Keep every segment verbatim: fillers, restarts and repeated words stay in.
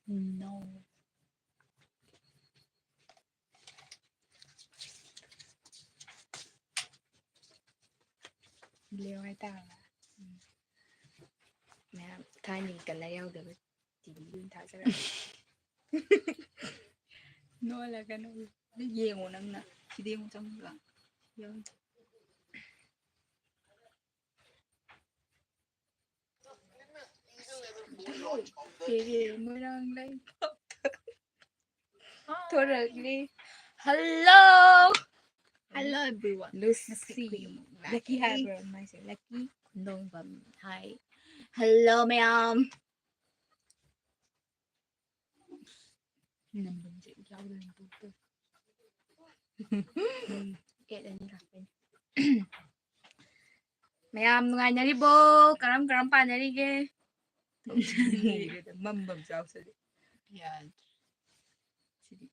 No. Layer ꯍꯥꯏꯇꯥꯔꯦ꯫ ꯎꯝ꯫ ꯃꯌꯥꯝ ꯊꯥꯏꯅꯒꯤ ꯀꯂꯔ ꯌꯥꯎꯗꯕ ꯇꯤ ꯚꯤꯗ ꯑꯣꯏꯅ ꯊꯥꯖꯔꯛꯑꯒꯦ꯫ ꯅꯣꯛꯍꯜꯂꯛꯀꯅꯨ꯫ ꯌꯦꯡꯉꯣ ꯅꯪꯅ꯫ ꯁꯤꯗ ꯌꯦꯡꯉꯣ ꯆꯪꯉꯒ꯫ ꯌꯥꯎꯗꯦ꯫ ꯀꯦꯒꯦ ꯃꯣꯏꯔꯥꯡ ꯂꯩꯕꯥꯛꯇ ꯊꯣꯔꯛꯂꯤ꯫ Hello! Hello everyone. Lucy. Lucky ꯍꯥꯏꯕ꯭ꯔꯣ ꯃꯥꯏꯁꯦ? Lucky ꯈꯨꯟꯗꯣꯡꯕꯝ꯫ Hi. Hello ꯃꯌꯥꯝ꯫ ꯅꯝꯕꯝꯁꯦ ꯌꯥꯎꯗꯅ ꯇꯣꯛꯇꯣꯏ꯫ ꯎꯝ, ꯀꯦꯠ ꯑꯅꯤ ꯂꯥꯛꯄꯩꯅꯦ꯫ ꯃꯌꯥꯝ ꯅꯨꯡꯉꯥꯏꯅꯔꯤꯕꯣ? ꯀꯔꯝ ꯀꯔꯝ ꯄꯥꯟꯅꯔꯤꯒꯦ? ꯃꯝꯕꯝ ꯆꯥꯎꯁꯤꯗꯤ꯫ ꯌꯥꯗ꯭ꯔꯦ꯫ ꯁꯤꯗꯤ꯫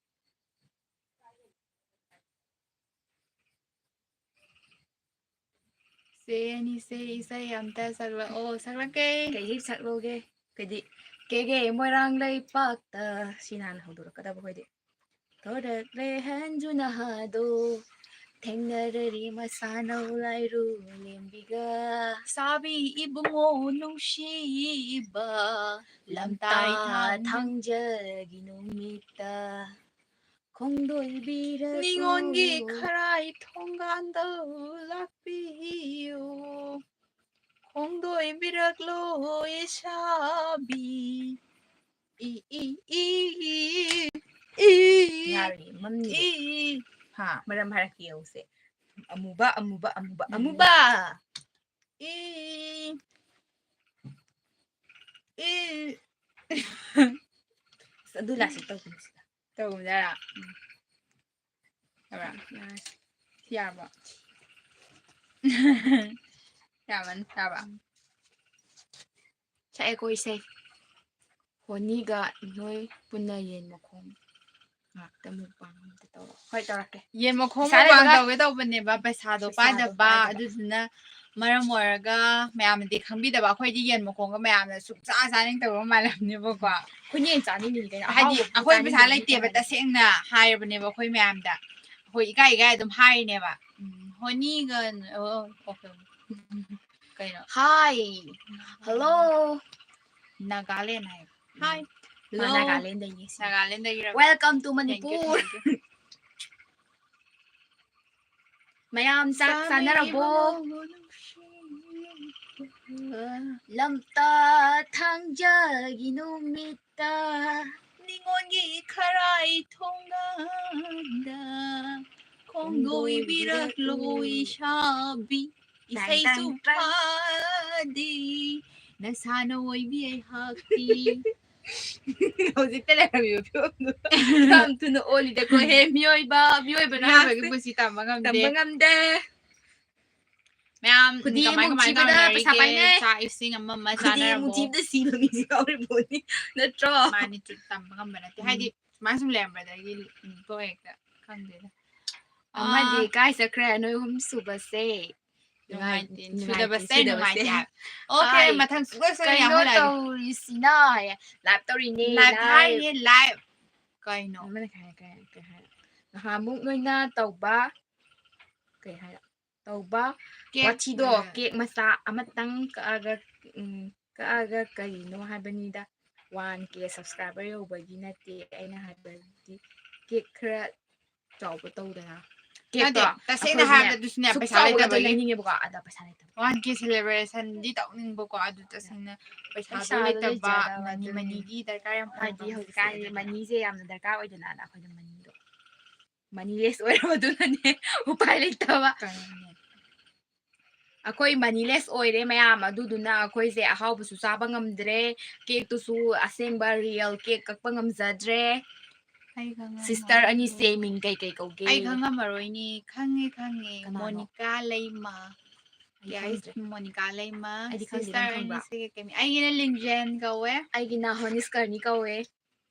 ꯆꯦ ꯑꯅꯤꯁꯦ ꯏꯁꯩ ꯑꯝꯇ ꯁꯛꯂꯛꯑꯣ꯫ ꯁꯛꯂꯛꯀꯦ꯫ ꯀꯩ ꯏꯁꯩ ꯁꯛꯂꯛꯎꯒꯦ? ꯀꯩꯗꯤ, ꯀꯦꯒꯦ ꯃꯣꯏꯔꯥꯡ ꯂꯩꯄꯥꯛꯇ꯫ ꯁꯤꯅ ꯍꯥꯟꯅ ꯍꯧꯗꯣꯔꯛꯀꯗꯕ ꯑꯩꯈꯣꯏꯗꯤ꯫ ꯊꯣꯔꯛꯂꯦ ꯍꯟꯖꯨ ꯅꯍꯥꯗꯣ, ꯊꯦꯡꯅꯔꯔꯤ ꯃꯁꯥꯅꯧ ꯂꯥꯏꯔꯨ ꯂꯦꯝꯕꯤꯒ꯫ ꯁꯥꯕꯤ ꯏꯕꯨꯡꯉꯣ ꯅꯨꯡꯁꯤꯕ, ꯂꯝꯇꯥ ꯂꯝꯇꯥ ꯊꯥꯡ- ꯊꯥꯡꯖꯒꯤ ꯅꯨꯃꯤꯠꯇ꯫ ꯈꯣꯡꯗꯣꯏꯕꯤꯔꯛꯂꯣ꯫ ꯅꯤꯉꯣꯜꯒꯤ ꯈꯔꯥꯏ ꯊꯣꯡꯒꯥꯟꯗ ꯂꯥꯛꯄꯤꯌꯨ꯫ ꯈꯣꯡꯗꯣꯏꯕꯤꯔꯛꯂꯣ ꯏꯁꯥꯕꯤ꯫ E, E, E, E, E. ꯌꯥꯔꯦ, ꯃꯝꯅꯤ꯫ E, E. ꯍꯥ, ꯃꯔꯝ ꯍꯥꯏꯔꯛꯀꯦ ꯌꯦꯡꯉꯨꯁꯦ꯫ ꯑꯃꯨꯕ, ꯑꯃꯨꯕ, ꯑꯃꯨꯕ, ꯎꯝ꯫ ꯑꯃꯨꯕ꯫ E, E. ꯑꯁ, ꯑꯗꯨ ꯂꯥꯁ ꯇꯧꯒꯨꯝꯁꯤꯗ꯫ ꯇꯧꯒꯨꯝꯁꯤꯗ? ꯎꯝ꯫ ꯌꯥꯕ꯭ꯔꯥ? ꯌꯥꯔꯦ꯫ ꯁꯤ ꯌꯥꯔꯕꯣ? ꯌꯥꯔꯝꯃꯅꯤ, ꯌꯥꯔꯕ? ꯁꯛꯑꯦꯀꯣ ꯏꯁꯩ꯫ ꯍꯣꯅꯤꯒ ꯅꯣꯏ ꯄꯨꯟꯅ ꯌꯦꯟ ꯃꯈꯣꯡ꯫ ꯉꯥꯛꯇ mukbang ꯑꯝꯇ ꯇꯧꯔꯣ꯫ ꯍꯣꯏ, ꯇꯧꯔꯛꯀꯦ꯫ ꯌꯦꯟ ꯃꯈꯣꯡ ꯄꯩꯁꯥ mukbang ꯂꯩꯕꯒ ꯇꯧꯒꯦ ꯇꯧꯕꯅꯦꯕ, ꯄꯩꯁꯥꯗꯣ ꯄꯩꯁꯥꯗꯣ ꯄꯥꯏꯗꯕ, ꯄꯥꯏꯗꯕ꯫ ꯑꯗꯨꯗꯨꯅ ꯃꯔꯝ ꯑꯣꯏꯔꯒ ꯃꯌꯥꯝꯅꯗꯤ ꯈꯪꯕꯤꯗꯕ꯫ ꯑꯩꯈꯣꯏꯗꯤ ꯌꯦꯟ ꯃꯈꯣꯡꯒ ꯃꯌꯥꯝꯅ ꯁꯨꯡꯆꯥ ꯆꯥꯅꯤꯡꯗꯕ ꯃꯥꯜꯂꯝꯅꯦꯕꯀꯣ꯫ ꯑꯩꯈꯣꯏꯅ ꯍꯦꯟꯅ ꯆꯥꯅꯤꯡꯉꯤꯅꯤ ꯀꯩꯅꯣ꯫ ꯍꯥꯏꯗꯤ ꯑꯍꯥꯎꯕ ꯄꯣꯠ ꯑꯩꯈꯣꯏ ꯄꯩꯁꯥ ꯆꯥꯅꯤꯡꯗꯕ ꯃꯤ ꯂꯩꯇꯦꯕ, ꯀꯅꯥ ꯂꯩ? ꯇꯁꯦꯡꯅ ꯍꯥꯏꯔꯕꯅꯦꯕ ꯑꯩꯈꯣꯏ ꯃꯌꯥꯝꯗ꯫ ꯑꯩꯈꯣꯏ ꯏꯀꯥꯏ ꯏꯀꯥꯏ ꯑꯗꯨꯝ ꯍꯥꯏꯔꯤꯅꯦꯕ꯫ ꯎꯝ, ꯍꯣꯅꯤꯒ, ꯑꯣ, okay꯫ ꯀꯩꯅꯣ? Hi. Hello. ꯅꯥꯒꯥꯂꯦꯟ ꯍꯥꯏ꯫ Hi. Hello. ꯅꯥꯒꯥꯂꯦꯟꯗꯒꯤ꯫ ꯅꯥꯒꯥꯂꯦꯟꯗꯒꯤꯔꯕ? Welcome to Thank you, Manipur. thank you. ꯃꯌꯥꯝ ꯆꯥꯛ ꯆꯥꯅꯔꯕꯣ? ꯆꯥꯅꯩꯕꯣ? ꯂꯝꯇꯥ ꯊꯥꯡꯖꯒꯤ ꯅꯨꯃꯤꯠꯇ ꯅꯤꯉꯣꯜꯒꯤ ꯈꯔꯥꯏ ꯊꯣꯡꯒꯥꯟꯗ ꯈꯣꯡꯗꯣꯏꯕꯤꯔꯛꯂꯣ ꯏꯁꯥꯕꯤ, ꯇꯥꯡ, ꯏꯁꯩꯁꯨ ꯇꯥꯡ, ꯇꯥꯡ꯫ ꯐꯥꯗꯦ ꯅꯁꯥꯅ ꯑꯣꯏꯕꯤ ꯑꯩꯍꯥꯛꯇꯤ꯫ ꯍꯧꯖꯤꯛꯇ ꯂꯩꯔꯝꯃꯤꯕ ꯐꯤꯕꯝꯗꯨ ꯌꯥꯝ ꯊꯨꯅ ꯑꯣꯜꯂꯤꯗꯀꯣ ꯍꯦ ꯃꯤꯑꯣꯏꯕ꯫ ꯃꯤꯑꯣꯏꯕꯅ ꯉꯥꯛꯁꯦ꯫ ꯍꯥꯏꯕꯒꯤ ꯄꯨꯟꯁꯤ ꯇꯝꯕ ꯉꯝꯗꯦ꯫ ꯇꯝꯕ ꯉꯝꯗꯦ꯫ ꯃꯌꯥꯝ ꯈꯨꯗꯤ ꯀꯃꯥꯏ ꯑꯃꯨꯛ ꯀꯃꯥꯏ ꯊꯤꯕꯗ ꯄꯩꯁꯥ ꯇꯧꯅꯔꯤꯒꯦ? ꯄꯥꯏꯅꯩ꯫ ꯆꯥꯛ ꯏꯁꯤꯡ ꯑꯃ ꯑꯃ ꯈꯨꯗꯤ ꯑꯃꯨꯛ ꯆꯥꯅꯔꯕꯣ? ꯊꯤꯕꯗ ꯁꯤꯕ ꯃꯤꯁꯨ ꯌꯥꯎꯔꯤ ꯄꯣꯠꯅꯤ, ꯅꯠꯇ꯭ꯔꯣ? ꯃꯥꯅꯤ, ꯆꯨꯝ, ꯇꯝꯕ ꯉꯝꯕ ꯅꯠꯇꯦ꯫ ꯎꯝ꯫ ꯍꯥꯏꯗꯤ ꯁꯨꯃꯥꯏꯅ ꯁꯨꯝ ꯂꯩꯔꯝꯕꯗꯒꯤ ꯇꯣꯛꯑꯦ ꯍꯦꯛꯇ꯫ ꯈꯪꯗꯦꯗ꯫ ꯑꯃꯗꯤ ꯑꯥ꯫ ꯀꯥꯏ ꯆꯠꯈ꯭ꯔꯦ ꯅꯣꯏ ꯑꯍꯨꯝ ꯁꯨꯕꯁꯦ? ꯅꯨꯡꯉꯥꯏ-, ꯅꯨꯡꯉꯥꯏꯇꯦ꯫ ꯅꯨꯡꯉꯥꯏꯇꯦ, ꯁꯨꯗꯕꯁꯦ ꯁꯨꯗꯕꯁꯦ꯫ ꯅꯨꯡꯉꯥꯏꯇꯦ ꯍꯥꯏꯕ꯫ Okay, ꯍꯥꯏ꯫ ꯃꯊꯪ ꯁꯨꯡꯁꯣꯏ ꯁꯣꯏꯗꯅ ꯀꯩꯅꯣ ꯌꯥꯎꯍꯜꯂꯛꯑꯒꯦ꯫ ꯇꯧꯔꯤꯁꯤꯅ ꯍꯥꯏꯌꯦ꯫ Live ꯇꯧꯔꯤꯅꯦ, Live live꯫ ꯍꯥꯏꯅꯦ, live꯫ ꯀꯩꯅꯣ? ꯑꯃꯅ ꯀꯩ ꯍꯥꯏ-, ꯀꯩ ꯍꯥꯏ-, ꯅꯍꯥꯟꯃꯨꯛ ꯅꯣꯏꯅ ꯇꯧꯕ, ꯀꯩ ꯍꯥꯏ-, ꯇꯧꯕ cake, ꯋꯥꯊꯤꯗꯣ, ꯑ, cake ꯃꯆꯥ ꯑꯃꯇꯪ ꯀꯛꯑꯒ, ꯎꯝ, ꯀꯛꯑꯒ ꯀꯔꯤꯅꯣ ꯍꯥꯏꯕꯅꯤꯗ꯫ One K subscriber ꯌꯧꯕꯒꯤ ꯅꯠꯇꯦ ꯑꯩꯅ ꯍꯥꯏꯕꯗꯤ, cake ꯈꯔ ꯆꯥꯎꯕ ꯇꯧꯗꯅ꯫ ꯅꯠꯇꯦ, cakeꯇꯣ ꯇꯁꯦꯡꯅ ꯑꯩꯈꯣꯏꯁꯨꯅꯦ ꯍꯥꯏꯔꯕꯗ ꯑꯗꯨꯁꯨꯅꯦ, ꯁꯨꯛ ꯄꯩꯁꯥ ꯆꯥꯎꯕꯒ ꯂꯩꯇꯕꯒꯤ꯫ ꯂꯩꯅꯤꯡꯉꯦꯕꯀꯣ, ꯑꯗ ꯄꯩꯁꯥ ꯂꯩꯇꯕ꯫ One K celebrationꯗꯤ ꯇꯧꯅꯤꯡꯕꯀꯣ, ꯑꯗꯨ ꯇꯁꯦꯡꯅ ꯄꯩꯁꯥꯗꯣ ꯄꯩꯁꯥꯗꯣ ꯂꯩꯇꯕ, ꯂꯩꯖꯗꯕ money, ꯑꯗꯨꯅꯤ꯫ moneyꯒꯤ ꯗꯔꯀꯥꯔ ꯌꯥꯝ ꯑꯣꯏꯕ ꯍꯥꯏꯗꯤ ꯍꯧꯖꯤꯛꯁꯦ ꯍꯧꯖꯤꯛꯀꯥꯟꯗꯤ ꯑꯗꯨꯅ꯫ moneyꯁꯦ ꯌꯥꯝꯅ ꯗꯔꯀꯥꯔ ꯑꯣꯏꯗꯅ, ꯑꯗ ꯑꯩꯈꯣꯏꯗ moneyꯗꯣ moneyless ꯑꯣꯏꯔꯕꯗꯨꯅꯅꯦ ꯎꯄꯥꯏ ꯂꯩꯇꯕ꯫ ꯀꯩꯅꯣꯅꯦ꯫ ꯑꯩꯈꯣꯏ moneyless ꯑꯣꯏꯔꯦ ꯃꯌꯥꯝ, ꯑꯗꯨꯗꯨꯅ ꯑꯩꯈꯣꯏꯁꯦ ꯑꯍꯥꯎꯕꯁꯨ ꯆꯥꯕ ꯉꯝꯗ꯭ꯔꯦ, cakeꯇꯨꯁꯨ ꯑꯁꯦꯡꯕ real cake ꯀꯛꯄ ꯉꯝꯖꯗ꯭ꯔꯦ꯫ ꯑꯩ ꯈꯪꯉꯝꯃꯔꯣꯏ꯫ Sister ꯑꯅꯤꯁꯦ ꯃꯤꯡ ꯀꯩ ꯀꯩ ꯀꯧꯒꯦ? ꯑꯩ ꯈꯪꯉꯝꯃꯔꯣꯏꯅꯦ꯫ ꯈꯪꯉꯦ, ꯈꯪꯉꯦ꯫ ꯀꯅꯥꯅꯣ? ꯃꯣꯅꯤꯀꯥ ꯂꯩꯃ꯫ ꯑꯩ Guys, ꯈꯪꯗ꯭ꯔꯦ꯫ ꯃꯣꯅꯤꯀꯥ ꯂꯩꯃ꯫ ꯑꯩꯗꯤ ꯈꯪꯗꯦ, sister ꯅꯪ ꯈꯪꯕ꯭ꯔꯥ? ꯑꯅꯤꯁꯦ ꯀꯩ ꯀꯩ ꯃꯤꯡ? ꯑꯩꯒꯤꯅ ꯂꯤꯡꯖꯦꯟ ꯀꯧꯋꯦ꯫ ꯑꯩꯒꯤꯅ ꯍꯣꯅꯤꯁꯀꯔꯅꯤ ꯀꯧꯋꯦ꯫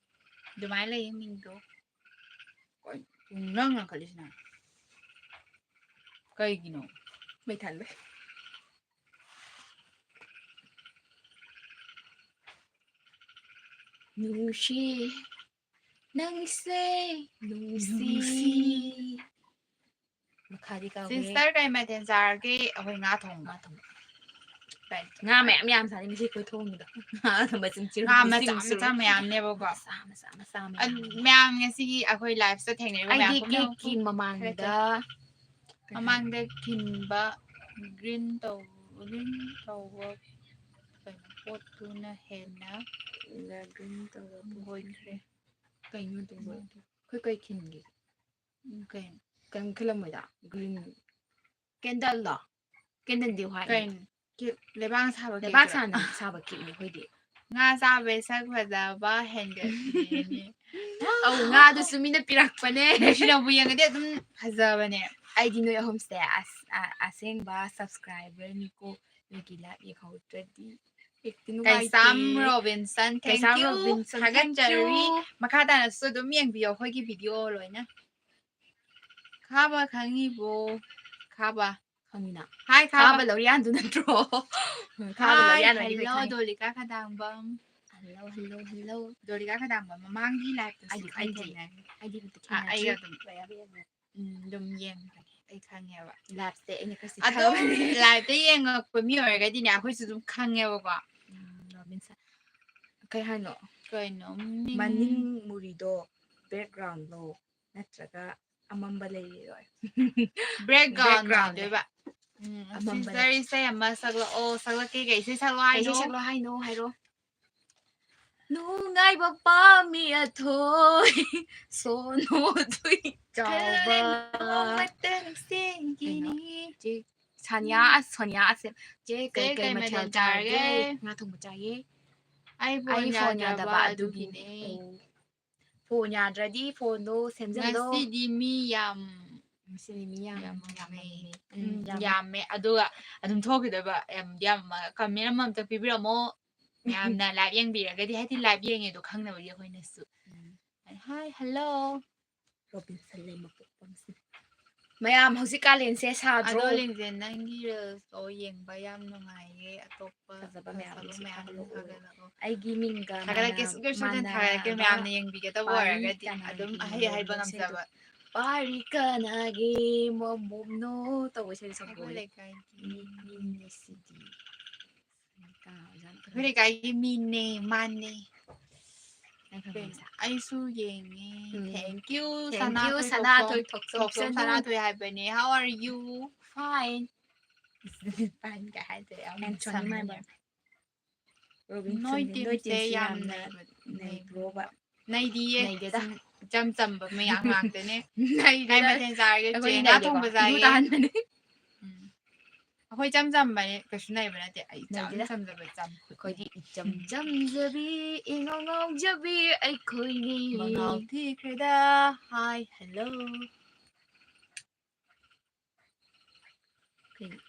ꯑꯗꯨꯃꯥꯏꯅ ꯂꯩꯌꯦ ꯃꯤꯡꯗꯣ꯫ ꯅꯪ ꯉꯥꯡꯈꯠꯂꯤꯁꯤꯅ ꯀꯩꯒꯤꯅꯣ? ꯃꯩ ꯊꯥꯟꯕꯩ꯫ ꯅꯨꯡꯁꯤ ꯅꯪꯁꯦ ꯅꯨꯡꯁꯤ꯫ ꯅꯨꯡꯁꯤ꯫ ꯃꯈꯥꯗꯤ ꯀꯥꯎꯈ꯭ꯔꯦ꯫ Sister, ꯀꯩ ꯃꯊꯦꯜ ꯆꯥꯔꯒꯦ? ꯑꯩꯈꯣꯏ ꯉꯥ ꯊꯣꯡꯕ꯫ ꯉꯥ ꯊꯣꯡꯕ꯫ ꯀꯩ? ꯉꯥ ꯃꯌꯥꯝ ꯌꯥꯝ ꯆꯥꯅꯤꯡꯉꯤ ꯉꯁꯤ ꯑꯩꯈꯣꯏ ꯊꯣꯡꯕꯗ꯫ ꯉꯥ ꯃꯆꯤꯟ ꯆꯤꯔꯨ, ꯉꯥ ꯃꯆꯥ ꯃꯆꯤꯟ ꯃꯆꯥ ꯆꯤꯔꯨ꯫ ꯃꯌꯥꯝꯅꯦꯕꯀꯣ꯫ ꯃꯆꯥ ꯃꯆꯥ ꯃꯆꯥ ꯑ, ꯃꯌꯥꯝ꯫ ꯃꯌꯥꯝ ꯉꯁꯤꯒꯤ ꯑꯩꯈꯣꯏ live-ꯇ ꯊꯦꯡꯅꯔꯤꯕ ꯃꯌꯥꯝ ꯉꯥꯏꯈꯣꯀꯦ, ꯄꯨꯝꯅꯃꯛꯄꯨ ꯀꯦꯛꯀꯤ ꯃꯃꯥꯡꯗ ꯈꯔ ꯃꯃꯥꯡꯗ ꯈꯤꯟꯕ green ꯇꯧ-, green ꯇꯧꯕ ꯀꯩꯅꯣ ꯄꯣꯠꯇꯨꯅ ꯍꯦꯟꯅ green ꯇꯧꯕ ꯄꯣꯠ ꯑꯣꯏꯈ꯭ꯔꯦ꯫ ꯀꯩꯅꯣ ꯑꯗꯨꯕꯨ? ꯑꯩꯈꯣꯏ ꯀꯩ ꯈꯤꯟꯒꯦ? ꯎꯝ, ꯀꯩꯅꯣ? ꯀꯩꯝ ꯈꯤꯜꯂꯝꯃꯣꯏꯗ? Green candle-ꯂꯣ? Candle-ꯗꯤ white-ꯅꯤ꯫ ꯀꯩꯅꯣ? ꯀꯦꯛ, ꯂꯩꯕꯥꯛꯅ ꯁꯥꯕ ꯂꯩꯕꯥꯛ ꯀꯦꯛꯇꯨꯔꯣ? ꯁꯥꯅ ꯁꯥꯕ ꯀꯦꯛꯅꯤ ꯑꯩꯈꯣꯏꯗꯤ꯫ ꯉꯥ ꯆꯥꯕꯩ ꯁꯛ ꯐꯖꯕ ꯍꯦꯟꯒꯠꯂꯦꯅꯦ꯫ ꯑꯧ, ꯉꯥꯗꯨꯁꯨ ꯃꯤꯅ ꯄꯤꯔꯛꯄꯅꯦ꯫ ꯅꯨꯡꯁꯤꯅꯕꯨ ꯌꯦꯡꯉꯗꯤ ꯑꯗꯨꯝ ꯐꯖꯕꯅꯦ꯫ ꯑꯩꯗꯤ ꯅꯣꯏ ꯑꯍꯨꯝꯁꯦ ꯑꯁ-, ꯑ-, ꯑꯁꯦꯡꯕ subscriber-ꯅꯤꯀꯣ꯫ ꯅꯣꯏꯒꯤ live ꯌꯦꯡꯍꯧꯗ꯭ꯔꯗꯤ ꯍꯦꯛꯇ ꯀꯩꯁꯥꯝ ꯅꯨꯡꯉꯥꯏꯇꯦ꯫ Robinson, thank Keisham you꯫ Robinson, thank ꯊꯥꯒꯠꯆꯔꯤ꯫ You꯫ ꯃꯈꯥ ꯇꯥꯅꯁꯨ ꯑꯗꯨꯝ ꯌꯦꯡꯕꯤꯌꯣ ꯑꯩꯈꯣꯏꯒꯤ video ꯂꯣꯏꯅ꯫ ꯈꯥꯕ ꯈꯪꯉꯤꯕꯣ? ꯈꯥꯕ꯫ ꯈꯪꯉꯤꯅ꯫ Hi, ꯈꯥꯕ꯫ ꯈꯥꯕ ꯂꯧꯔꯤꯌꯥꯟꯗꯨ ꯅꯠꯇ꯭ꯔꯣ? ꯎꯝ, ꯈꯥꯕ Hi, ꯂꯧꯔꯤꯌꯥꯟ ꯑꯣꯏꯔꯗꯤ ꯂꯣꯏ hello, ꯈꯪꯉꯤ꯫ ꯗꯣꯂꯤꯀꯥ ꯈꯗꯥꯡꯕꯝ꯫ Hello, hello, hello꯫ ꯗꯣꯂꯤꯀꯥ ꯈꯗꯥꯡꯕꯝ ꯃꯃꯥꯡꯒꯤ live-ꯇꯁꯨ ꯑꯩꯗꯤ ꯑꯩ ꯈꯪꯗꯦ꯫ ꯊꯦꯡꯅꯈꯤ꯫ ꯑꯩꯗꯤ ꯑꯝꯇ ꯑ, ꯊꯦꯡꯅꯗ꯭ꯔꯤ꯫ ꯑꯩꯒ ꯑꯗꯨꯝ ꯎꯝ, ꯑꯗꯨꯝ ꯌꯦꯡꯕꯅꯦ꯫ ꯑꯩ ꯈꯪꯉꯦꯕ꯫ Live-ꯁꯦ ꯑꯩꯅ ꯈꯔ ꯑꯗꯨꯝ ꯆꯤꯊꯕꯅꯦ꯫ Live-ꯇ ꯌꯦꯡꯉꯛꯄ ꯃꯤ ꯑꯣꯏꯔꯒꯗꯤꯅꯦ, ꯑꯩꯈꯣꯏꯁꯨ ꯑꯗꯨꯝ ꯈꯪꯉꯦꯕꯀꯣ꯫ ꯎꯝ, ꯔꯣꯕꯤꯟꯁꯟ꯫ ꯀꯩ ꯍꯥꯏꯅꯣ? ꯀꯩꯅꯣ? ꯃꯅꯤꯡ ꯃꯨꯔꯤꯗꯣ background-ꯂꯣ ꯅꯠꯇ꯭ꯔꯒ ꯑꯃꯝꯕ ꯂꯩꯔꯤꯔꯣ? Background-ꯅꯦ꯫ Background ꯑꯣꯏꯗꯣꯏꯕ꯫ ꯎꯝ, ꯑꯃꯝꯕꯅꯦ꯫ Sister, ꯏꯁꯩ ꯑꯃ ꯁꯛꯂꯛꯑꯣ꯫ ꯁꯛꯂꯛꯀꯦ꯫ ꯀꯩ ꯏꯁꯩ ꯁꯛꯂꯣ ꯀꯩ ꯏꯁꯩ ꯍꯥꯏꯅꯣ? ꯁꯛꯂꯣ ꯍꯥꯏꯅꯣ? ꯍꯥꯏꯔꯣ꯫ ꯅꯨꯡꯉꯥꯏꯕ ꯄꯥꯝꯃꯤ ꯑꯊꯣꯏ, ꯁꯣꯅꯣ ꯊꯨꯏ ꯆꯥꯎꯕ꯫ ꯈꯜꯂꯨꯔꯦ ꯅꯣꯡꯃꯇ ꯅꯨꯡꯁꯤꯒꯤꯅꯤ꯫ ꯀꯩꯅꯣ? ꯆꯦ ꯁꯥꯅꯤꯌꯥ, ꯎꯝ꯫ ꯑꯁ, ꯁꯣꯅꯤꯌꯥ, ꯑꯁ, ꯆꯦ, ꯆꯦ, ꯀꯩ, ꯀꯩ ꯀꯩ ꯃꯊꯦꯜ ꯃꯊꯦꯜ ꯆꯥꯔꯒꯦ? ꯆꯥꯔꯒꯦ? ꯉꯥ ꯊꯣꯡꯕ ꯆꯥꯏꯌꯦ꯫ ꯑꯩ phone ꯑꯩ phone ꯌꯥꯗꯕ ꯌꯥꯗꯕ ꯑꯗꯨꯒꯤꯅꯦ꯫ ꯑꯗꯨꯒꯤꯅꯦ꯫ ꯑꯣ꯫ Phone ꯌꯥꯗ꯭ꯔꯗꯤ phone-ꯗꯣ ꯁꯦꯝꯖꯜꯂꯣ꯫ ꯉꯁꯤꯗꯤ ꯃꯤ ꯌꯥꯝ ꯉꯁꯤꯗꯤ ꯃꯤ ꯌꯥꯝ ꯌꯥꯝ ꯌꯥꯝꯃꯦ꯫ ꯌꯥꯝꯃꯦ꯫ ꯎꯝ, ꯎꯝ, ꯌꯥꯝꯃꯦ꯫ ꯌꯥꯝꯃꯦ꯫ ꯑꯗꯨꯒ ꯑꯗꯨꯝ ꯊꯣꯛꯈꯤꯗꯣꯏꯕ꯫ ꯌꯥꯝ, ꯌꯥꯝ, comment ꯑꯃꯃꯝꯇ ꯄꯤꯕꯤꯔꯝꯃꯣ꯫ ꯃꯌꯥꯝꯅ live ꯌꯦꯡꯕꯤꯔꯒꯗꯤ, ꯍꯥꯏꯗꯤ live ꯌꯦꯡꯉꯦꯗꯣ ꯈꯪꯅꯕꯒꯤ ꯑꯩꯈꯣꯏꯅꯁꯨ꯫ ꯎꯝ꯫ Hi, hello꯫ ꯔꯣꯕꯤꯟꯁꯟ ꯂꯩꯃꯄꯣꯛꯄꯝꯁꯦ꯫ ꯃꯌꯥꯝ, ꯍꯧꯖꯤꯛ ꯀꯥꯂꯦꯟꯁꯦ ꯁꯥꯗ꯭ꯔꯣ? ꯑꯗꯣ ꯂꯤꯡꯖꯦꯜ, ꯅꯪꯒꯤ reels ꯇꯣ ꯌꯦꯡꯕ ꯌꯥꯝ ꯅꯨꯡꯉꯥꯏꯌꯦ꯫ ꯑꯇꯣꯞꯄ ꯐꯖꯕ ꯃꯌꯥꯝ ꯐꯖꯕ ꯑꯃꯁꯨ ꯃꯌꯥꯝ ꯊꯥꯒꯠꯂꯛꯑꯣ꯫ ꯊꯥꯒꯠꯂꯛꯑꯣ꯫ ꯑꯩꯒꯤ ꯃꯤꯡꯒ ꯊꯥꯒꯠꯂꯛꯀꯦ, ꯃꯥꯟꯅ- screenshot ꯊꯥꯒꯠꯂꯛꯀꯦ, ꯃꯥꯟꯅꯕ ꯃꯌꯥꯝꯅ ꯌꯦꯡꯕꯤꯒꯗꯕ ꯄꯥꯔꯤ ꯑꯣꯏꯔꯒꯗꯤ ꯀꯅꯥꯒꯤ ꯑꯗꯨꯝ ꯑꯍꯩ ꯑꯍꯩꯕ ꯃꯣꯃꯣꯝꯅꯣ ꯏꯁꯩꯗꯣ꯫ ꯉꯝꯖꯕ꯫ ꯄꯥꯔꯤ ꯀꯅꯥꯒꯤ ꯃꯣꯃꯣꯝꯅꯣ ꯇꯧꯕ ꯏꯁꯩꯗꯣ ꯑꯩꯈꯣꯏ ꯁꯛꯂꯛꯑꯣ꯫ ꯂꯩꯀꯥꯏꯒꯤ ꯃꯤꯅꯦ ꯁꯤꯗꯤ꯫ ꯀꯅꯥ ꯑꯣꯏꯖꯥꯠꯅꯣ ꯑꯩꯈꯣꯏ ꯂꯩꯀꯥꯏꯒꯤ ꯃꯤꯅꯦ, ꯃꯥꯅꯦ꯫ ꯅꯪ ꯈꯪꯕ꯭ꯔꯥ? ꯑꯩꯁꯨ ꯌꯦꯡꯉꯦ꯫ ꯎꯝ꯫ Thank you, Thank ꯁꯅꯥ you, ꯊꯣꯏ ꯁꯅꯥ ꯊꯣꯛꯆꯣꯝ꯫ ꯊꯣꯏ ꯊꯣꯛꯆꯣꯝ ꯊꯣꯛꯆꯣꯝ ꯁꯅꯥ꯫ ꯁꯅꯥ ꯊꯣꯏ ꯍꯥꯏꯕꯅꯦ꯫ How are you? Fine. Fine ꯀꯥꯏ ꯍꯥꯏꯗ꯭ꯔꯦ ꯌꯥꯝ Handsome ꯁꯣꯟꯅꯤꯡꯉꯥꯏ ꯅꯦ꯫ ꯃꯥꯟꯕ꯫ ꯔꯣꯕꯤꯟꯁꯟ ꯅꯣꯏ ꯅꯣꯏ teamꯁꯦ teamꯁꯦ ꯌꯥꯝ ꯌꯥꯝꯅ ꯅꯩꯕ-, ꯅꯩꯕ꯭ꯔꯣꯕ? ꯅꯩꯗꯤꯌꯦ꯫ ꯅꯩꯗꯦꯗ꯫ ꯁꯨꯝ ꯏꯆꯝ ꯆꯝꯕ ꯃꯌꯥꯝ ꯉꯥꯛꯇꯅꯦ꯫ ꯀꯩ ꯅꯩꯗꯦꯗ꯫ ꯃꯊꯦꯜ ꯆꯥꯔꯒꯦ? ꯆꯦ, ꯑꯩꯈꯣꯏꯗꯤ ꯉꯥ ꯅꯩꯗꯦꯀꯣ꯫ ꯊꯣꯡꯕ ꯏꯍꯨ ꯆꯥꯏꯌꯦ꯫ ꯇꯥꯍꯟꯕꯅꯦ꯫ ꯎꯝ꯫ ꯑꯩꯈꯣꯏ ꯏꯆꯝ ꯆꯝꯕꯅꯦ, ꯀꯩꯁꯨ ꯅꯩꯕ ꯅꯠꯇꯦ꯫ ꯑꯩ ꯏꯆꯝ ꯅꯩꯗꯦꯗ꯫ ꯆꯝꯖꯕ ꯏꯆꯝ꯫ ꯑꯩꯈꯣꯏꯗꯤ ꯏꯆꯝ ꯆꯝꯖꯕꯤ, ꯏꯉꯧ ꯉꯧꯖꯕꯤ ꯑꯩꯈꯣꯏꯅꯤ꯫ ꯃꯉꯥꯎ ꯊꯤꯈ꯭ꯔꯦꯗ꯫ Hi, hello꯫ ꯀꯩꯅꯣ?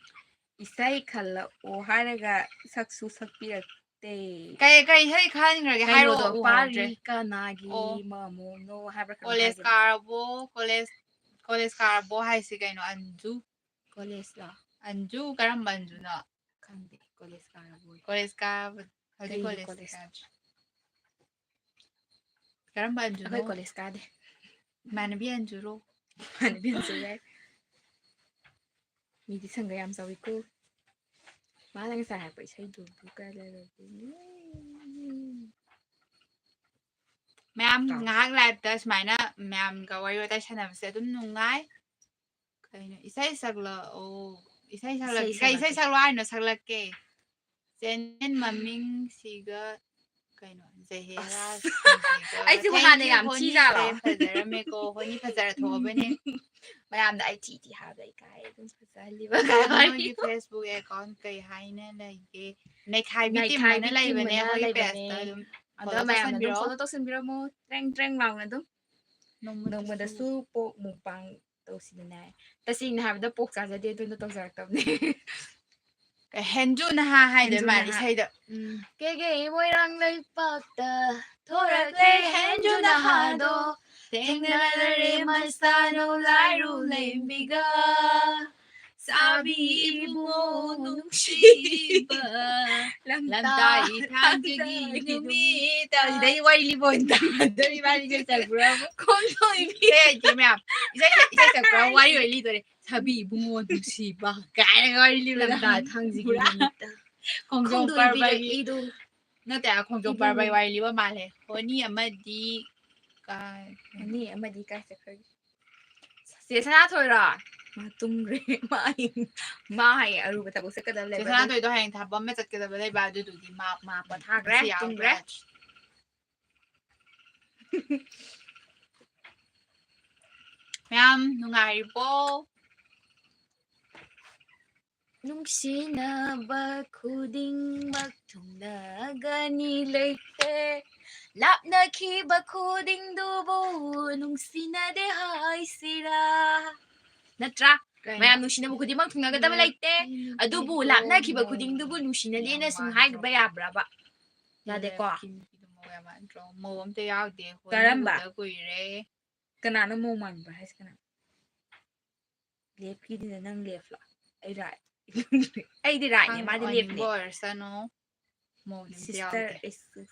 ꯏꯁꯩ ꯈꯜꯂꯛꯑꯣ ꯍꯥꯏꯔꯒ ꯁꯛꯁꯨ ꯁꯛꯄꯤꯔꯛꯇꯦ꯫ ꯀꯩ, ꯀꯩ ꯏꯁꯩ ꯈꯟꯈ꯭ꯔꯒꯦ? ꯍꯥꯏꯔꯛꯑꯣ, ꯀꯩꯅꯣꯗꯣ, ꯎꯍꯧꯗ꯭ꯔꯦ꯫ ꯄꯥꯔꯤ ꯀꯅꯥꯒꯤ ꯑꯣ꯫ ꯃꯃꯣꯝꯅꯣ ꯍꯥꯏꯕ꯭ꯔꯥ ꯀꯩꯅꯣꯝ College ꯍꯥꯏꯕꯅꯦ꯫ ꯀꯥꯔꯕꯣ? College, college ꯀꯥꯔꯕꯣ ꯍꯥꯏꯁꯤ ꯀꯩꯅꯣ? ꯑꯟꯖꯨ? College ꯂꯣ? ꯑꯟꯖꯨ, ꯀꯔꯝꯕ ꯑꯟꯖꯨꯅꯣ? ꯈꯪꯗꯦ, college ꯀꯥꯔꯕꯣ? College ꯀꯥꯕ, ꯍꯧꯖꯤꯛ ꯀꯩꯒꯤ college college? ꯀꯥꯗ꯭ꯔꯤ꯫ ꯀꯔꯝꯕ ꯑꯟꯖꯨꯅꯣ? ꯑꯩꯈꯣꯏ college ꯀꯥꯗꯦ꯫ ꯏꯃꯥꯟꯅꯕꯤ ꯑꯟꯖꯨꯔꯣ? ꯏꯃꯥꯟꯅꯕꯤ ꯑꯟꯖꯨ ꯍꯥꯏ꯫ ꯃꯤꯗꯤ ꯁꯪꯒ ꯌꯥꯝ ꯆꯥꯎꯏꯀꯣ꯫ ꯃꯥꯅ ꯉꯁꯥꯏ ꯍꯥꯏꯔꯛꯄ ꯏꯁꯩꯗꯨꯕꯨ ꯀꯗꯥꯏꯗꯒꯤꯅꯣ? ꯃꯌꯥꯝ ꯇꯥꯎ꯫ ꯉꯥꯏꯍꯥꯛ liveꯇ ꯁꯨꯃꯥꯏꯅ ꯃꯌꯥꯝꯒ ꯋꯥꯔꯤ ꯋꯥꯇꯥꯏ ꯁꯥꯟꯅꯕꯁꯦ ꯑꯗꯨꯝ ꯅꯨꯡꯉꯥꯏ꯫ ꯀꯩꯅꯣ, ꯏꯁꯩ ꯁꯛꯂꯛꯑꯣ꯫ ꯏꯁꯩ ꯁꯛꯂꯛ-, ꯏꯁꯩ ꯀꯩ ꯏꯁꯩ ꯁꯛꯂꯛꯀꯦ꯫ ꯁꯛꯂꯛꯑꯣ ꯍꯥꯏꯅꯣ? ꯁꯛꯂꯛꯀꯦ꯫ Channel ꯃꯃꯤꯡꯁꯤꯒ ꯀꯩꯅꯣ, ꯖꯍꯦꯔꯥ ꯑꯁ꯫ ꯁꯤꯡꯁꯤꯒ꯫ ꯑꯩꯁꯤꯕꯨ Thank ꯍꯥꯟꯅ you, ꯌꯥꯝ ꯍꯣꯅꯤ ꯊꯤꯖꯥꯠꯂꯣ? ꯁꯦ, ꯐꯖꯔꯝꯃꯦꯀꯣ꯫ ꯍꯣꯅꯤ ꯐꯖꯔ ꯊꯣꯛꯑꯕꯅꯦ꯫ ꯃꯌꯥꯝꯅ ꯑꯩ ꯊꯤ ꯊꯤ ꯍꯥꯏꯕꯗ ꯏꯀꯥꯏ ꯑꯗꯨꯝ ꯐꯖꯍꯜꯂꯤꯕ꯫ ꯑꯗꯣ ꯅꯣꯏꯒꯤ Facebook account ꯀꯩ ꯍꯥꯏꯅ ꯂꯩꯒꯦ? ꯅꯩꯈꯥꯏꯕꯤ team ꯅꯩꯈꯥꯏꯕꯤ ꯑꯅ team ꯂꯩꯕꯅꯦ ꯑꯅ ꯑꯩꯈꯣꯏꯒꯤ ꯂꯩꯕꯅꯦ꯫ pageꯇ ꯑꯗꯨꯝ ꯑꯗꯣ follow ꯃꯌꯥꯝꯅ ꯑꯗꯨꯝ ꯇꯧꯁꯟꯕꯤꯔꯣ꯫ Follow ꯇꯧꯁꯟꯕꯤꯔꯝꯃꯣ꯫ ꯇ꯭ꯔꯦꯡ ꯇ꯭ꯔꯦꯡ ꯂꯥꯎꯅ ꯑꯗꯨꯝ꯫ ꯅꯣꯡꯃꯗꯁꯨ꯫ ꯅꯣꯡꯃꯗꯁꯨ pork mukbang ꯇꯧꯁꯤꯗꯅꯦ꯫ ꯇꯁꯦꯡꯅ ꯍꯥꯏꯕꯗ pork ꯆꯥꯖꯗꯦ, ꯑꯗꯨꯅ ꯇꯧꯖꯔꯛꯇꯕꯅꯦ꯫ ꯀꯩ, ꯍꯦꯟꯖꯨ ꯅꯍꯥ ꯍꯥꯏꯗꯣꯏ ꯍꯦꯟꯖꯨ ꯃꯥꯜꯂꯦ ꯅꯍꯥ꯫ ꯏꯁꯩꯗ꯫ ꯎꯝ꯫ ꯀꯦꯒꯦ ꯃꯣꯏꯔꯥꯡ ꯂꯩꯄꯥꯛꯇ ꯊꯣꯔꯛꯂꯦ ꯍꯦꯟꯖꯨ ꯅꯍꯥꯗꯣ꯫ ꯊꯦꯡꯅꯔꯦ ꯃꯁꯥ ꯅꯧꯂꯥꯏꯔꯨ ꯂꯩꯃꯤꯒ, ꯁꯥꯕꯤ ꯏꯕꯨꯡꯉꯣ ꯅꯨꯡꯁꯤꯕ, ꯂꯝꯇꯥ ꯏꯊꯥꯡꯖꯒꯤ ꯅꯨꯃꯤꯠꯇ꯫ ꯁꯤꯗꯩ ꯋꯥꯔꯤ ꯂꯤꯕ ꯑꯣꯏꯅ ꯇꯧꯔꯗꯣꯔꯤ, ꯏꯕꯥꯅꯤ ꯏꯁꯩ ꯁꯛꯄ꯭ꯔꯣ? ꯈꯣꯡꯗꯣꯏꯕꯤ꯫ ꯏꯁꯩ ꯍꯩꯇꯦ ꯃꯌꯥꯝ꯫ ꯏꯁꯩ ꯁꯛ-, ꯏꯁꯩ ꯁꯛꯄ꯭ꯔꯣ? ꯋꯥꯔꯤ ꯑꯣꯏꯅ ꯂꯤꯗꯣꯔꯦ꯫ ꯁꯥꯕꯤ ꯏꯕꯨꯡꯉꯣ ꯅꯨꯡꯁꯤꯕ ꯀꯥꯏꯅꯒ ꯋꯥꯔꯤ ꯂꯤꯕꯗꯣ꯫ ꯂꯝꯇꯥ ꯊꯥꯡꯖꯒꯤ ꯄꯨꯔꯥ ꯅꯨꯃꯤꯠꯇ꯫ ꯈꯣꯡꯖꯣꯝ ꯈꯣꯡꯗꯣꯏꯕꯤꯒ ꯄꯔꯕꯒꯤ ꯏꯗꯨ꯫ ꯅꯠꯇꯦ, ꯈꯣꯡꯖꯣꯝ ꯏꯕꯨꯡꯉꯣ꯫ ꯄꯔꯕꯒꯤ ꯋꯥꯔꯤ ꯂꯤꯕ ꯃꯥꯜꯂꯦ꯫ ꯍꯣꯅꯤ ꯑꯃꯗꯤ ꯀꯥꯏ-, ꯍꯣꯅꯤ ꯑꯃꯗꯤ ꯀꯥꯏ ꯆꯠꯈ꯭ꯔꯒꯦ? ꯆꯦ ꯁꯅꯥꯊꯣꯏꯔꯣ? ꯃꯥ ꯇꯨꯝꯈ꯭ꯔꯦ꯫ ꯃꯥ ꯍꯌꯦꯡ, ꯃꯥ ꯍꯌꯦꯡ ꯑꯔꯨꯕ ꯊꯕꯛ ꯆꯠꯀꯗꯕ ꯆꯦ ꯂꯩꯕ ꯑꯗꯨ꯫ ꯁꯅꯥꯊꯣꯏꯗꯣ ꯍꯌꯦꯡ ꯊꯕꯛ ꯑꯃ ꯆꯠꯀꯗꯕ ꯂꯩꯕ, ꯑꯗꯨꯗꯨꯒꯤ ꯃꯥ ꯃꯥ ꯄꯣꯊꯥꯈ꯭ꯔꯦ, ꯉꯁꯤ ꯌꯥꯎꯗ꯭ꯔꯦ꯫ ꯇꯨꯝꯈ꯭ꯔꯦ꯫ ꯃꯌꯥꯝ ꯅꯨꯡꯉꯥꯏꯔꯤꯕꯣ? ꯅꯨꯡꯁꯤꯅꯕ ꯈꯨꯗꯤꯡꯃꯛ ꯊꯨꯡꯅꯒꯅꯤ ꯂꯩꯇꯦ, ꯂꯥꯞꯅꯈꯤꯕ ꯈꯨꯗꯤꯡꯗꯨꯕꯨ ꯅꯨꯡꯁꯤꯅꯗꯦ ꯍꯥꯏꯁꯤꯔꯥ? ꯅꯠꯇ꯭ꯔꯥ? ꯀꯩꯅꯣ? ꯃꯌꯥꯝ ꯅꯨꯡꯁꯤꯅꯕ ꯈꯨꯗꯤꯡꯃꯛ ꯊꯨꯡꯅꯒꯗꯕ ꯂꯩꯇꯦ, ꯎꯝ, ꯑꯗꯨꯕꯨ ꯎꯝ, ꯂꯥꯞꯅꯈꯤꯕ ꯎꯝ, ꯈꯨꯗꯤꯡꯗꯨꯕꯨ ꯅꯨꯡꯁꯤꯅꯗꯦꯅ ꯌꯥꯝ ꯁꯨꯝ ꯃꯥꯟꯗ꯭ꯔꯣ? ꯍꯥꯏꯕ ꯌꯥꯕ꯭ꯔꯕ? ꯌꯥꯗꯦꯀꯣ? ꯂꯦꯞꯀꯤ ꯅꯨꯄꯤꯗꯣ ꯃꯑꯣꯡ ꯌꯥꯝ ꯃꯥꯟꯗ꯭ꯔꯣ? ꯃꯧ ꯑꯝꯇ ꯌꯥꯎꯗꯦ, ꯍꯣꯅꯤ ꯀꯔꯝꯕ? ꯎꯗ ꯀꯨꯏꯔꯦ꯫ ꯀꯅꯥꯅꯣ ꯃꯧ ꯃꯥꯟꯕ ꯍꯥꯏꯁꯦ ꯀꯅꯥ? ꯂꯦꯞꯀꯤꯗꯨꯅ ꯅꯪ ꯂꯦꯞꯂꯣ? ꯑꯩ ꯔꯥꯏꯠ꯫ ꯑꯩꯗꯤ ꯔꯥꯏꯠꯅꯦ, ꯈꯪꯗꯦ, ꯃꯥꯗꯤ ꯑꯣꯏꯅꯤꯡꯕ ꯂꯦꯞꯅꯦ꯫ ꯑꯣꯏꯔꯁꯅꯨ꯫ ꯃꯧꯗꯤ ꯑꯝꯇ ꯁꯤꯁꯇꯔ ꯌꯥꯎꯗꯦ꯫ ꯑꯦꯁ-,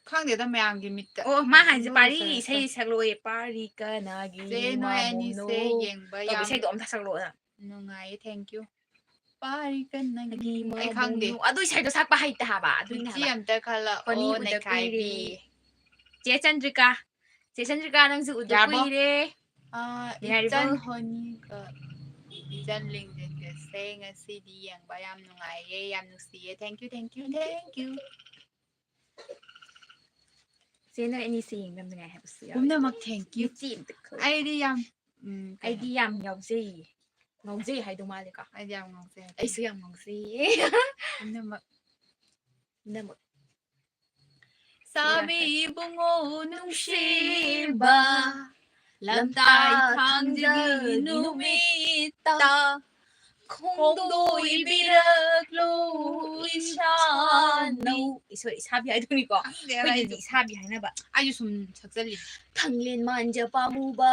ꯈꯪꯗꯦꯗ, ꯃꯌꯥꯝꯒꯤ ꯃꯤꯠꯇ ꯑꯣ, ꯃꯥ ꯍꯥꯏꯁꯦ ꯄꯥꯔꯤ ꯐꯖꯅ ꯏꯁꯩ ꯁꯛꯂꯣꯏꯌꯦ, ꯄꯥꯔꯤ ꯀꯅꯥꯒꯤ ꯆꯦ, ꯅꯣꯏ ꯃꯃꯣꯝꯅꯣ? ꯑꯅꯤꯁꯦ ꯌꯦꯡꯕ ꯇꯧꯕ ꯌꯥꯝ ꯏꯁꯩꯗꯣ ꯑꯝꯇ ꯁꯛꯂꯛꯑꯣ ꯅꯪ꯫ ꯅꯨꯡꯉꯥꯏꯌꯦ, thank you꯫ ꯄꯥꯔꯤ ꯀꯅꯥꯒꯤ ꯑꯩꯒꯤ ꯑꯩ ꯈꯪꯗꯦ꯫ ꯃꯃꯣꯝꯅꯣ? ꯑꯗꯨ ꯏꯁꯩꯗꯣ ꯁꯛꯄ ꯍꯩꯇꯦ ꯍꯥꯏꯕ, ꯑꯗꯨꯏꯅꯦ ꯃꯤꯆꯤ ꯍꯥꯏꯕ꯫ ꯑꯝꯇ ꯈꯜꯂꯛꯑꯣ, ꯍꯣꯅꯤ ꯎꯗ ꯅꯩꯈꯥꯏꯕꯤ꯫ ꯀꯨꯏꯔꯦ꯫ ꯆꯦ ꯆꯟꯗ꯭ꯔꯤꯀꯥ, ꯆꯦ ꯆꯟꯗ꯭ꯔꯤꯀꯥ, ꯅꯪꯁꯨ ꯎꯗ ꯌꯥꯔꯕꯣ? ꯀꯨꯏꯔꯦ꯫ ꯑꯥ, ꯌꯥꯔꯤꯕꯣ? ꯏꯆꯟ ꯍꯣꯅꯤꯒ ꯏꯆꯟ ꯂꯤꯡꯖꯦꯟꯒꯁꯦ ꯉꯁꯤꯗꯤ ꯌꯦꯡꯕ ꯌꯥꯝ ꯅꯨꯡꯉꯥꯏꯌꯦ, ꯌꯥꯝ ꯅꯨꯡꯁꯤꯌꯦ꯫ Thank you, thank you, thank you꯫ ꯆꯦ, ꯅꯣꯏ ꯑꯅꯤꯁꯦ ꯌꯦꯡꯕ ꯌꯥꯝ ꯅꯨꯡꯉꯥꯏ ꯍꯥꯏꯕꯁꯨ ꯌꯥꯎꯋꯦ꯫ ꯄꯨꯝꯅꯃꯛ thank you꯫ ꯃꯤꯆꯤ ꯑꯝꯇ ꯈꯜꯂꯣ꯫ ꯑꯩꯗꯤ ꯌꯥꯝ, ꯎꯝ, ꯀꯩ ꯑꯩꯗꯤ ꯌꯥꯝ ꯉꯥꯎꯖꯩꯌꯦ꯫ ꯉꯥꯎꯖꯩ ꯍꯥꯏꯗꯧ ꯃꯥꯜꯂꯦꯀꯣ? ꯑꯩꯗꯤ ꯌꯥꯝ ꯉꯥꯎꯖꯩ ꯍꯥꯏꯕ꯫ ꯑꯩꯁꯨ ꯌꯥꯝ ꯉꯥꯎꯖꯩꯌꯦ꯫ ꯄꯨꯝꯅꯃꯛ꯫ ꯄꯨꯝꯅꯃꯛ꯫ ꯁꯥꯕꯤ ꯏꯕꯨꯡꯉꯣ ꯅꯨꯡꯁꯤꯕ, ꯂꯝꯇꯥ ꯏꯊꯥꯡꯖꯒꯤ ꯅꯨꯃꯤꯠꯇ ꯈꯣꯡꯗꯣꯏꯕꯤꯔꯛꯂꯣ ꯏꯁꯥꯅꯧ꯫ ꯏꯁꯣ-, ꯏꯁꯥꯕꯤ ꯍꯥꯏꯗꯣꯏꯅꯤꯀꯣ꯫ ꯈꯪꯗꯦ, ꯑꯩꯈꯣꯏꯗꯗꯤ ꯑꯩꯁꯨ꯫ ꯏꯁꯥꯕꯤ ꯍꯥꯏꯅꯕ꯫ ꯑꯩꯁꯨ ꯁꯨꯝ ꯁꯛꯆꯜꯂꯤ꯫ ꯊꯪꯂꯦꯟ ꯃꯥꯟꯖ ꯄꯥꯝꯃꯨꯕ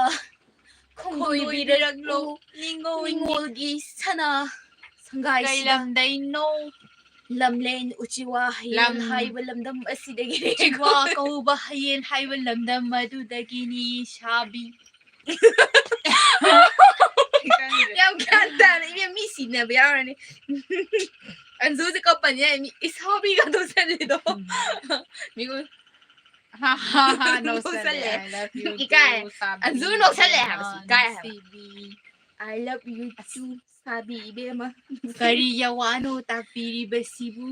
ꯈꯣꯡꯗꯣꯏꯕꯤꯔꯛꯂꯣ ꯈꯣꯡꯗꯣꯏꯕꯤꯔꯛꯂꯣ ꯅꯤꯉꯣꯜꯒꯤ ꯅꯤꯉꯣꯜꯒꯤ ꯁꯅꯥ ꯀꯩ ꯁꯪꯒꯥꯏꯁꯤꯗ꯫ ꯂꯝꯗꯩꯅꯣ? ꯂꯝꯂꯦꯟ ꯎꯆꯤꯋꯥ ꯍꯌꯦꯟ ꯂꯝ ꯍꯥꯏꯕ ꯂꯝꯗꯝ ꯑꯁꯤꯗꯒꯤꯅꯦ꯫ ꯎꯆꯤꯋꯥ ꯀꯧꯕ ꯍꯌꯦꯟ ꯍꯥꯏꯕ ꯂꯝꯗꯝ ꯑꯗꯨꯗꯒꯤꯅꯤ ꯁꯥꯕꯤ꯫ ꯈꯪꯗ꯭ꯔꯦ꯫ ꯌꯥꯝ ꯒ꯭ꯌꯥꯟ ꯇꯥꯅ, ꯏꯕꯦꯝ, ꯃꯤ ꯁꯤꯅꯕ ꯌꯥꯎꯔꯅꯤ꯫ ꯑꯟꯖꯨꯁꯦ ꯀꯞꯄꯅꯤ ꯍꯥꯏ, ꯃꯤ ꯏꯁꯥꯕꯤꯒ ꯇꯧꯁꯜꯂꯤꯗꯣ꯫ ꯎꯝ꯫ ꯃꯤꯉꯣꯟ ꯍꯥ, ꯍꯥ, ꯍꯥ, ꯅꯣꯛꯁꯜꯂꯦ꯫ ꯅꯣꯛꯁꯜꯂꯦ꯫ I love you ꯏꯀꯥꯏ꯫ Too, ꯁꯥꯕꯤ ꯑꯟꯖꯨ ꯅꯣꯛꯁꯜꯂꯦ ꯍꯥꯏꯕꯁꯤ ꯏꯕꯦꯝꯃ, ꯏꯀꯥꯏ ꯍꯥꯏꯕ꯫ ꯅꯨꯡꯁꯤꯕꯤ꯫ I love you ꯑꯁ꯫ Too, ꯁꯥꯕꯤ ꯏꯕꯦꯝꯃ꯫ ꯀꯔꯤ ꯌꯥꯋꯥꯅꯣ ꯇꯥꯛꯄꯤꯔꯤꯕꯁꯤꯕꯨ?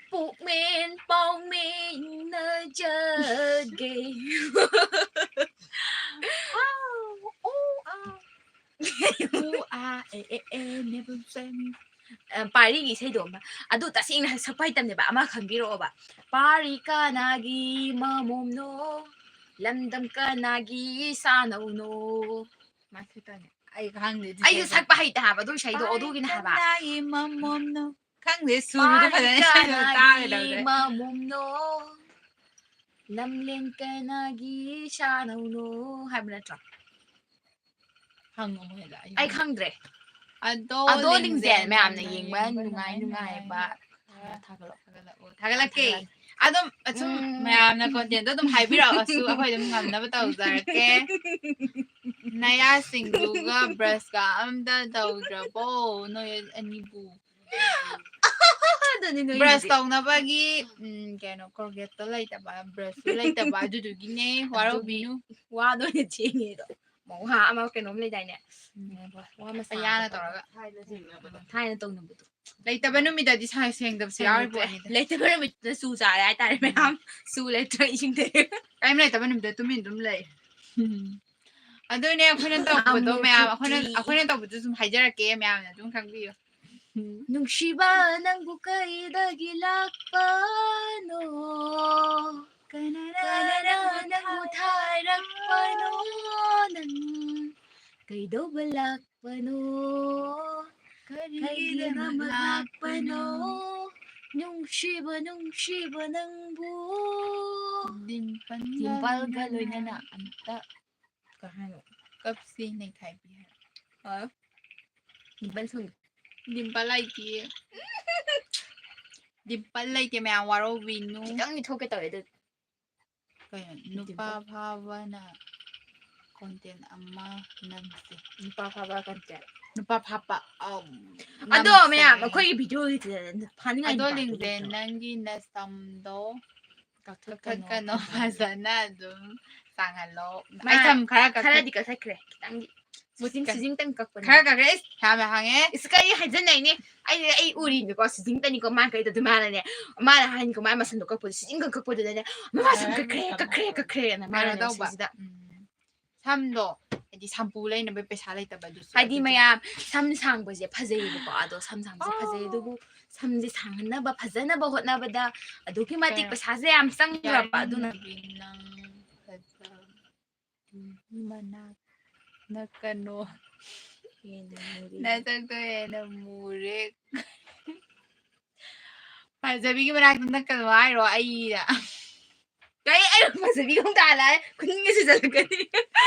ꯄꯨꯛꯃꯦꯟ ꯄꯥꯎꯃꯦꯟꯅꯖꯒꯦ꯫ ꯑꯥꯎ, ꯑꯣ, ꯑꯥ꯫ ꯎ, ꯑꯥ, ꯑꯦ, ꯑꯦ, ꯑꯦ, never say me. ꯑ, ꯄꯥꯔꯤꯒꯤ ꯏꯁꯩꯗꯣ ꯑꯃ꯫ ꯑꯗꯨ ꯇꯁꯦꯡꯅ ꯁꯛꯄ ꯍꯩꯇꯕꯅꯦꯕ꯫ ꯑꯃ ꯈꯟꯕꯤꯔꯛꯑꯣꯕ꯫ ꯄꯥꯔꯤ ꯀꯅꯥꯒꯤ ꯃꯃꯣꯝꯅꯣ? ꯂꯝꯗꯝ ꯀꯅꯥꯒꯤ ꯁꯥꯅꯧꯅꯣ? ꯃꯥ ꯁꯛꯇꯣꯏꯅꯦ꯫ ꯑꯩ ꯈꯪꯗꯦ ꯑꯗꯨ ꯑꯩꯁꯨ ꯏꯁꯩꯗꯣ꯫ ꯁꯛꯄ ꯍꯩꯇꯦ ꯍꯥꯏꯕ ꯑꯗꯨ ꯏꯁꯩꯗꯣ, ꯄꯥꯔꯤ ꯑꯗꯨꯒꯤꯅꯦ ꯍꯥꯏꯕ꯫ ꯀꯅꯥꯒꯤ ꯃꯃꯣꯝꯅꯣ? ꯈꯪꯗꯦ, ꯁꯨꯔꯗꯣ ꯄꯥꯔꯤ ꯐꯖꯅ ꯏꯁꯩꯗꯣ ꯀꯅꯥꯒꯤ ꯇꯥꯒꯗꯧꯔꯦ꯫ ꯃꯃꯣꯝꯅꯣ? ꯂꯝꯂꯦꯟ ꯀꯅꯥꯒꯤ ꯁꯥꯅꯧꯅꯣ ꯍꯥꯏꯕ ꯅꯠꯇ꯭ꯔꯣ? ꯍꯪꯉꯣ ꯃꯣꯏꯗ, ꯑꯩ ꯑꯩ ꯈꯪꯗꯦ꯫ ꯈꯪꯗ꯭ꯔꯦ꯫ ꯑꯗꯣ ꯑꯗꯣ ꯂꯤꯡꯖꯦꯜ ꯂꯤꯡꯖꯦꯜ ꯃꯌꯥꯝꯅ ꯃꯌꯥꯝꯅ ꯌꯦꯡꯕ ꯌꯦꯡꯕ ꯅꯨꯡꯉꯥꯏ ꯅꯨꯡꯉꯥꯏ ꯅꯨꯡꯉꯥꯏꯕ ꯅꯨꯡꯉꯥꯏꯕ ꯈꯔ ꯊꯥꯒꯠꯂꯛꯑꯣ꯫ ꯊꯥꯒꯠꯂꯛꯑꯣ, ꯊꯥꯒꯠꯂꯛꯀꯦ꯫ ꯊꯥꯒꯠꯂꯛꯑꯣ꯫ ꯑꯗꯨꯝ ꯑꯁꯨꯝ ꯎꯝ꯫ ꯃꯌꯥꯝꯅ content ꯗꯣ ꯑꯗꯨꯝ ꯍꯥꯏꯕꯤꯔꯛꯑꯣ, ꯑꯁꯨ ꯑꯩꯈꯣꯏ ꯑꯗꯨꯝ ꯉꯝꯅꯕ ꯇꯧꯖꯔꯛꯀꯦ꯫ ꯅꯌꯥꯁꯤꯡꯗꯨꯒ brush ꯀ ꯑꯝꯇ ꯇꯧꯗ꯭ꯔꯕꯣ ꯅꯣꯏ ꯑꯅꯤꯕꯨ? ꯑꯗꯨꯅꯤ ꯅꯣꯏ brush ꯍꯧꯖꯤꯛ꯫ ꯇꯧꯅꯕꯒꯤ, ꯎꯝ, ꯀꯩꯅꯣ, Colgate ꯇꯣ ꯂꯩꯇꯕ, brush ꯁꯨ ꯂꯩꯇꯕ, ꯑꯗꯨꯗꯨꯒꯤꯅꯦ, ꯑꯗꯨꯒꯤ ꯋꯥꯔꯧꯕꯤꯅꯨ꯫ ꯋꯥꯗꯣ ꯑꯣꯏꯅ ꯆꯦꯡꯉꯦꯗꯣ꯫ ꯃꯧꯍꯥ ꯑꯃ ꯀꯩꯅꯣꯝ ꯂꯩꯗꯥꯏꯅꯦ? ꯎꯝ, ꯋꯥ ꯃꯆꯥ ꯑꯌꯥꯅ ꯑꯃ ꯇꯧꯔꯒ꯫ ꯇꯧꯔꯒ꯫ ꯊꯥꯏꯅ ꯇꯧꯅꯕꯗꯣ꯫ ꯂꯩꯇꯕ ꯅꯨꯃꯤꯠꯇꯗꯤ ꯁꯥ-, ꯁꯦꯡꯗꯕꯁꯨ ꯌꯥꯎꯔꯤ ꯁꯦꯡꯗꯣꯛꯇ꯭ꯔꯦ꯫ ꯄꯣꯠꯅꯤꯗ꯫ ꯂꯩꯇꯕ ꯅꯨꯃꯤꯠꯇ ꯆꯨ ꯆꯥꯔꯦ ꯍꯥꯏꯇꯥꯔꯦ ꯎꯝ꯫ ꯃꯌꯥꯝ꯫ ꯆꯨ ꯂꯩꯇ꯭ꯔꯦ, ꯏꯁꯤꯡ ꯊꯛꯑꯦ꯫ ꯀꯔꯤꯝ ꯂꯩꯇꯕ ꯅꯨꯃꯤꯠꯇ ꯇꯨꯃꯤꯟ ꯑꯗꯨꯝ ꯂꯩ꯫ ꯎꯝ꯫ ꯑꯗꯨꯅꯦ ꯑꯩꯈꯣꯏꯅ ꯇꯧꯕꯗꯣ ꯑꯃꯨꯛ ꯃꯌꯥꯝ, ꯑꯩꯈꯣꯏꯅ, ꯈꯨꯠꯇꯤ꯫ ꯑꯩꯈꯣꯏꯅ ꯇꯧꯕꯗꯨ ꯁꯨꯝ ꯍꯥꯏꯖꯔꯛꯀꯦ, ꯃꯌꯥꯝꯅ ꯑꯗꯨꯝ ꯈꯪꯕꯤꯌꯨ꯫ ꯎꯝ꯫ ꯅꯨꯡꯁꯤꯕ ꯅꯪꯕꯨ ꯀꯩꯗꯒꯤ ꯂꯥꯛꯄꯅꯣ? ꯀꯅꯥꯅ ꯀꯅꯥꯅ ꯅꯪꯕꯨ ꯅꯪꯕꯨ ꯊꯥꯔꯛꯄꯅꯣ? ꯅꯪ ꯀꯩꯗꯧꯕ ꯂꯥꯛꯄꯅꯣ? ꯀꯩꯗꯃꯛ ꯂꯥꯛꯄꯅꯣ? ꯅꯨꯡꯁꯤꯕ, ꯅꯨꯡꯁꯤꯕ ꯅꯪꯕꯨ꯫ ꯗꯤꯝꯄꯜꯒ ꯗꯤꯝꯄꯜꯒ ꯂꯣꯏꯅꯅ꯫ ꯂꯣꯏꯅꯅ ꯑꯝꯇ ꯀꯩ ꯍꯥꯏꯅꯣ? ꯀꯞꯁꯤ ꯅꯩꯈꯥꯏꯕꯤ ꯍꯥꯏ꯫ ꯑ? ꯗꯤꯝꯄꯜ ꯁꯣꯏ꯫ ꯗꯤꯝꯄꯜ ꯂꯩꯇꯤꯌꯦ꯫ ꯗꯤꯝꯄꯜ ꯂꯩꯇꯦ ꯃꯌꯥꯝ, ꯋꯥꯔꯧꯕꯤꯅꯨ꯫ ꯈꯤꯇꯪꯗꯤ ꯊꯣꯛꯀꯦ ꯇꯧꯋꯦ ꯑꯗꯨ꯫ ꯀꯩꯅꯣ? ꯅꯨꯄꯥ ꯗꯤꯝꯄꯜ꯫ ꯐꯥꯕꯅ content ꯑꯃ ꯅꯝꯁꯦ꯫ ꯅꯨꯄꯥ ꯐꯥꯕ content꯫ ꯅꯨꯄꯥ ꯐꯥꯕ, ꯑꯝ, ꯑꯗꯣ ꯅꯝꯁꯦ꯫ ꯃꯌꯥꯝ ꯑꯩꯈꯣꯏꯒꯤ videoꯒꯤ ꯐꯥꯅꯤꯡꯉꯥꯏ ꯑꯗꯣ ꯅꯨꯄꯥꯗꯣ ꯂꯤꯡꯖꯦꯜ, ꯂꯩꯇ꯭ꯔꯣ? ꯅꯪꯒꯤ ꯅꯁꯝꯗꯣ ꯀꯛꯊꯠꯀꯅꯣ, ꯀꯛꯊꯠꯀꯅꯣ, ꯐꯖꯅ꯫ ꯐꯖꯅ ꯑꯗꯨꯝ ꯁꯥꯡꯍꯜꯂꯣ꯫ ꯃꯥ ꯑꯩ ꯁꯝ ꯈꯔ ꯀꯛꯊꯠ-, ꯈꯔꯗꯤ ꯀꯛꯊꯠꯈ꯭ꯔꯦ, ꯈꯤꯇꯪꯗꯤ꯫ ꯃꯨꯆꯤꯟ ꯀꯛ-, ꯁꯤꯖꯤꯡꯇꯪ ꯀꯛꯄꯅꯦ꯫ ꯈꯔ ꯀꯛꯈ꯭ꯔꯦ꯫ ꯏꯁ, ꯌꯥꯝ ꯍꯥꯡꯉꯦ꯫ ꯏꯁ, ꯀꯔꯤ ꯍꯥꯏꯖꯟꯅꯩꯅꯦ? ꯑꯩ, ꯑꯩ ꯎꯔꯤꯅꯤꯀꯣ, ꯁꯤꯖꯤꯡꯇꯅꯤꯀꯣ ꯃꯥ ꯀꯩꯗꯧꯗꯣꯏ? ꯃꯥꯅꯅꯦ, ꯃꯥꯅ ꯍꯥꯏꯅꯤꯀꯣ, ꯃꯥꯏ ꯃꯁꯝꯗꯣ ꯀꯛꯄꯗꯣ, ꯁꯤꯖꯤꯡꯒ ꯀꯛꯄꯗꯣꯅꯅꯦ, "ꯃꯃꯥ ꯁꯝ ꯈꯔ ꯀꯛꯈ꯭ꯔꯦ, ꯀꯛꯊꯠꯂꯣ꯫ ꯀꯛꯈ꯭ꯔꯦ, ꯀꯛꯈ꯭ꯔꯦꯅ" ꯃꯥꯅꯅꯦ ꯀꯩꯅꯣ ꯇꯧꯕ, ꯁꯤꯁꯤꯗ꯫ ꯎꯝ, ꯁꯝꯗꯣ, ꯍꯥꯏꯗꯤ, ꯁꯝꯄꯨ ꯂꯩꯅꯕ ꯄꯩꯁꯥ ꯂꯩꯇꯕ, ꯑꯗꯨꯁꯨ ꯍꯥꯏꯗꯤ, ꯑꯗꯨꯒꯤ꯫ ꯃꯌꯥꯝ ꯁꯝ ꯁꯥꯡꯕꯁꯦ ꯐꯖꯩꯌꯦꯕꯀꯣ, ꯑꯗꯣ ꯁꯝ ꯁꯥꯡꯕꯁꯦ ꯐꯖꯩ, ꯑꯣ꯫ ꯑꯗꯨꯕꯨ ꯁꯝꯁꯦ ꯁꯥꯡꯍꯟꯅꯕ, ꯐꯖꯅꯕ ꯍꯣꯠꯅꯕꯗ ꯑꯗꯨꯛꯀꯤ ꯃꯇꯤꯛ ꯀꯩꯅꯣ, ꯄꯩꯁꯥꯁꯦ ꯌꯥꯝ ꯆꯪꯈ꯭ꯔꯕ, ꯑꯗꯨꯅ꯫ ꯌꯥꯔꯤꯉꯩꯗꯤ ꯅꯪ ꯐꯖ-, ꯃꯅꯥꯛ ꯅꯛꯀꯅꯣ꯫ ꯍꯦꯟꯅ ꯃꯨꯔꯦ꯫ ꯅꯁꯛꯇꯣ ꯍꯦꯟꯅ ꯃꯨꯔꯦ꯫ ꯐꯖꯕꯤꯒꯤ ꯃꯅꯥꯛꯇ ꯅꯛꯀꯅꯣ ꯍꯥꯏꯔꯣ? ꯑꯩꯗ꯫ ꯀꯩ? ꯑꯩ ꯐꯖꯕꯤꯒ ꯑꯃꯨꯛ ꯇꯥꯜꯂꯛꯑꯦ? ꯈꯨꯅꯤꯡꯒ ꯁꯤꯖꯜꯂꯛꯀꯅꯤ꯫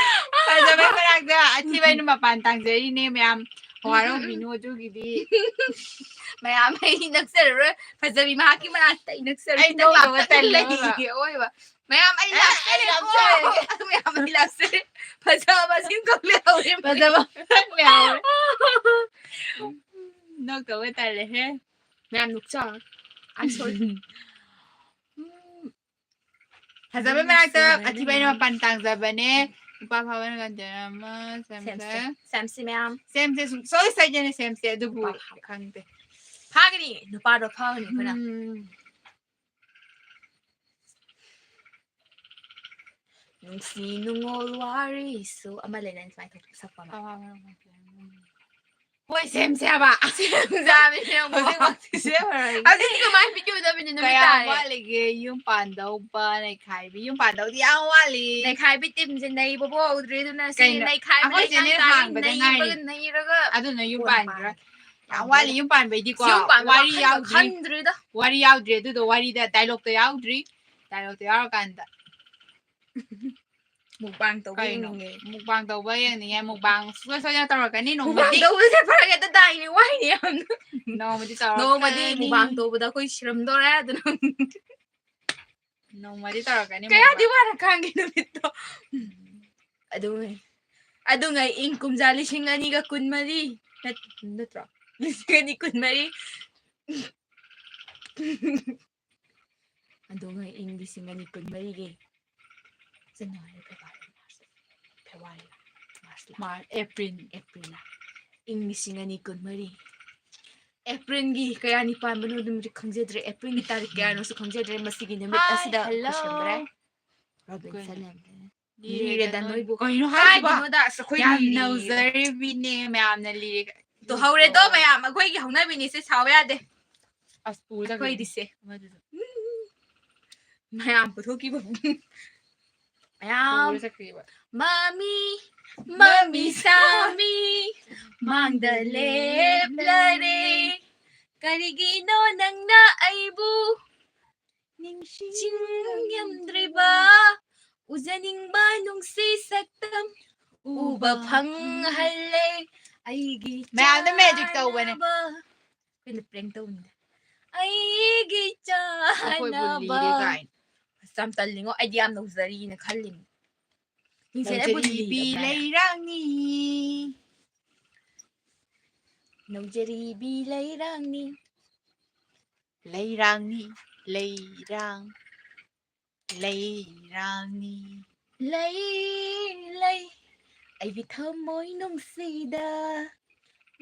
ꯐꯖꯕꯩ ꯃꯅꯥꯛꯇ ꯑꯊꯤꯕ ꯑꯩꯅ ꯃꯄꯥꯟ ꯇꯥꯡꯖꯔꯤꯅꯦ ꯃꯌꯥꯝ꯫ ꯎꯝ, ꯎꯝ, ꯎꯝ꯫ ꯋꯥꯔꯧꯕꯤꯅꯨ ꯑꯗꯨꯒꯤꯗꯤ꯫ ꯃꯌꯥꯝ ꯑꯩ ꯅꯛꯆꯔꯔꯣꯏ꯫ ꯐꯖꯕꯤ ꯃꯍꯥꯛꯀꯤ ꯃꯅꯥꯛꯇ ꯑꯩ ꯅꯛꯆꯔꯣꯏ꯫ ꯑꯩ ꯈꯤꯇꯪ ꯅꯣꯛꯇꯕ ꯂꯥꯞꯇꯛꯅ ꯇꯜꯂꯦ ꯂꯩꯒꯦ꯫ ꯍꯥꯏꯕ꯫ ꯑꯣꯏꯕ꯫ ꯃꯌꯥꯝ ꯑꯩ ꯑꯦ, ꯑꯩ ꯂꯥꯞꯆꯔꯦꯀꯣ꯫ ꯂꯥꯞꯆꯔꯦ꯫ ꯃꯌꯥꯝ ꯑꯩ ꯂꯥꯞꯆꯔꯦ꯫ ꯐꯖꯕ ꯃꯁꯤꯡ ꯈꯛ ꯂꯩꯍꯧꯔꯦ꯫ ꯐꯖꯕ ꯃꯁꯤꯡ ꯂꯩꯍꯧꯔꯦ꯫ ꯅꯣꯛꯇꯧꯕ ꯇꯜꯂꯦꯍꯦ꯫ ꯃꯌꯥꯝ ꯅꯣꯛꯆꯧ꯫ I'm sorry꯫ ꯎꯝ꯫ ꯐꯖꯕꯩ ꯃꯔꯛꯇ ꯅꯨꯡꯁꯤꯕꯅ ꯑꯊꯤꯕ ꯑꯩꯅ ꯃꯄꯥꯟ ꯇꯥꯡꯖꯕꯅꯦ꯫ ꯅꯨꯄꯥ ꯐꯥꯕꯅ ꯀꯟꯖꯅ ꯑꯃ ꯁꯦꯝꯁꯦ꯫ ꯁꯦꯝꯁꯦ꯫ ꯁꯦꯝꯁꯦ ꯃꯌꯥꯝ꯫ ꯁꯦꯝꯁꯦ ꯁꯨꯡꯁꯣꯏ ꯁꯣꯏꯗꯅ ꯁꯦꯝꯁꯦ, ꯑꯗꯨꯕꯨ ꯅꯨꯄꯥ ꯐꯥꯕ꯫ ꯈꯪꯗꯦ꯫ ꯐꯥꯒꯅꯤ꯫ ꯅꯨꯄꯥꯗꯣ ꯐꯥꯒꯅꯤ ꯑꯩꯈꯣꯏꯅ꯫ ꯎꯝ꯫ ꯅꯨꯡꯁꯤ ꯅꯨꯡꯉꯣꯜ ꯋꯥꯔꯤꯁꯨ ꯑꯃ ꯂꯩꯅ ꯁꯨꯃꯥꯏꯅ ꯊꯣꯛ-, ꯁꯛꯄ ꯑꯃ꯫ ꯍꯣꯏ, ꯁꯦꯝꯁꯦ ꯍꯥꯏꯕ꯫ ꯁꯦꯝꯁꯦ ꯍꯥꯏꯕꯅꯦ ꯑꯃꯨꯛ꯫ ꯍꯧꯖꯤꯛꯃꯛꯇꯤ ꯁꯦꯝꯃꯔꯣꯏꯒꯦ꯫ ꯍꯧꯖꯤꯛꯇꯤ ꯀꯃꯥꯏꯅ video ꯅꯝꯃꯤꯅꯣ? ꯅꯨꯃꯤꯠ ꯀꯌꯥꯝ ꯇꯥꯔꯦ꯫ ꯋꯥꯠꯂꯤꯒꯦ ꯌꯨꯝ ꯄꯥꯟꯗꯧꯕ ꯅꯩꯈꯥꯏꯕꯤ? ꯌꯨꯝ ꯄꯥꯟꯗꯧꯗꯤ ꯌꯥꯝ ꯋꯥꯠꯂꯤ꯫ ꯅꯩꯈꯥꯏꯕꯤ teamꯁꯦ ꯅꯩꯕꯕꯨ ꯍꯧꯗ꯭ꯔꯤ, ꯑꯗꯨꯅ ꯁꯤ ꯀꯩꯅꯣ? ꯅꯩꯈꯥꯏꯕ ꯑꯩꯈꯣꯏ ꯂꯩꯀꯥꯏ ꯆꯦꯅꯦꯜ ꯇꯥꯔꯦ, ꯍꯥꯡꯕꯗ ꯅꯩꯕꯒ ꯉꯥꯏꯔꯤ꯫ ꯅꯩꯔꯒ ꯑꯗꯨꯅ ꯌꯨꯝ ꯀꯣꯟꯅ ꯄꯥꯟꯈ꯭ꯔꯦ꯫ ꯄꯥꯟꯈ꯭ꯔꯦ꯫ ꯌꯥꯝ ꯋꯥꯠꯂꯤ ꯌꯨꯝ ꯄꯥꯟꯕꯩꯗꯤꯀꯣ꯫ ꯌꯨꯝ ꯄꯥꯟꯕ ꯋꯥꯔꯤ ꯋꯥꯈꯜꯒ ꯌꯥꯎꯗ꯭ꯔꯤ꯫ ꯈꯟꯗ꯭ꯔꯤꯗ꯫ ꯋꯥꯔꯤ ꯌꯥꯎꯗ꯭ꯔꯤ ꯑꯗꯨꯗꯣ, ꯋꯥꯔꯤꯗ ꯗꯥꯏꯂꯣꯛꯇ ꯌꯥꯎꯗ꯭ꯔꯤ꯫ ꯗꯥꯏꯂꯣꯛꯇ ꯌꯥꯎꯔꯀꯥꯟꯗ ꯃꯨꯛꯕꯥꯡ ꯇꯧꯕ ꯀꯩꯅꯣ? ꯌꯦꯡꯅꯤꯡꯉꯦ꯫ ꯃꯨꯛꯕꯥꯡ ꯇꯧꯕ ꯌꯦꯡꯅꯤꯡꯉꯦ꯫ ꯃꯨꯛꯕꯥꯡ ꯁꯨꯡꯁꯣꯏ ꯁꯣꯏꯗꯅ ꯇꯧꯔꯛꯀꯅꯤ ꯃꯨꯛꯕꯥꯡ ꯅꯣꯡꯃꯗꯤ꯫ ꯇꯧꯕꯁꯦ ꯐꯔꯛ ꯍꯦꯛꯇ ꯇꯥꯏꯅꯦ, ꯋꯥꯏꯅꯦ ꯌꯥꯝꯅ꯫ ꯅꯣꯡꯃꯗꯤ ꯅꯣꯡꯃꯗꯤ ꯇꯧꯔꯛꯀꯅꯤ꯫ ꯃꯨꯛꯕꯥꯡ ꯇꯧꯕꯗ ꯑꯩꯈꯣꯏ ꯁꯤꯔꯝꯗꯣꯔꯦ, ꯑꯗꯨꯅ ꯅꯣꯡꯃꯗꯤ ꯇꯧꯔꯛꯀꯅꯤ ꯀꯌꯥꯗꯤ ꯃꯨꯛꯕꯥꯡ꯫ ꯋꯥꯔꯀꯥꯟꯒꯤ ꯅꯨꯃꯤꯠꯇꯣ꯫ ꯑꯗꯨꯉꯩ ꯑꯗꯨꯉꯩ ꯏꯪ ꯀꯨꯝꯖꯥ ꯂꯤꯁꯤꯡ ꯑꯅꯤꯒ ꯀꯨꯟꯃꯔꯤ ꯅꯠ-, ꯅꯠꯇ꯭ꯔꯣ? ꯂꯤꯁꯤꯡ ꯑꯅꯤ ꯀꯨꯟꯃꯔꯤ꯫ ꯑꯗꯨꯉꯩ ꯏꯪ ꯂꯤꯁꯤꯡ ꯑꯅꯤ ꯀꯨꯟꯃꯔꯤꯒꯤ January, February, March, February, March ꯂꯥ? ꯃꯥꯔ-, ꯑꯦꯄ꯭ꯔꯤꯜ꯫ ꯑꯦꯄ꯭ꯔꯤꯜ ꯂꯥ? ꯏꯪ ꯂꯤꯁꯤꯡ ꯑꯅꯤ ꯀꯨꯟꯃꯔꯤ꯫ ꯑꯦꯄ꯭ꯔꯤꯜꯒꯤ ꯀꯌꯥꯅꯤ ꯄꯥꯟꯕꯅꯣ ꯑꯗꯨꯝꯗꯤ ꯈꯪꯖꯗ꯭ꯔꯦ꯫ ꯑꯦꯄ꯭ꯔꯤꯜꯒꯤ ꯇꯥꯔꯤꯛ ꯀꯌꯥꯅꯣꯁꯨ ꯈꯪꯖꯗ꯭ꯔꯦ꯫ ꯃꯁꯤꯒꯤ ꯅꯨꯃꯤꯠ Hi, ꯑꯁꯤꯗ hello. ꯀꯨꯏꯁꯟꯈ꯭ꯔꯦ꯫ ꯀꯩꯅꯣ? ꯔꯣꯕꯤꯟꯁꯟ ꯌꯥꯝ ꯂꯤꯔꯦ꯫ ꯂꯤꯔꯦꯗ ꯂꯤꯔꯦꯗ ꯅꯣꯏ-, ꯅꯣꯏꯕꯨ꯫ ꯀꯩꯅꯣ ꯍꯥꯏꯁꯤꯕꯣ? ꯀꯥꯏꯗꯅꯣꯗ? ꯑꯁ, ꯑꯩꯈꯣꯏ ꯌꯥꯝ ꯂꯤꯔꯦ꯫ ꯅꯧꯖꯔꯤꯕꯤꯅꯦ ꯃꯌꯥꯝꯅ ꯂꯤꯔꯦ꯫ ꯇꯣ ꯍꯧꯔꯦꯗꯣ ꯃꯌꯥꯝ, ꯑꯩꯈꯣꯏꯒꯤ ꯍꯧꯅꯕꯤꯅꯤꯁꯦ, ꯁꯥꯎꯕ ꯌꯥꯗꯦ꯫ ꯑꯁ, ꯄꯨꯔ ꯆꯠꯈ꯭ꯔꯤꯅꯤ꯫ ꯑꯩꯈꯣꯏꯗꯤꯁꯦ꯫ ꯑꯃꯗꯨꯁꯨ ꯃꯌꯥꯝ ꯄꯨꯊꯣꯛꯈꯤꯕ꯫ ꯃꯌꯥꯝ꯫ ꯄꯨꯔ ꯆꯠꯈ꯭ꯔꯤꯕ꯫ ꯃꯃꯤ, ꯃꯃꯤ ꯁꯥꯃꯤ, ꯃꯥꯡꯗ ꯂꯦꯞꯂꯔꯦ꯫ ꯀꯔꯤꯒꯤꯅꯣ ꯅꯪꯅ ꯑꯩꯕꯨ ꯅꯤꯡꯁꯤꯡꯉꯝꯗ꯭ꯔꯤꯕ? ꯎꯖꯅꯤꯡꯕ ꯅꯨꯡꯁꯤ ꯁꯛꯇꯝ ꯎꯕ ꯐꯪꯍꯜꯂꯦ꯫ ꯑꯩꯒꯤ ꯃꯌꯥꯝꯗ magic ꯇꯧꯕꯅꯦ꯫ ꯆꯥꯅꯕ꯫ ꯑꯩꯈꯣꯏꯅ prank ꯇꯧꯕꯅꯤꯗ꯫ ꯑꯩꯒꯤ ꯑꯩꯈꯣꯏꯕꯨ ꯆꯥꯅꯕ꯫ ꯂꯤꯔꯦ ꯀꯥꯏꯅ꯫ ꯑꯁ, ꯌꯥꯝ ꯇꯜꯂꯤꯉꯣ꯫ ꯑꯩꯗꯤ ꯌꯥꯝ ꯅꯧꯖꯔꯤꯅ ꯈꯜꯂꯤꯅꯤ꯫ ꯅꯤꯡꯁꯦ ꯑꯩꯕꯨ ꯅꯧꯖꯔꯤꯕꯤ ꯂꯤꯔꯕ꯭ꯔꯥꯅꯦ? ꯂꯩꯔꯥꯡꯅꯤ꯫ ꯅꯧꯖꯔꯤꯕꯤ ꯂꯩꯔꯥꯡꯅꯤ꯫ ꯂꯩꯔꯥꯡꯅꯤ, ꯂꯩꯔꯥꯡ, ꯂꯩꯔꯥꯡꯅꯤ꯫ ꯂꯩ, ꯂꯩ, ꯑꯩꯒꯤ ꯊꯃꯣꯏ ꯅꯨꯡꯁꯤꯗ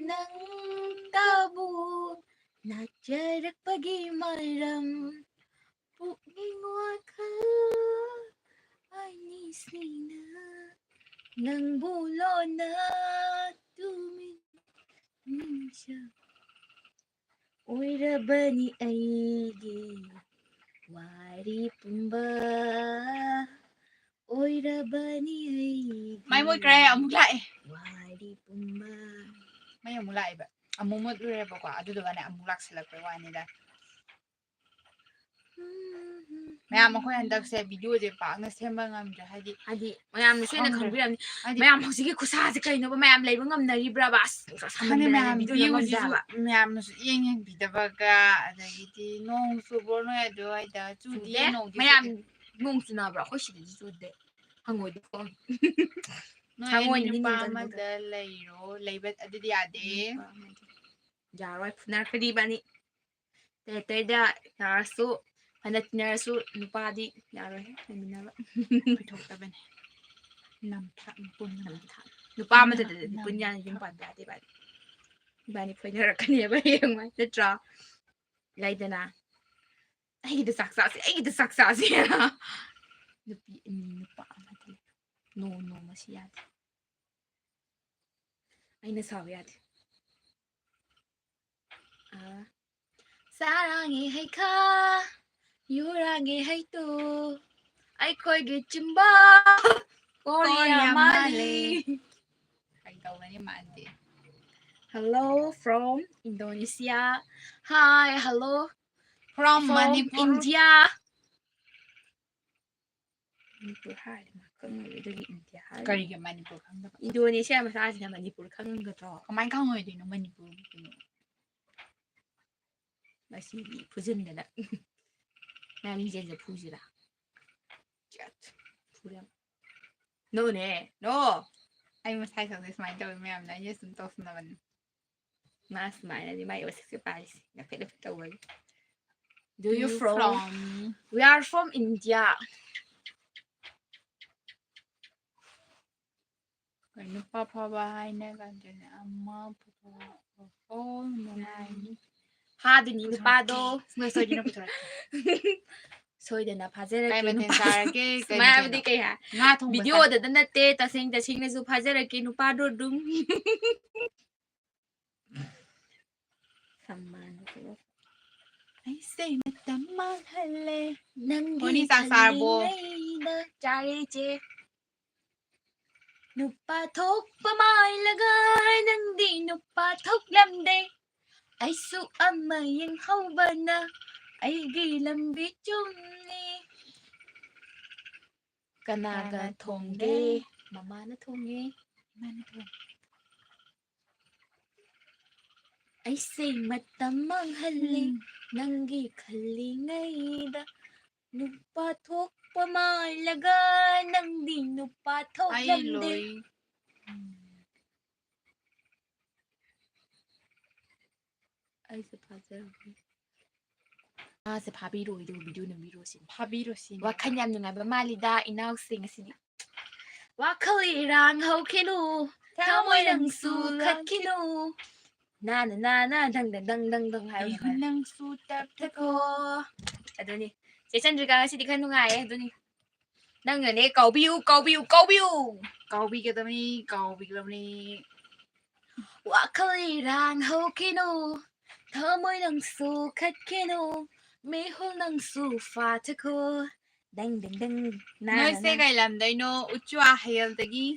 ꯅꯪ ꯇꯥꯕꯨ ꯅꯥꯆꯔꯛꯄꯒꯤ ꯃꯔꯝ꯫ ꯄꯨꯛꯅꯤꯡ ꯋꯥꯈꯜ ꯑꯅꯤꯁꯤꯅ ꯅꯪꯕꯨ ꯂꯣꯟꯅ ꯇꯨꯃꯤꯟ ꯅꯤꯡꯁꯤꯡ ꯑꯣꯏꯔꯕꯅꯤ ꯑꯩꯒꯤ ꯋꯥꯔꯤ ꯄꯨꯝꯕ꯫ ꯑꯣꯏꯔꯕꯅꯤ ꯑꯩꯒꯤ ꯃꯥꯏ ꯃꯣꯏꯈ꯭ꯔꯦ, ꯑꯃꯨꯛ ꯂꯥꯛꯑꯦ꯫ ꯋꯥꯔꯤ ꯄꯨꯝꯕ꯫ ꯃꯩ ꯑꯃꯨꯛ ꯂꯥꯛꯑꯦꯕ꯫ ꯑꯃꯨꯛ ꯃꯨꯠꯂꯨꯔꯦꯕꯀꯣ, ꯑꯗꯨꯗꯨꯒꯅꯦ ꯑꯃꯨꯛ ꯂꯥꯛꯁꯜꯂꯛꯄꯩ ꯋꯥꯅꯤꯗ꯫ ꯃꯌꯥꯝ, ꯑꯩꯈꯣꯏ ꯍꯟꯗꯛꯁꯦ ꯚꯤꯗꯤꯑꯣꯁꯦ ꯄꯥꯛꯅ ꯁꯦꯝꯕ ꯉꯝꯗ꯭ꯔꯦ, ꯍꯥꯏꯗꯤ ꯍꯥꯏꯗꯤ ꯃꯌꯥꯝꯅꯁꯨ ꯍꯦꯟꯅ ꯈꯪꯗ꯭ꯔꯦ꯫ ꯈꯪꯕꯤꯔꯝꯅꯤ꯫ ꯍꯥꯏꯗꯤ ꯃꯌꯥꯝ ꯍꯧꯖꯤꯛꯀꯤ ꯈꯨꯁꯥꯁꯦ ꯀꯩꯅꯣꯕ, ꯃꯌꯥꯝ ꯂꯩꯕ ꯉꯝꯅꯔꯤꯕ꯭ꯔꯕ? ꯑꯁ, ꯅꯨꯡꯁꯥ ꯈꯪꯗꯦ, ꯁꯥꯃꯟꯗꯅꯅꯦ ꯃꯌꯥꯝ ꯚꯤꯗꯤꯑꯣ view ꯁꯤꯁꯨ ꯅꯝꯗꯕ꯫ ꯃꯌꯥꯝꯅꯁꯨ ꯌꯦꯡ ꯌꯦꯡꯕꯤꯗꯕꯒ, ꯑꯗꯒꯤꯗꯤ ꯅꯣꯡ ꯆꯨꯕ꯭ꯔꯣ ꯅꯣꯏ ꯑꯗꯨꯋꯥꯏꯗ? ꯆꯨꯗꯤꯌꯦ, ꯆꯨꯗꯦ꯫ ꯅꯣꯡꯗꯤ ꯃꯌꯥꯝ ꯆꯨꯗꯦ꯫ ꯅꯣꯡ ꯆꯨꯅꯕ꯭ꯔꯣ? ꯑꯩꯈꯣꯏ ꯁꯤꯗꯗꯤ ꯆꯨꯗꯦ꯫ ꯍꯪꯉꯣꯏꯗꯤꯀꯣ꯫ ꯅꯣꯏ ꯍꯪꯉꯣꯏꯅ ꯑꯅꯤ ꯅꯤꯡ ꯅꯨꯄꯥ ꯆꯟꯕꯗꯣ꯫ ꯑꯃꯗ ꯂꯩꯔꯣ, ꯂꯩꯕ ꯑꯗꯨꯗꯤ ꯌꯥꯗꯦ꯫ ꯅꯨꯄꯥ ꯑꯃꯗꯤ ꯌꯥꯔꯣꯏ, ꯐꯨꯅꯔꯛꯀꯅꯤ ꯏꯕꯥꯅꯤ꯫ ꯑꯇꯩ ꯑꯇꯩꯗ ꯌꯥꯔꯁꯨ, ꯐꯅ ꯇꯤꯟꯅꯔꯁꯨ ꯅꯨꯄꯥꯗꯤ ꯌꯥꯔꯣꯏ ꯂꯩꯃꯤꯟꯅꯕ꯫ ꯀꯣꯏꯊꯣꯛꯇꯕꯅꯦ꯫ ꯅꯝꯊꯥꯛ ꯄꯨꯟꯅ ꯅꯝꯊꯥꯛ꯫ ꯅꯨꯄꯥ ꯑꯃꯗꯗꯤ ꯅꯝꯊꯥꯛ꯫ ꯄꯨꯟ ꯌꯥꯅ ꯌꯨꯝ ꯄꯥꯟꯕ ꯌꯥꯗꯦ ꯏꯕꯥꯅꯤ꯫ ꯏꯕꯥꯅꯤ ꯐꯣꯏꯅꯔꯛꯀꯅꯦꯕ ꯍꯌꯦꯡꯋꯥꯏ, ꯅꯠꯇ꯭ꯔꯥ? ꯂꯩꯗꯅ, "ꯑꯩꯒꯤꯗ ꯆꯥꯛ ꯆꯥꯁꯦ, ꯑꯩꯒꯤꯗ ꯆꯥꯛ ꯆꯥꯁꯦ"꯫ ꯅꯨꯄꯤ ꯑꯅꯤ, ꯅꯨꯄꯥ ꯑꯃꯗꯤ ꯅꯣ, ꯅꯣ, ꯃꯁꯤ ꯌꯥꯗꯦ꯫ ꯑꯩꯅ ꯁꯥꯎ ꯌꯥꯗꯦ꯫ ꯑꯥ꯫ ꯆꯥꯔꯥꯡꯒꯤ ꯍꯩꯈꯥ, ꯌꯨꯔꯥꯡꯒꯤ ꯍꯩꯇꯨ, ꯑꯩꯈꯣꯏꯒꯤ ꯆꯤꯝꯕꯥꯜ ꯀꯣꯔꯤꯌꯥ ꯀꯣꯔꯤꯌꯥ ꯃꯥꯜꯂꯤ꯫ ꯃꯥꯜꯂꯤ꯫ ꯀꯩ ꯇꯧꯒꯅꯤ ꯃꯥꯟꯗꯦ꯫ Hello from Indonesia. Hi, hello From from Manipur. India. Manipur ꯍꯥꯏꯔꯗꯤ ꯃꯥ ꯈꯪꯉꯔꯣꯏ, ꯑꯗꯨꯒꯤ ꯏꯟꯗꯤꯌꯥ ꯍꯥꯏꯔꯗꯤ꯫ ꯀꯔꯤꯒꯤ ꯃꯅꯤꯄꯨꯔ ꯈꯪꯗꯕ? ꯏꯟꯗꯣꯅꯦꯁꯤꯌꯥ ꯃꯆꯥꯁꯤꯅ ꯃꯅꯤꯄꯨꯔ ꯈꯪꯒꯗ꯭ꯔꯣ? ꯀꯃꯥꯏꯅ ꯈꯪꯉꯣꯏꯗꯣꯏꯅꯣ ꯃꯅꯤꯄꯨꯔ ꯀꯩꯅꯣ? ꯉꯁꯤꯗꯤ ꯐꯨꯖꯤꯟꯗꯅ꯫ ꯃꯌꯥꯝ ꯃꯤꯡꯖꯦꯜꯁꯦ ꯐꯨꯁꯤꯔꯥ? ꯆꯠ꯫ ꯐꯨꯔꯦ꯫ ꯅꯣꯅꯦ, ꯅꯣ꯫ ꯑꯩ ꯃꯁꯥꯏ ꯈꯪꯗꯦ ꯁꯨꯃꯥꯏꯅ ꯇꯧꯋꯤ ꯃꯌꯥꯝꯅ, ꯑꯩꯅ ꯁꯨꯝ ꯇꯧꯁꯟꯅꯕꯅꯤ꯫ ꯃꯥ ꯁꯨꯃꯥꯏꯅꯗꯤ ꯃꯥꯏ ꯋꯥꯁꯛꯁꯦ ꯄꯥꯏꯔꯤꯁꯦ꯫ ꯅꯐꯦꯠ ꯅꯐꯦꯠ ꯇꯧꯕꯒꯤ꯫ Do you from? From? We are from India. ꯀꯩꯅꯣ ꯅꯨꯄꯥ ꯐꯕ ꯍꯥꯏꯅ ꯀꯥꯟꯗꯅꯦ ꯑꯃ ꯄꯨꯊꯣꯔꯛ-, ꯑꯣ, ꯅꯨꯡꯉꯥꯏꯅꯤ꯫ ꯐꯥꯗꯣꯏꯅꯤ ꯄꯨꯊꯣꯔꯛꯀꯦ꯫ ꯅꯨꯄꯥꯗꯣ꯫ ꯁꯣꯏꯗꯅ ꯄꯨꯊꯣꯔꯛꯀꯦ꯫ ꯁꯣꯏꯗꯅ ꯐꯥꯖꯔꯛꯀꯦ ꯀꯩ ꯃꯊꯦꯜ ꯅꯨꯄꯥꯗꯣ꯫ ꯆꯥꯔꯒꯦ? ꯀꯩ ꯁꯨꯃꯥꯏ ꯍꯥꯏꯕꯗꯤ ꯃꯊꯦꯜꯅꯣ? ꯀꯩ ꯍꯥꯏ? ꯉꯥ ꯊꯣꯡꯕ ꯆꯥꯏ꯫ ꯚꯤꯗꯤꯑꯣꯗꯇ ꯅꯠꯇꯦ, ꯇꯁꯦꯡ ꯇꯁꯦꯡꯅꯁꯨ ꯐꯥꯖꯔꯛꯀꯦ ꯅꯨꯄꯥꯗꯣ ꯑꯗꯨꯝ꯫ ꯁꯝꯃꯥꯟꯗꯨꯁꯨ꯫ ꯑꯩꯁꯦ ꯃꯇꯝ ꯃꯥꯡꯍꯜꯂꯦ꯫ ꯅꯪꯒꯤ ꯍꯣꯅꯤ, ꯆꯥꯛ ꯆꯥꯔꯕꯣ? ꯈꯜꯂꯤꯉꯩꯗ ꯆꯥꯔꯦ, ꯏꯆꯦ꯫ ꯅꯨꯄꯥ ꯊꯣꯛꯄ ꯃꯥꯜꯂꯒ ꯅꯪꯗꯤ ꯅꯨꯄꯥ ꯊꯣꯛꯂꯝꯗꯦ꯫ ꯑꯩꯁꯨ ꯑꯃ ꯌꯦꯡꯍꯧꯕꯅ ꯑꯩꯒꯤ ꯂꯝꯕꯤ ꯆꯨꯝꯅꯤ꯫ ꯀꯅꯥꯒ ꯀꯅꯥꯅ ꯊꯣꯡꯒꯦ? ꯊꯣꯡꯒꯦ? ꯃꯃꯥꯅ ꯊꯣꯡꯉꯦ꯫ ꯏꯃꯥꯅ ꯊꯣꯡꯉꯦ꯫ ꯑꯩꯁꯦ ꯃꯇꯝ ꯃꯥꯡꯍꯜꯂꯤ ꯎꯝ꯫ ꯅꯪꯒꯤ ꯈꯜꯂꯤꯉꯩꯗ꯫ ꯅꯨꯄꯥ ꯊꯣꯛꯄ ꯃꯥꯜꯂꯒ ꯅꯪꯗꯤ ꯅꯨꯄꯥ ꯑꯩ ꯊꯣꯛꯂꯝꯗꯦ꯫ ꯂꯣꯏ꯫ ꯎꯝ꯫ ꯑꯩꯁꯦ ꯐꯥꯖꯔꯒꯦ꯫ ꯃꯥꯁꯦ ꯐꯥꯕꯤꯔꯣꯏꯗꯣ video ꯅꯝꯕꯤꯔꯣ ꯁꯤꯅꯤ꯫ ꯐꯥꯕꯤꯔꯣ ꯁꯤꯅꯤ꯫ ꯋꯥꯈꯜ ꯌꯥꯝ ꯅꯨꯡꯉꯥꯏꯕ ꯃꯥꯜꯂꯤꯗ ꯏꯅꯥꯎꯁꯦ ꯉꯁꯤꯗꯤ꯫ ꯋꯥꯈꯜ ꯏꯔꯥꯡ ꯍꯧꯈꯤꯅꯨ, ꯊꯃꯣꯏ ꯊꯃꯣꯏ ꯅꯪꯁꯨ ꯅꯪꯁꯨ ꯈꯠꯈꯤꯅꯨ꯫ ꯅꯥꯅ ꯅꯥꯅ ꯗꯪ ꯗꯪ ꯗꯪ ꯗꯪ ꯗꯪ ꯍꯥꯏꯌꯣ, ꯃꯤꯍꯨꯟ ꯍꯥꯏꯌꯣ꯫ ꯅꯪꯁꯨ ꯇꯞꯊꯈꯣ꯫ ꯑꯗꯨꯅꯤ꯫ ꯆꯦ ꯆꯟꯗ꯭ꯔꯤꯀꯥ ꯉꯁꯤꯗꯤ ꯈꯔ ꯅꯨꯡꯉꯥꯏꯌꯦ ꯑꯗꯨꯅꯤ꯫ ꯅꯪꯅꯅꯦ ꯀꯥꯎꯕꯤꯌꯨ, ꯀꯥꯎꯕꯤꯌꯨ, ꯀꯥꯎꯕꯤꯌꯨ꯫ ꯀꯥꯎꯕꯤꯒꯗꯕꯅꯤ, ꯀꯥꯎꯕꯤꯒꯗꯕꯅꯤ꯫ ꯋꯥꯈꯜ ꯏꯔꯥꯡ ꯍꯧꯈꯤꯅꯨ, ꯊꯃꯣꯏ ꯅꯪꯁꯨ ꯈꯠꯈꯤꯅꯨ, ꯃꯤꯍꯨꯜ ꯅꯪꯁꯨ ꯐꯥꯊꯈꯣ꯫ ꯗꯪ ꯗꯪ ꯗꯪ꯫ ꯅꯥ, ꯅꯣꯏꯁꯦ ꯅꯥ, ꯅꯥ꯫ ꯀꯩ ꯂꯝꯗꯩꯅꯣ? ꯎꯆꯨ ꯑꯍꯦꯜꯗꯒꯤ꯫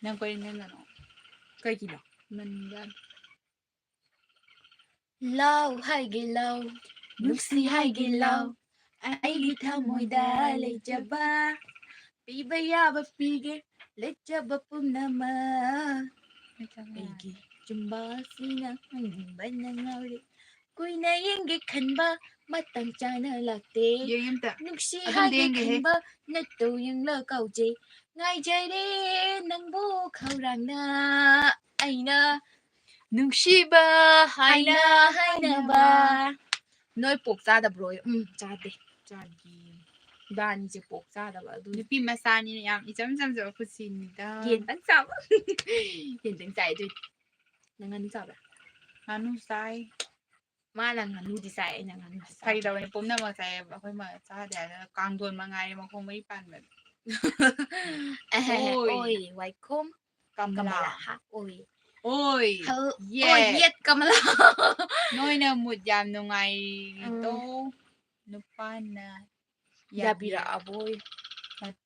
ꯅꯪ ꯀꯔꯤ ꯅꯪꯅꯅꯣ? ꯀꯩꯒꯤꯅꯣ? ꯃꯅꯤꯡꯗ꯫ ꯂꯥꯎ ꯍꯥꯏꯒꯦ ꯂꯥꯎ, ꯅꯨꯡꯁꯤ ꯍꯥꯏꯒꯦ ꯂꯥꯎ, ꯑꯩꯒꯤ ꯊꯃꯣꯏꯗ ꯂꯩꯖꯕ, ꯄꯤꯕ ꯌꯥꯕ ꯄꯤꯒꯦ, ꯂꯩꯖꯕ ꯄꯨꯝꯅꯃꯛ꯫ ꯑꯩꯒꯤ ꯆꯨꯝꯕꯥꯜꯁꯤꯅ ꯍꯪꯕꯅ ꯉꯥꯎꯔꯦ, ꯀꯨꯏꯅ ꯌꯦꯡꯒꯦ ꯈꯟꯕ ꯃꯇꯝ ꯆꯥꯅ ꯂꯥꯛꯇꯦ꯫ ꯌꯦꯡꯉꯦ ꯑꯝꯇ꯫ ꯅꯨꯡꯁꯤ ꯑꯗꯨꯝꯗꯤ ꯍꯥꯏꯒꯦ ꯌꯦꯡꯒꯦꯍꯦ꯫ ꯈꯟꯕ ꯅꯠꯇꯧ ꯌꯦꯡꯂ ꯀꯥꯎꯖꯩ, ꯉꯥꯏꯖꯔꯦ ꯅꯪꯕꯨ ꯈꯧꯔꯥꯡꯅ ꯑꯩꯅ꯫ ꯅꯨꯡꯁꯤꯕ ꯍꯥꯏꯅ ꯍꯥꯏꯅ ꯍꯥꯏꯅꯕ꯫ ꯍꯥꯏꯅꯕ꯫ ꯅꯣꯏ ꯄꯣꯛ ꯆꯥꯗꯕ꯭ꯔꯣ? ꯎꯝ, ꯆꯥꯗꯦ꯫ ꯆꯥꯗꯦ꯫ ꯏꯕꯥꯅꯤꯁꯦ ꯄꯣꯛ ꯆꯥꯗꯕ ꯑꯗꯨ꯫ ꯅꯨꯄꯤ ꯃꯆꯥꯅꯤꯅ ꯌꯥꯝ ꯏꯆꯝ ꯆꯝꯖꯕ ꯄꯨꯟꯁꯤꯅꯤꯗ꯫ ꯌꯦꯟꯗꯪ ꯆꯥꯕ꯫ ꯌꯦꯟꯗꯪ ꯆꯥꯏ ꯑꯗꯨꯏ꯫ ꯅꯪ ꯉꯥꯅꯨ ꯆꯥꯕ꯭ꯔꯥ? ꯉꯥꯅꯨ ꯆꯥꯏ꯫ ꯃꯥꯅ ꯉꯥꯅꯨꯗꯤ ꯆꯥꯏ, ꯑꯩꯅ ꯉꯥꯅꯨꯗꯤ ꯆꯥꯗꯦ꯫ ꯐꯥꯒꯤ ꯇꯧꯕꯅꯦ, ꯄꯨꯝꯅꯃꯛ ꯆꯥꯏ, ꯑꯩꯈꯣꯏ ꯃꯥ ꯆꯥꯗꯦ ꯍꯥꯏꯗꯅ ꯀꯥꯡꯊꯣꯟ ꯃꯉꯥꯏꯔꯦ ꯃꯈꯣꯡ ꯃꯔꯤ ꯄꯥꯟꯕꯗ꯫ ꯑꯦꯍꯦ, ꯑꯣꯏ꯫ ꯑꯣꯏ, ꯋꯥꯏꯈꯣꯝ꯫ ꯀꯃꯂꯥ꯫ ꯀꯃꯂꯥ ꯍꯥ? ꯑꯣꯏ꯫ ꯑꯣꯏ꯫ ꯍꯜ-, ꯌꯦꯠ꯫ ꯑꯣꯏ, ꯌꯦꯠ ꯀꯃꯂꯥ꯫ ꯅꯣꯏꯅ ꯃꯨꯠ ꯌꯥꯝ ꯅꯨꯡꯉꯥꯏꯔꯤꯗꯣ ꯎꯝ꯫ ꯅꯨꯄꯥꯅ ꯌꯥꯕꯤꯔꯛ-, ꯌꯥꯕꯤꯔꯛꯑꯕꯣꯏ꯫ ꯅꯠ-,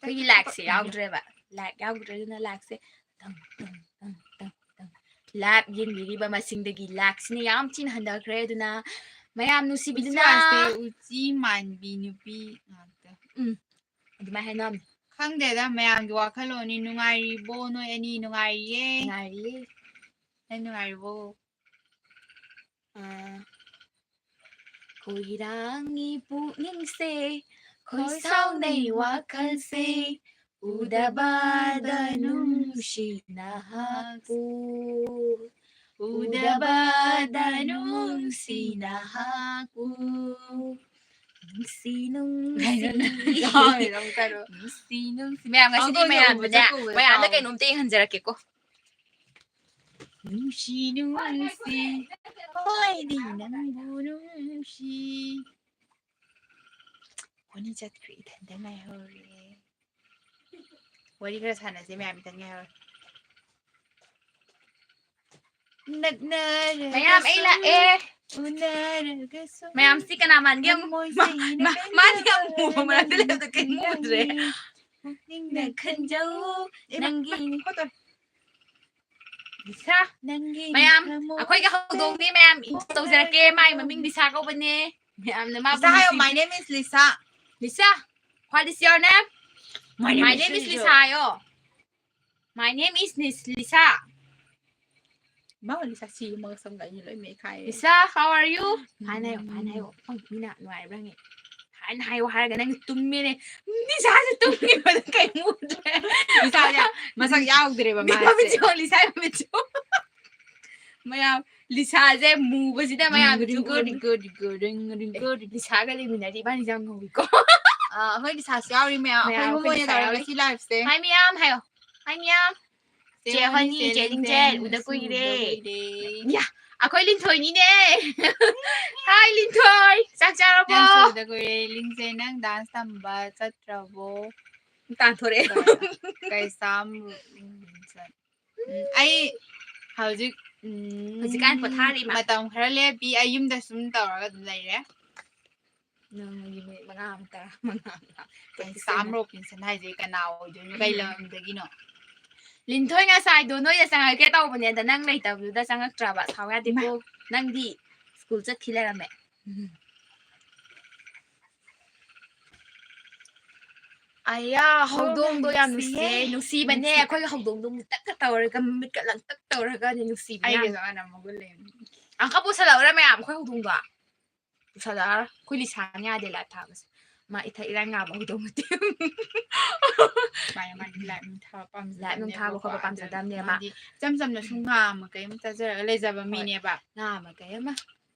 ꯑꯩꯈꯣꯏꯒꯤ ꯂꯥꯏꯛꯁꯦ ꯌꯥꯎꯗ꯭ꯔꯦꯕ꯫ ꯂꯥꯏꯛ ꯌꯥꯎꯗ꯭ꯔꯦ, ꯑꯗꯨꯅ ꯂꯥꯏꯛꯁꯦ ꯇꯪ, ꯇꯪ, ꯇꯪ, ꯇꯪ, ꯇꯪ꯫ ꯂꯥꯏꯚ ꯌꯦꯡꯕꯤꯔꯤꯕ ꯃꯁꯤꯡꯗꯒꯤ ꯂꯥꯏꯛꯁꯤꯅ ꯌꯥꯝ ꯊꯤꯅ ꯍꯟꯊꯈ꯭ꯔꯦ꯫ ꯑꯗꯨꯅ ꯃꯌꯥꯝ ꯅꯨꯡꯁꯤꯕꯤꯗꯨꯅ ꯎꯆꯤ ꯃꯥꯟꯕꯤ ꯅꯨꯄꯤ ꯉꯥꯛꯇ꯫ ꯎꯝ, ꯑꯗꯨꯃꯥꯏꯅ ꯍꯥꯏꯅꯕꯅꯦ꯫ ꯈꯪꯗꯦꯗ, ꯃꯌꯥꯝꯒꯤ ꯋꯥꯈꯜꯂꯣꯟꯅꯤ꯫ ꯅꯨꯡꯉꯥꯏꯔꯤꯕꯣ ꯅꯣꯏ ꯑꯅꯤ? ꯅꯨꯡꯉꯥꯏꯔꯤꯌꯦ꯫ ꯅꯨꯡꯉꯥꯏꯔꯤꯌꯦ꯫ ꯅꯪ ꯅꯨꯡꯉꯥꯏꯔꯤꯕꯣ? ꯑꯥ, ꯈꯣꯏꯔꯥꯡꯉꯤ ꯄꯨꯛꯅꯤꯡꯁꯦ, ꯈꯣꯏ ꯁꯥꯎꯅꯩ ꯋꯥꯈꯜꯁꯦ, ꯎꯗꯕꯗ ꯅꯨꯡꯁꯤ ꯅꯍꯥꯛꯄꯨ, ꯎꯗꯕꯗ ꯅꯨꯡꯁꯤ ꯅꯍꯥꯛꯄꯨ꯫ ꯅꯨꯡꯁꯤ, ꯅꯨꯡꯁꯤ꯫ ꯀꯩꯅꯣ ꯅꯪ ꯇꯧꯔꯣ꯫ ꯅꯨꯡꯁꯤ, ꯅꯨꯡꯁꯤ꯫ ꯃꯌꯥꯝ, ꯉꯁꯤꯗꯤ ꯑꯩꯈꯣꯏꯒꯤ ꯃꯌꯥꯝꯗꯅꯦ, ꯎꯕꯗ ꯀꯧꯕꯗ ꯃꯌꯥꯝꯗ ꯀꯥꯎ꯫ ꯀꯩꯅꯣꯝꯇ ꯌꯦꯡꯍꯟꯖꯔꯛꯀꯦꯀꯣ꯫ ꯅꯨꯡꯁꯤ, ꯅꯨꯡꯁꯤ, ꯍꯣꯏꯗꯤ ꯅꯪꯕꯨ ꯅꯨꯡꯁꯤ꯫ ꯍꯣꯅꯤ ꯆꯠꯈ꯭ꯔꯦ, ꯏꯊꯟꯇ ꯉꯥꯏꯍꯧꯔꯦ꯫ ꯋꯥꯔꯤ ꯈꯔ ꯁꯥꯟꯅꯁꯦ ꯃꯌꯥꯝ, ꯏꯊꯟ ꯉꯥꯏꯍꯧꯔꯦ꯫ ꯅꯛꯅꯔꯒꯁꯨ, ꯃꯌꯥꯝ, ꯑꯩ ꯂꯥꯛꯑꯦ꯫ ꯎꯅꯔꯒꯁꯨ ꯃꯌꯥꯝ, ꯁꯤ ꯀꯅꯥ ꯃꯥꯟꯒꯦ ꯌꯦꯡꯉꯨ꯫ ꯊꯃꯣꯏ ꯃꯥ-, ꯁꯦꯡꯅ ꯃꯥꯗꯤ ꯌꯥꯝ ꯃꯨꯕ ꯃꯔꯛꯇ ꯂꯩꯕꯗ ꯀꯩꯝ ꯄꯦꯟꯖꯔꯣꯏ꯫ ꯎꯗ꯭ꯔꯦ꯫ ꯄꯨꯛꯅꯤꯡꯅ ꯅꯪꯒꯤꯅꯤ꯫ ꯈꯟꯖꯧ, ꯑꯦ, ꯃꯥ, ꯅꯪꯒꯤꯅꯤ꯫ ꯃꯥ, ꯈꯣꯠꯇꯣꯔꯦ꯫ ꯂꯤꯁꯥ, ꯅꯪꯒꯤ ꯃꯌꯥꯝ, ꯊꯃꯣꯏ ꯑꯩꯈꯣꯏꯒꯤ ꯍꯧꯗꯣꯡꯅꯦ ꯃꯌꯥꯝ, introduce ꯇꯧꯖꯔꯛꯀꯦ꯫ ꯃꯥꯏ ꯃꯃꯤꯡ ꯂꯤꯁꯥ ꯀꯧꯕꯅꯦ꯫ ꯃꯌꯥꯝꯅ ꯃꯥꯕꯨ ꯂꯤꯁꯥ ꯍꯥꯏꯌꯣ, ꯅꯨꯡꯁꯤ-, "My name is Lisa." Lisa, what is your name? "My name is Lisa" ꯍꯥꯏꯌꯣ꯫ "My name is ꯅꯤꯁ-, ꯂꯤꯁꯥ." ꯃꯥ ꯂꯤꯁꯥ ꯁꯤ ꯃꯒ ꯁꯝꯒ ꯑꯩꯅ ꯂꯣꯏ ꯃꯦꯠꯈꯥꯏꯔꯦ꯫ Lisa, how are you? ꯐꯥꯏꯅ ꯍꯥꯏꯌꯣ, ꯐꯥꯏꯅ ꯍꯥꯏꯌꯣ꯫ ꯄꯪ ꯃꯤꯅ ꯅꯨꯡꯉꯥꯏꯕ꯭ꯔꯥ ꯍꯪꯉꯦ꯫ ꯀꯃꯦꯟ ꯍꯥꯏꯌꯣ ꯍꯥꯏꯔꯒ ꯅꯪ ꯇꯨꯝꯃꯦꯅꯦ꯫ ꯂꯤꯁꯥꯁꯦ ꯇꯨꯝꯈꯤꯕꯗ ꯀꯩ ꯃꯨꯗ꯭ꯔꯦ꯫ ꯂꯤꯁꯥꯁꯦ ꯃꯁꯛ ꯌꯥꯎꯗ꯭ꯔꯦꯕ ꯃꯥꯁꯦ꯫ ꯃꯃꯤꯠꯁꯦ ꯌꯦꯡꯉꯣ, ꯂꯤꯁꯥ ꯃꯃꯤꯠꯁꯦ ꯌꯦꯡꯉꯣ꯫ ꯃꯌꯥꯝ ꯂꯤꯁꯥꯁꯦ ꯃꯨꯕꯁꯤꯗ ꯃꯌꯥꯝ ꯔꯤꯡꯒꯨ, ꯔꯤꯡꯒꯨ, ꯔꯤꯡꯒꯨ, ꯔꯤꯡꯒꯨ, ꯔꯤꯡ, ꯔꯤꯡꯒꯨ, ꯔꯤꯡ꯫ ꯂꯤꯁꯥꯒ ꯂꯩꯃꯤꯟꯅꯔꯗꯤ ꯏꯕꯥꯅꯤ ꯌꯥꯝ ꯉꯧꯏꯀꯣ꯫ ꯑ, ꯑꯩꯈꯣꯏ ꯂꯤꯁꯥꯁꯨ ꯌꯥꯎꯔꯤ ꯃꯌꯥꯝ꯫ ꯑꯩꯈꯣꯏ ꯃꯌꯥꯝ, ꯑꯍꯨꯝ ꯑꯩꯈꯣꯏ ꯑꯣꯏꯅ ꯂꯤꯁꯥ ꯇꯧꯔꯒ ꯌꯥꯎꯔꯤ꯫ ꯁꯤ ꯂꯥꯏꯐꯁꯦ꯫ ꯍꯥꯏ ꯃꯌꯥꯝ ꯍꯥꯏꯌꯣ꯫ ꯍꯥꯏ ꯃꯌꯥꯝ꯫ ꯆꯦ ꯍꯣꯅꯤ, ꯆꯦ ꯂꯤꯡꯖꯦꯟ, ꯎꯗ ꯀꯨꯏꯔꯦ꯫ ꯌꯥ, ꯑꯩꯈꯣꯏ ꯂꯤꯟꯊꯣꯏꯅꯤꯅꯦ꯫ ꯍꯥꯏ ꯂꯤꯟꯊꯣꯏ, ꯆꯥꯛ ꯆꯥꯔꯕꯣ? ꯅꯪꯁꯨ ꯎꯗ ꯀꯨꯏꯔꯦ꯫ ꯂꯤꯡꯖꯦꯟ, ꯅꯪ dance ꯇꯝꯕ ꯆꯠꯇ꯭ꯔꯕꯣ? ꯇꯥꯟꯊꯣꯔꯛꯑꯦ꯫ ꯀꯩ-, ꯀꯩꯁꯥꯝ ꯔꯣꯕꯤꯟꯁꯟ꯫ ꯎꯝ, ꯑꯩ ꯍꯧꯖꯤꯛ, ꯎꯝ, ꯍꯧꯖꯤꯛꯀꯥꯟ ꯄꯣꯊꯥꯔꯤ ꯃꯥ꯫ ꯃꯇꯝ ꯈꯔ ꯂꯦꯞꯄꯤ꯫ ꯑꯩ ꯌꯨꯝꯗ ꯁꯨꯝ ꯇꯧꯔꯒ ꯑꯗꯨꯝ ꯂꯩꯔꯦ꯫ ꯅꯪ ꯃꯤꯅꯤꯠ ꯃꯉꯥ ꯑꯃ, ꯇꯔꯥ ꯃꯉꯥ ꯑꯃ ꯀꯩꯁꯥꯝ ꯔꯣꯕꯤꯟꯁꯟ ꯍꯥꯏꯁꯦ ꯀꯅꯥ ꯑꯣꯏꯗꯣꯏꯅꯣ? ꯀꯩ ꯂꯝꯗꯒꯤꯅꯣ? ꯂꯤꯟꯊꯣꯏ, ꯉꯁꯥꯏꯗꯣ ꯅꯣꯏꯗ ꯆꯪꯉꯛꯀꯦ ꯇꯧꯕꯅꯦ, ꯑꯗ ꯅꯪ ꯂꯩꯇꯕꯗꯨꯗ ꯆꯪꯉꯛꯇ꯭ꯔꯕ꯫ ꯁꯥꯎ ꯌꯥꯗꯦꯀꯣ꯫ ꯅꯪꯗꯤ ꯁ꯭ꯀꯨꯜ ꯆꯠꯈꯤ ꯂꯩꯔꯝꯃꯦ꯫ ꯑꯌꯥ, ꯍꯧꯗꯣꯡꯗꯣ ꯌꯥꯝ ꯅꯨꯡꯁꯤꯌꯦ꯫ ꯅꯨꯡꯁꯤꯕꯅꯦ꯫ ꯑꯩꯈꯣꯏꯒꯤ ꯍꯧꯗꯣꯡꯗꯣ ꯃꯨꯇꯛꯀ ꯇꯧꯔꯒ, ꯃꯃꯤꯠꯀ ꯂꯪꯇꯛ ꯇꯧꯔꯒꯅꯦ, ꯅꯨꯡꯁꯤꯕꯅꯦ ꯌꯥꯝ꯫ ꯑꯩꯒꯁꯨ ꯃꯥꯟꯅꯕ ꯃꯒꯨꯟ ꯂꯩꯕꯅꯤ꯫ ꯑꯪꯀ ꯄꯨꯁꯜꯂꯛꯎꯔꯥ ꯃꯌꯥꯝ, ꯑꯩꯈꯣꯏ ꯍꯧꯗꯣꯡꯗꯣ? ꯄꯨꯁꯜꯂꯛꯑꯔꯣꯏ꯫ ꯑꯩꯈꯣꯏ ꯂꯤꯁꯥꯅ ꯌꯥꯗꯦ live ꯊꯥꯕꯁꯦ꯫ ꯃꯥ ꯏꯊꯛ ꯏꯔꯥꯡ ꯉꯥꯕ ꯍꯧꯗꯣꯡ ꯅꯠꯇꯦ꯫ ꯃꯥꯅꯦ, ꯃꯥꯅꯦ, live ꯅꯨꯡ ꯊꯥꯕ live ꯅꯨꯡ ꯊꯥꯕ ꯄꯥꯝꯖꯗꯕꯅꯦꯕꯀꯣ꯫ ꯈꯣꯠꯄ ꯑꯗꯨ ꯄꯥꯝꯖꯗꯕꯅꯦ ꯃꯥ꯫ ꯃꯥꯗꯤ ꯏꯆꯝ ꯆꯝꯅ ꯁꯨꯝ ꯉꯥ ꯑꯃ ꯀꯩ ꯑꯃ ꯆꯥꯖꯔꯒ ꯂꯩꯖꯕ ꯍꯣꯏ꯫ ꯃꯤꯅꯦꯕ꯫ ꯉꯥ ꯑꯃ ꯀꯩ ꯑꯃ꯫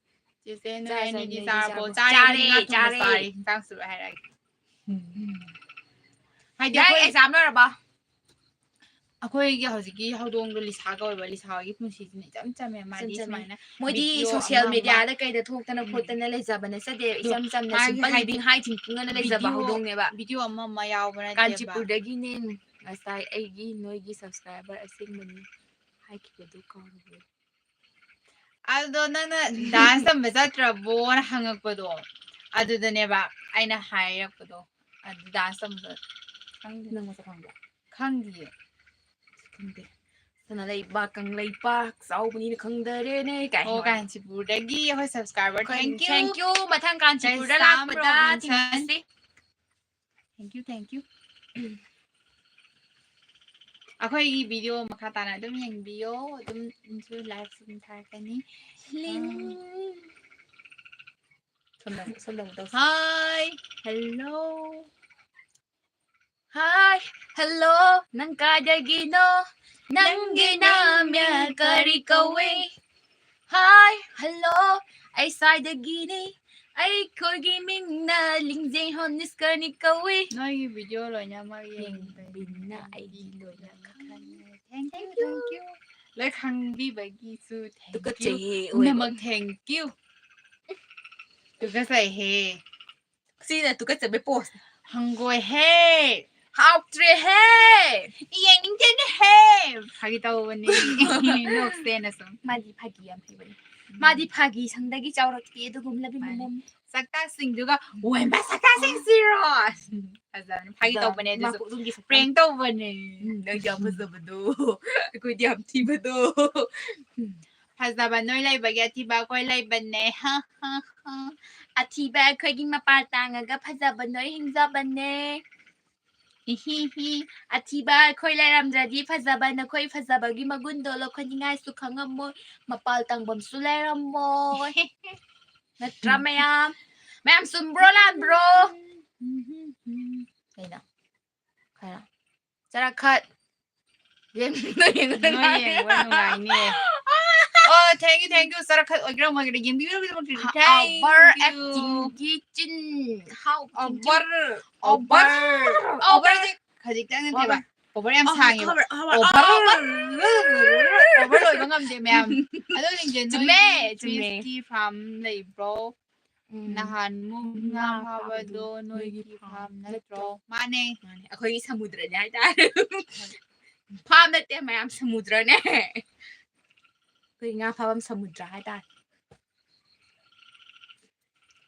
ꯆꯦꯆꯦ, ꯅꯣꯏ ꯆꯥꯖ-, ꯑꯅꯤꯗꯤ ꯅꯣꯏꯗꯤ ꯆꯥꯔꯕꯣ? ꯆꯥꯔꯕꯣ? ꯆꯥꯔꯦ, ꯆꯥꯔꯦ, ꯉꯥ ꯊꯣꯡꯕ ꯆꯥꯔꯦ꯫ ꯆꯥꯔꯦ, ꯍꯤꯟꯖꯥꯡꯁꯨ ꯂꯣꯏ ꯍꯥꯏꯔꯛꯑꯒꯦ꯫ ꯎꯝ꯫ ꯍꯥꯏꯗꯤ ꯅꯪ ꯑꯩꯈꯣꯏ exam ꯂꯣꯏꯔꯕꯣ? ꯑꯩꯈꯣꯏꯒꯤ ꯍꯧꯖꯤꯛꯀꯤ ꯍꯧꯗꯣꯡꯗꯣ ꯂꯤꯁꯥ ꯀꯧꯋꯦꯕ꯫ ꯂꯤꯁꯥ ꯍꯣꯏꯒꯤ ꯄꯨꯟꯁꯤꯁꯤꯅ ꯏꯆꯝ ꯆꯝꯃꯦ꯫ ꯃꯥꯗꯤ ꯏꯆꯝ ꯆꯝꯃꯦ꯫ ꯁꯨꯃꯥꯏꯅ ꯃꯣꯏꯗꯤ video social ꯑꯃ ꯑꯃ media ꯗ ꯀꯩꯗ ꯊꯣꯛꯇꯅ ꯎꯝ꯫ ꯈꯣꯠꯇꯅ ꯂꯩꯖꯕ ꯅꯠꯆꯗꯦ꯫ ꯑꯗꯣ ꯏꯆꯝ ꯆꯝꯅ ꯃꯥꯒꯤ simple ꯍꯥꯏꯗꯤ living ꯍꯥꯏ ꯊꯤꯡ ꯈꯪꯅꯅ ꯂꯩꯖꯕ video, ꯍꯧꯗꯣꯡꯅꯦꯕ꯫ Video ꯑꯃ ꯑꯃ ꯌꯥꯎꯕ ꯅꯠꯇꯦꯕ꯫ ꯀꯥꯟꯆꯤꯄꯨꯔꯗꯒꯤꯅꯦ ꯉꯁꯥꯏ ꯑꯩꯒꯤ ꯅꯣꯏꯒꯤ subscriber ꯑꯁꯦꯡꯕꯅꯤ ꯍꯥꯏꯈꯤꯕꯗꯨ ꯀꯥꯎꯔꯕ꯭ꯔꯣ? ꯑꯗꯣ ꯅꯪꯅ dance ꯇꯝꯕ ꯆꯠꯇ꯭ꯔꯕꯣꯅ ꯍꯪꯉꯛꯄꯗꯣ, ꯑꯗꯨꯗꯅꯦꯕ ꯑꯩꯅ ꯍꯥꯏꯔꯛꯄꯗꯣ꯫ ꯑꯗꯨ dance ꯇꯝꯕ ꯈꯪꯗꯦ꯫ ꯅꯪ ꯃꯁꯛ ꯈꯪꯕ꯭ꯔꯥ? ꯈꯪꯗꯤꯌꯦ꯫ ꯈꯪꯗꯦ꯫ ꯁꯅꯥ ꯂꯩꯕꯥꯛ ꯀꯪꯂꯩꯄꯥꯛ ꯆꯥꯎꯕꯅꯤꯅ ꯈꯪꯗꯔꯦꯅꯦ ꯀꯥꯏ ꯑꯣ, ꯍꯥꯏ꯫ ꯀꯥꯟꯆꯤꯄꯨꯔꯗꯒꯤ ꯑꯩꯈꯣꯏ subscriber, ꯑꯩꯈꯣꯏ thank you꯫ Thank you꯫ ꯃꯊꯪ ꯀꯥꯟꯆꯤꯄꯨꯔꯗ ꯀꯩꯁꯥꯝ ꯂꯥꯛꯄꯗ Robinson. ꯊꯦꯡꯅꯁꯤ꯫ Thank you, thank you꯫ ꯑꯩꯈꯣꯏꯒꯤ video ꯃꯈꯥ ꯇꯥꯅ ꯑꯗꯨꯝ ꯌꯦꯡꯕꯤꯌꯣ, ꯑꯗꯨꯝ live ꯑꯗꯨꯝ ꯊꯥꯔꯛꯀꯅꯤ꯫ ꯂꯤꯡ꯫ ꯑꯥ꯫ ꯁꯣꯝꯗ ꯑꯃꯨꯛ, ꯁꯣꯝꯗ ꯑꯃꯨꯛ ꯇꯧꯁꯤ꯫ Hi, hello. Hi, hello. ꯅꯪ ꯀꯥꯏꯗꯒꯤꯅꯣ? ꯅꯪꯒꯤ ꯅꯥꯝꯌ ꯀꯔꯤ ꯀꯧꯏ? Hi, hello. ꯑꯩ ꯁ꯭ꯋꯥꯏꯗꯒꯤꯅꯤ꯫ ꯑꯩꯈꯣꯏꯒꯤ ꯃꯤꯡꯅ ꯂꯤꯡꯖꯦꯜ ꯍꯣꯝ ꯅꯤꯁꯀꯔꯅꯤ ꯀꯧꯏ꯫ ꯅꯣꯏꯒꯤ video ꯂꯣꯏꯅꯃꯛ ꯌꯦꯡꯕꯤꯕꯅ ꯑꯩꯒꯤ ꯂꯣꯏꯅ ꯈꯪꯉꯦ꯫ Thank you, thank you. ꯂꯣꯏ ꯈꯪꯕꯤꯕꯒꯤꯁꯨ thank you. ꯇꯨꯀꯠꯆꯩꯌꯦ, ꯑꯣꯏꯕ꯫ ꯄꯨꯝꯅꯃꯛ thank you. ꯇꯨꯀꯠꯆꯩꯍꯦ꯫ ꯁꯤꯅ ꯇꯨꯀꯠꯆꯕꯩ pose꯫ ꯍꯪꯒꯣꯏꯍꯦ꯫ ꯍꯥꯎꯇ꯭ꯔꯦꯍꯦ꯫ ꯌꯦꯡꯅꯤꯡꯗꯦꯅꯦꯍꯦ꯫ ꯐꯥꯒꯤ ꯇꯧꯕꯅꯦ꯫ ꯅꯣꯛꯁꯦꯅ ꯁꯨꯝ꯫ ꯃꯥꯗꯤ ꯐꯥꯒꯤ ꯌꯥꯝ ꯍꯩꯕꯅꯦ꯫ ꯎꯝ꯫ ꯃꯥꯗꯤ ꯐꯥꯒꯤ ꯁꯪꯗꯒꯤ ꯆꯥꯎꯔꯛꯄꯤ ꯑꯗꯨꯒꯨꯝꯂꯕꯤ ꯃꯥꯅꯦ꯫ ꯃꯃꯣꯝ꯫ ꯁꯛꯇꯥꯛꯁꯤꯡꯗꯨꯒ, "ꯑꯣꯏꯃꯥ, ꯁꯛꯇꯥꯛꯁꯤꯡꯁꯤꯔꯣ?" ꯐꯖꯕꯅꯦ꯫ ꯐꯥꯒꯤ ꯇꯧꯕꯅꯦ ꯑꯗꯨꯁꯨ꯫ ꯃꯥ ꯄꯨꯛꯅꯨꯡꯒꯤ ꯁꯛꯇꯥꯛ꯫ Prank ꯇꯧꯕꯅꯦ꯫ ꯎꯝ, ꯅꯪꯗꯤ ꯌꯥꯝ ꯐꯖꯕꯗꯣ꯫ ꯑꯩꯈꯣꯏꯗꯤ ꯌꯥꯝ ꯊꯤꯕꯗꯣ꯫ ꯎꯝ꯫ ꯐꯖꯕ ꯅꯣꯏ ꯂꯩꯕꯒꯤ ꯑꯊꯤꯕ ꯑꯩꯈꯣꯏ ꯂꯩꯕꯅꯦ꯫ ꯍ, ꯍ, ꯍ꯫ ꯑꯊꯤꯕ ꯑꯩꯈꯣꯏꯒꯤ ꯃꯄꯥꯟ ꯇꯥꯡꯉꯒ ꯐꯖꯕ ꯅꯣꯏ ꯍꯤꯡꯖꯕꯅꯦ꯫ ꯏꯍꯤ ꯍꯤ꯫ ꯑꯊꯤꯕ ꯑꯩꯈꯣꯏ ꯂꯩꯔꯝꯗ꯭ꯔꯗꯤ ꯐꯖꯕ ꯅꯈꯣꯏ ꯐꯖꯕꯒꯤ ꯃꯒꯨꯟꯗꯣ ꯂꯧꯈꯠꯅꯤꯡꯉꯥꯏꯁꯨ ꯈꯪꯉꯝꯃꯣꯏ, ꯃꯄꯥꯜ ꯇꯥꯡꯐꯝꯁꯨ ꯂꯩꯔꯝꯃꯣꯏ꯫ ꯅꯠꯇ꯭ꯔꯥ ꯃꯌꯥꯝ? ꯃꯌꯥꯝ ꯆꯨꯝꯕ꯭ꯔꯣ ꯂꯥꯟꯕ꯭ꯔꯣ? ꯀꯩꯅꯣ? ꯈꯔ ꯆꯔꯥ ꯈꯠ꯫ ꯌꯦꯡꯕ ꯅꯣꯏ ꯌꯦꯡꯕ ꯅꯨꯡꯉꯥꯏꯅꯤ꯫ ꯅꯨꯡꯉꯥꯏꯅꯤ꯫ ꯑꯣ, thank you, thank you. ꯆꯔꯥ ꯈꯠ ꯑꯣꯏꯒꯦꯔꯥ ꯑꯃ ꯑꯣꯏꯒꯦꯔꯥ ꯌꯦꯡꯕꯤꯕꯒꯤꯗꯃꯛꯇ thank you. Over acting ꯒꯤ ꯆꯤꯟ꯫ How can you? Over, over, over꯫ Over ꯁꯦ ꯈꯖꯤꯛꯇꯪ ꯅꯠꯇꯦꯕ꯫ Over꯫ Over ꯌꯥꯝ ꯑꯣ, ꯁꯥꯡꯉꯦꯕ꯫ Over, over, over꯫ Over꯫ Over ꯂꯣꯏꯕ ꯉꯝꯗꯦ ꯃꯌꯥꯝ꯫ ꯑꯗꯣ ꯅꯤꯡꯖꯦ, ꯆꯨꯝꯃꯦ, ꯅꯣꯏꯒꯤ ꯆꯨꯝꯃꯦ꯫ Fish ꯀꯤ farm ꯂꯩꯕ꯭ꯔꯣ? ꯎꯝ꯫ ꯅꯍꯥꯟꯃꯨꯛ ꯉꯥ ꯉꯥ ꯐꯥꯕꯗꯣ ꯐꯥꯕꯗꯣ ꯅꯣꯏꯒꯤ ꯅꯣꯏꯒꯤ farm farm ꯅꯠꯇ꯭ꯔꯣ? ꯅꯠꯇ꯭ꯔꯣ? ꯃꯥꯅꯦ꯫ ꯃꯥꯅꯦ꯫ ꯑꯩꯈꯣꯏꯒꯤ ꯁꯃꯨꯗ꯭ꯔꯅꯦ ꯍꯥꯏꯇꯥꯔꯦ꯫ ꯍꯣꯏ꯫ Farm ꯅꯠꯇꯦ ꯃꯌꯥꯝ, ꯁꯃꯨꯗ꯭ꯔꯅꯦ꯫ ꯑꯩꯈꯣꯏ ꯉꯥ ꯐꯥꯐꯝ ꯁꯃꯨꯗ꯭ꯔ ꯍꯥꯏꯇꯥꯔꯦ꯫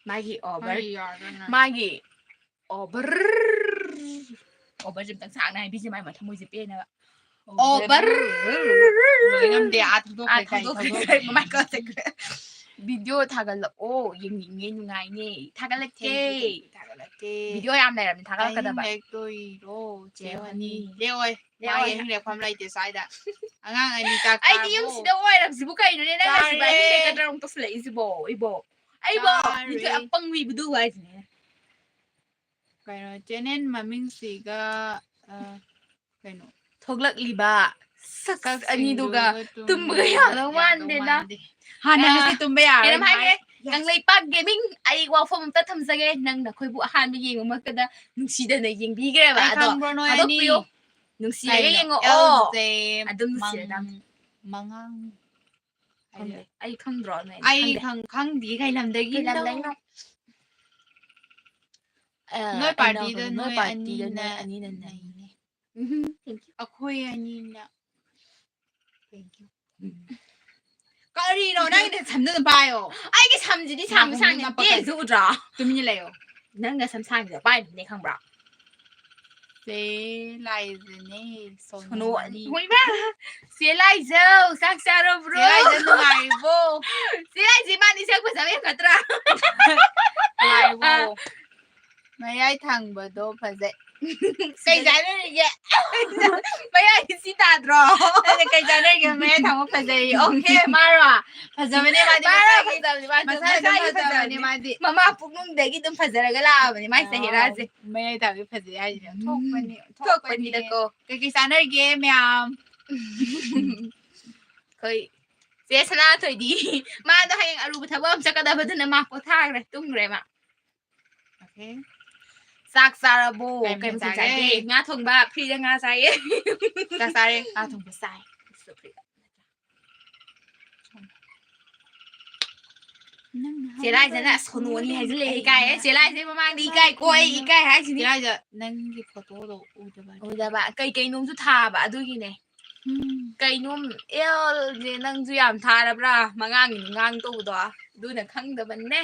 ꯃꯥꯒꯤ over꯫ ꯃꯥꯒꯤ ꯌꯥꯗ꯭ꯔꯅꯦ꯫ ꯃꯥꯒꯤ over꯫ Over ꯁꯦ ꯑꯝꯇꯪ ꯁꯥꯡꯅ ꯍꯥꯏꯕꯤꯁꯦ, ꯃꯥꯏ ꯃꯊꯃꯣꯏꯁꯦ ꯄꯦꯟꯅꯕ꯫ Over꯫ Over꯫ ꯂꯣꯏ ꯉꯝꯗꯦ, ꯑꯥ ꯊꯥꯗꯣꯛꯈ꯭ꯔꯦ, ꯑꯥ ꯀꯔꯤ ꯊꯥꯗꯣꯛꯈ꯭ꯔꯦ, ꯊꯥꯗꯣꯛꯈ꯭ꯔꯦ? ꯃꯃꯥꯏ ꯀꯥ ꯆꯠꯈ꯭ꯔꯦ꯫ Video ꯊꯥꯒꯠꯂꯛꯑꯣ, ꯌꯦꯡꯅꯤꯡꯉꯦ, ꯅꯨꯡꯉꯥꯏꯅꯦ꯫ ꯊꯥꯒꯠꯂꯛꯀꯦ꯫ Thank you, thank you, ꯊꯥꯒꯠꯂꯛꯀꯦ꯫ Video ꯌꯥꯝ ꯂꯩꯔꯝꯅꯦ, ꯊꯥꯒꯠꯂꯛꯀꯗꯕ꯫ ꯑꯍꯤꯡ ꯂꯦꯛꯇꯣꯏꯔꯣ, ꯆꯦ ꯆꯦ ꯍꯅꯤ? ꯍꯅꯤ꯫ ꯂꯦꯛꯑꯣꯏ꯫ ꯂꯦꯛꯑꯣꯏ꯫ ꯃꯥꯒꯤ ꯑꯍꯤꯡ ꯂꯦꯛꯐꯝ ꯂꯩꯇꯦ ꯁ꯭ꯋꯥꯏꯗ꯫ ꯑꯉꯥꯡ ꯑꯅꯤ ꯆꯥꯛ ꯑꯩꯗꯤ ꯆꯥꯔꯕꯣ? ꯌꯨꯝꯁꯤꯗ ꯑꯣꯏꯔꯕꯁꯤꯕꯨ ꯀꯩꯅꯣꯅꯦ, ꯅꯪ ꯍꯥꯏꯁꯤꯕꯣ? ꯆꯥꯔꯦ꯫ ꯑꯍꯤꯡ ꯂꯦꯛꯀꯗ꯭ꯔꯥ ꯑꯃꯨꯛ ꯇꯧꯁꯤꯜꯂꯛꯏꯁꯤꯕꯣ, ꯏꯕꯣ? ꯑꯩꯕꯣ ꯆꯥꯔꯦ꯫ ꯃꯤꯊꯣꯏ ꯑꯄꯪꯕꯤꯕꯨꯗꯨ ꯍꯥꯏꯁꯤꯅꯦ꯫ ꯀꯩꯅꯣ, ꯆꯦꯅꯦꯜ ꯃꯃꯤꯡꯁꯤꯒ, ꯑ, ꯀꯩꯅꯣ? ꯊꯣꯛꯂꯛꯂꯤꯕ ꯁꯛꯁ ꯁꯛꯁꯤꯡꯗꯨꯒ ꯑꯅꯤꯗꯨꯒ ꯇꯨꯝꯕ ꯇꯨꯝꯕꯒ ꯌꯥꯗꯧ ꯌꯥꯗꯧ ꯃꯥꯟꯗꯦꯗ꯫ ꯃꯥꯟꯗꯦ꯫ ꯍꯥꯟꯅꯒꯁꯦ ꯑ, ꯇꯨꯝꯕ ꯌꯥꯔꯣꯏ ꯀꯩꯅꯣꯝ ꯍꯥꯏꯒꯦ, ꯃꯥꯏ꯫ ꯀꯪꯂꯩꯄꯥꯛ ꯒꯦꯃꯤꯡ, ꯑꯩ ꯋꯥꯐꯝ ꯑꯝꯇ ꯊꯝꯖꯒꯦ꯫ ꯅꯪ ꯅꯈꯣꯏꯕꯨ ꯑꯍꯥꯟꯕ ꯌꯦꯡꯕꯃꯛꯇꯗ ꯅꯨꯡꯁꯤꯗꯅ ꯌꯦꯡꯕꯤꯈ꯭ꯔꯦꯕ꯫ ꯑꯩ ꯑꯗꯣ ꯈꯪꯕ꯭ꯔꯣ ꯅꯣꯏ ꯑꯅꯤ? ꯊꯥꯗꯣꯛꯄꯤꯌꯨ꯫ ꯅꯨꯡꯁꯤꯔꯒ ꯀꯩꯅꯣ? ꯌꯦꯡꯉꯛꯑꯣ꯫ ꯑꯦꯜꯖꯦ ꯑꯗꯨꯝ ꯅꯨꯡꯁꯤꯔꯦ ꯃꯪ-, ꯅꯪ꯫ ꯃꯉꯥꯡ ꯈꯪꯗꯦ꯫ ꯍꯥꯏꯗꯤ ꯑꯩ ꯈꯪꯗ꯭ꯔꯣ ꯅꯣꯏ? ꯑꯩ ꯈꯪꯗꯦ꯫ ꯈꯪ-, ꯈꯪꯗꯦ ꯀꯩ ꯂꯝꯗꯒꯤꯅꯣ? ꯀꯩ ꯂꯝꯗꯒꯤꯅꯣ? ꯑ, ꯅꯣꯏ ꯑꯩ ꯄꯥꯔꯇꯤꯗ ꯅꯣꯏ ꯅꯣꯏ ꯄꯥꯔꯇꯤꯗ ꯑꯅꯤꯅ ꯅꯣꯏ ꯑꯅꯤꯅ ꯅꯩ꯫ ꯅꯩꯅꯦ꯫ ꯎꯝ, thank you꯫ ꯑꯩꯈꯣꯏ ꯑꯅꯤꯅ thank you꯫ ꯎꯝ꯫ ꯀꯔꯤꯅꯣ ꯅꯪꯒꯤ ꯁꯝꯗꯨ ꯑꯗꯨꯝ ꯄꯥꯏꯌꯣ꯫ ꯑꯩꯒꯤ ꯁꯝꯁꯤꯗꯤ ꯁꯥꯡꯕ ꯅꯥꯀꯣꯡ ꯁꯥꯡꯅ ꯅꯞꯄ ꯅꯠꯇꯦ, ꯀꯩ-, ꯑꯗꯨ ꯎꯗ꯭ꯔꯣ? ꯇꯨꯃꯤꯟꯅ ꯂꯩꯌꯣ꯫ ꯅꯪꯅ ꯁꯝ ꯁꯥꯡꯕꯗꯣ ꯄꯥꯏꯕꯅꯦ, ꯈꯪꯕ꯭ꯔꯥ? ꯆꯦ ꯂꯥꯏꯖꯅꯦ, ꯁꯣꯅꯨ ꯁꯣꯅꯨ ꯑꯅꯤ꯫ ꯍꯣꯏꯃ! ꯆꯦ ꯂꯥꯏꯖꯧ, ꯆꯥꯛ ꯆꯥꯔꯕ꯭ꯔꯣ? ꯆꯦ ꯂꯥꯏꯖ ꯅꯨꯡꯉꯥꯏꯔꯤꯕꯣ? ꯆꯦ ꯂꯥꯏꯖ ꯏꯕꯥꯅꯤ ꯁꯛ ꯐꯖꯕ ꯍꯦꯟꯒꯠꯇ꯭ꯔꯥ? ꯅꯨꯡꯉꯥꯏꯔꯤꯕꯣ? ꯑ꯫ ꯃꯌꯥꯏ ꯊꯪꯕꯗꯣ ꯐꯖꯩ꯫ ꯀꯩ ꯆꯥꯟꯅꯔꯤꯒꯦ? ꯃꯌꯥꯏ ꯁꯤ ꯇꯥꯗ꯭ꯔꯣ? ꯑꯩꯅ ꯀꯩ ꯆꯥꯟꯅꯔꯤꯒꯦ? ꯃꯌꯥꯏ ꯊꯪꯕ ꯐꯖꯩ꯫ Okay, ꯃꯥꯔꯣ? ꯐꯖꯕꯅꯦ ꯃꯥꯗꯤ, ꯃꯥꯔꯣ ꯃꯁꯥꯒꯤ, ꯐꯖꯕꯅꯦ, ꯃꯥ-, ꯃꯁꯥꯒꯤ ꯃꯁꯥꯒꯤ ꯑꯗꯨꯝ ꯐꯖꯕꯅꯦ ꯐꯖꯕꯅꯦ꯫ ꯃꯥꯗꯤ꯫ ꯃꯃꯥ ꯄꯨꯛꯅꯨꯡꯗꯒꯤ ꯑꯗꯨꯝ ꯐꯖꯔꯒ ꯂꯥꯛꯑꯕꯅꯦ ꯃꯥꯏ ꯆꯦꯍꯦꯔꯥꯁꯦ꯫ ꯃꯌꯥꯏ ꯊꯪꯕꯤ ꯐꯖꯩ ꯍꯥꯏꯁꯤꯅꯦ꯫ ꯎꯝ, ꯊꯣꯛꯄꯅꯤ, ꯊꯣꯛꯄꯅꯤ꯫ ꯊꯣꯛꯄꯅꯤꯗꯀꯣ꯫ ꯀꯩꯀꯩ ꯆꯥꯟꯅꯔꯤꯒꯦ ꯃꯌꯥꯝ? ꯑꯩꯈꯣꯏ ꯆꯦ ꯁꯅꯥꯊꯣꯏꯗꯤ ꯃꯥꯗꯣ ꯍꯌꯦꯡ ꯑꯔꯨꯕ ꯊꯕꯛ ꯑꯃ ꯆꯠꯀꯗꯕꯗꯨꯅ ꯃꯥ ꯄꯣꯊꯥꯈ꯭ꯔꯦ, ꯇꯨꯝꯈ꯭ꯔꯦ ꯃꯥ꯫ Okay꯫ ꯆꯥꯛ ꯆꯥꯔꯕꯣ? ꯀꯩ ꯀꯩ ꯃꯊꯦꯜ ꯃꯊꯦꯜ ꯆꯥꯒꯦ? ꯆꯥꯒꯦ? ꯉꯥ ꯊꯣꯡꯕ, free ꯗ ꯉꯥ ꯆꯥꯏꯌꯦ꯫ ꯆꯥꯛ ꯆꯥꯔꯦ, ꯉꯥ ꯊꯣꯡꯕ ꯆꯥꯏ꯫ ꯆꯦ ꯂꯥꯏꯖꯅ ꯑꯁ ꯁꯣꯅꯨ ꯑꯅꯤ ꯍꯥꯏꯖꯤꯜꯂꯛꯑꯦ, ꯏꯀꯥꯏꯌꯦ꯫ ꯆꯦ ꯂꯥꯏꯖ ꯃꯃꯥꯡꯗ ꯏꯀꯥꯏ ꯀꯣ, ꯑꯩ ꯏꯀꯥꯏ ꯍꯥꯏꯁꯤꯅꯤ꯫ ꯆꯦ ꯂꯥꯏꯖ, ꯅꯪꯒꯤ photo ꯗꯣ ꯎꯗꯕ ꯑꯗꯨꯒꯤ꯫ ꯎꯗꯕ꯫ ꯀꯩ ꯀꯩꯅꯣꯝꯁꯨ ꯊꯥꯕ ꯑꯗꯨꯒꯤꯅꯦ꯫ ꯎꯝ꯫ ꯀꯩꯅꯣꯝ ꯑꯦꯜꯁꯦ ꯅꯪꯁꯨ ꯌꯥꯝ ꯊꯥꯔꯕ꯭ꯔꯥ? ꯃꯉꯥꯡꯒꯤ ꯃꯉꯥꯡ ꯇꯧꯕꯗꯣ ꯑꯗꯨꯅ ꯈꯪꯗꯕꯅꯦ꯫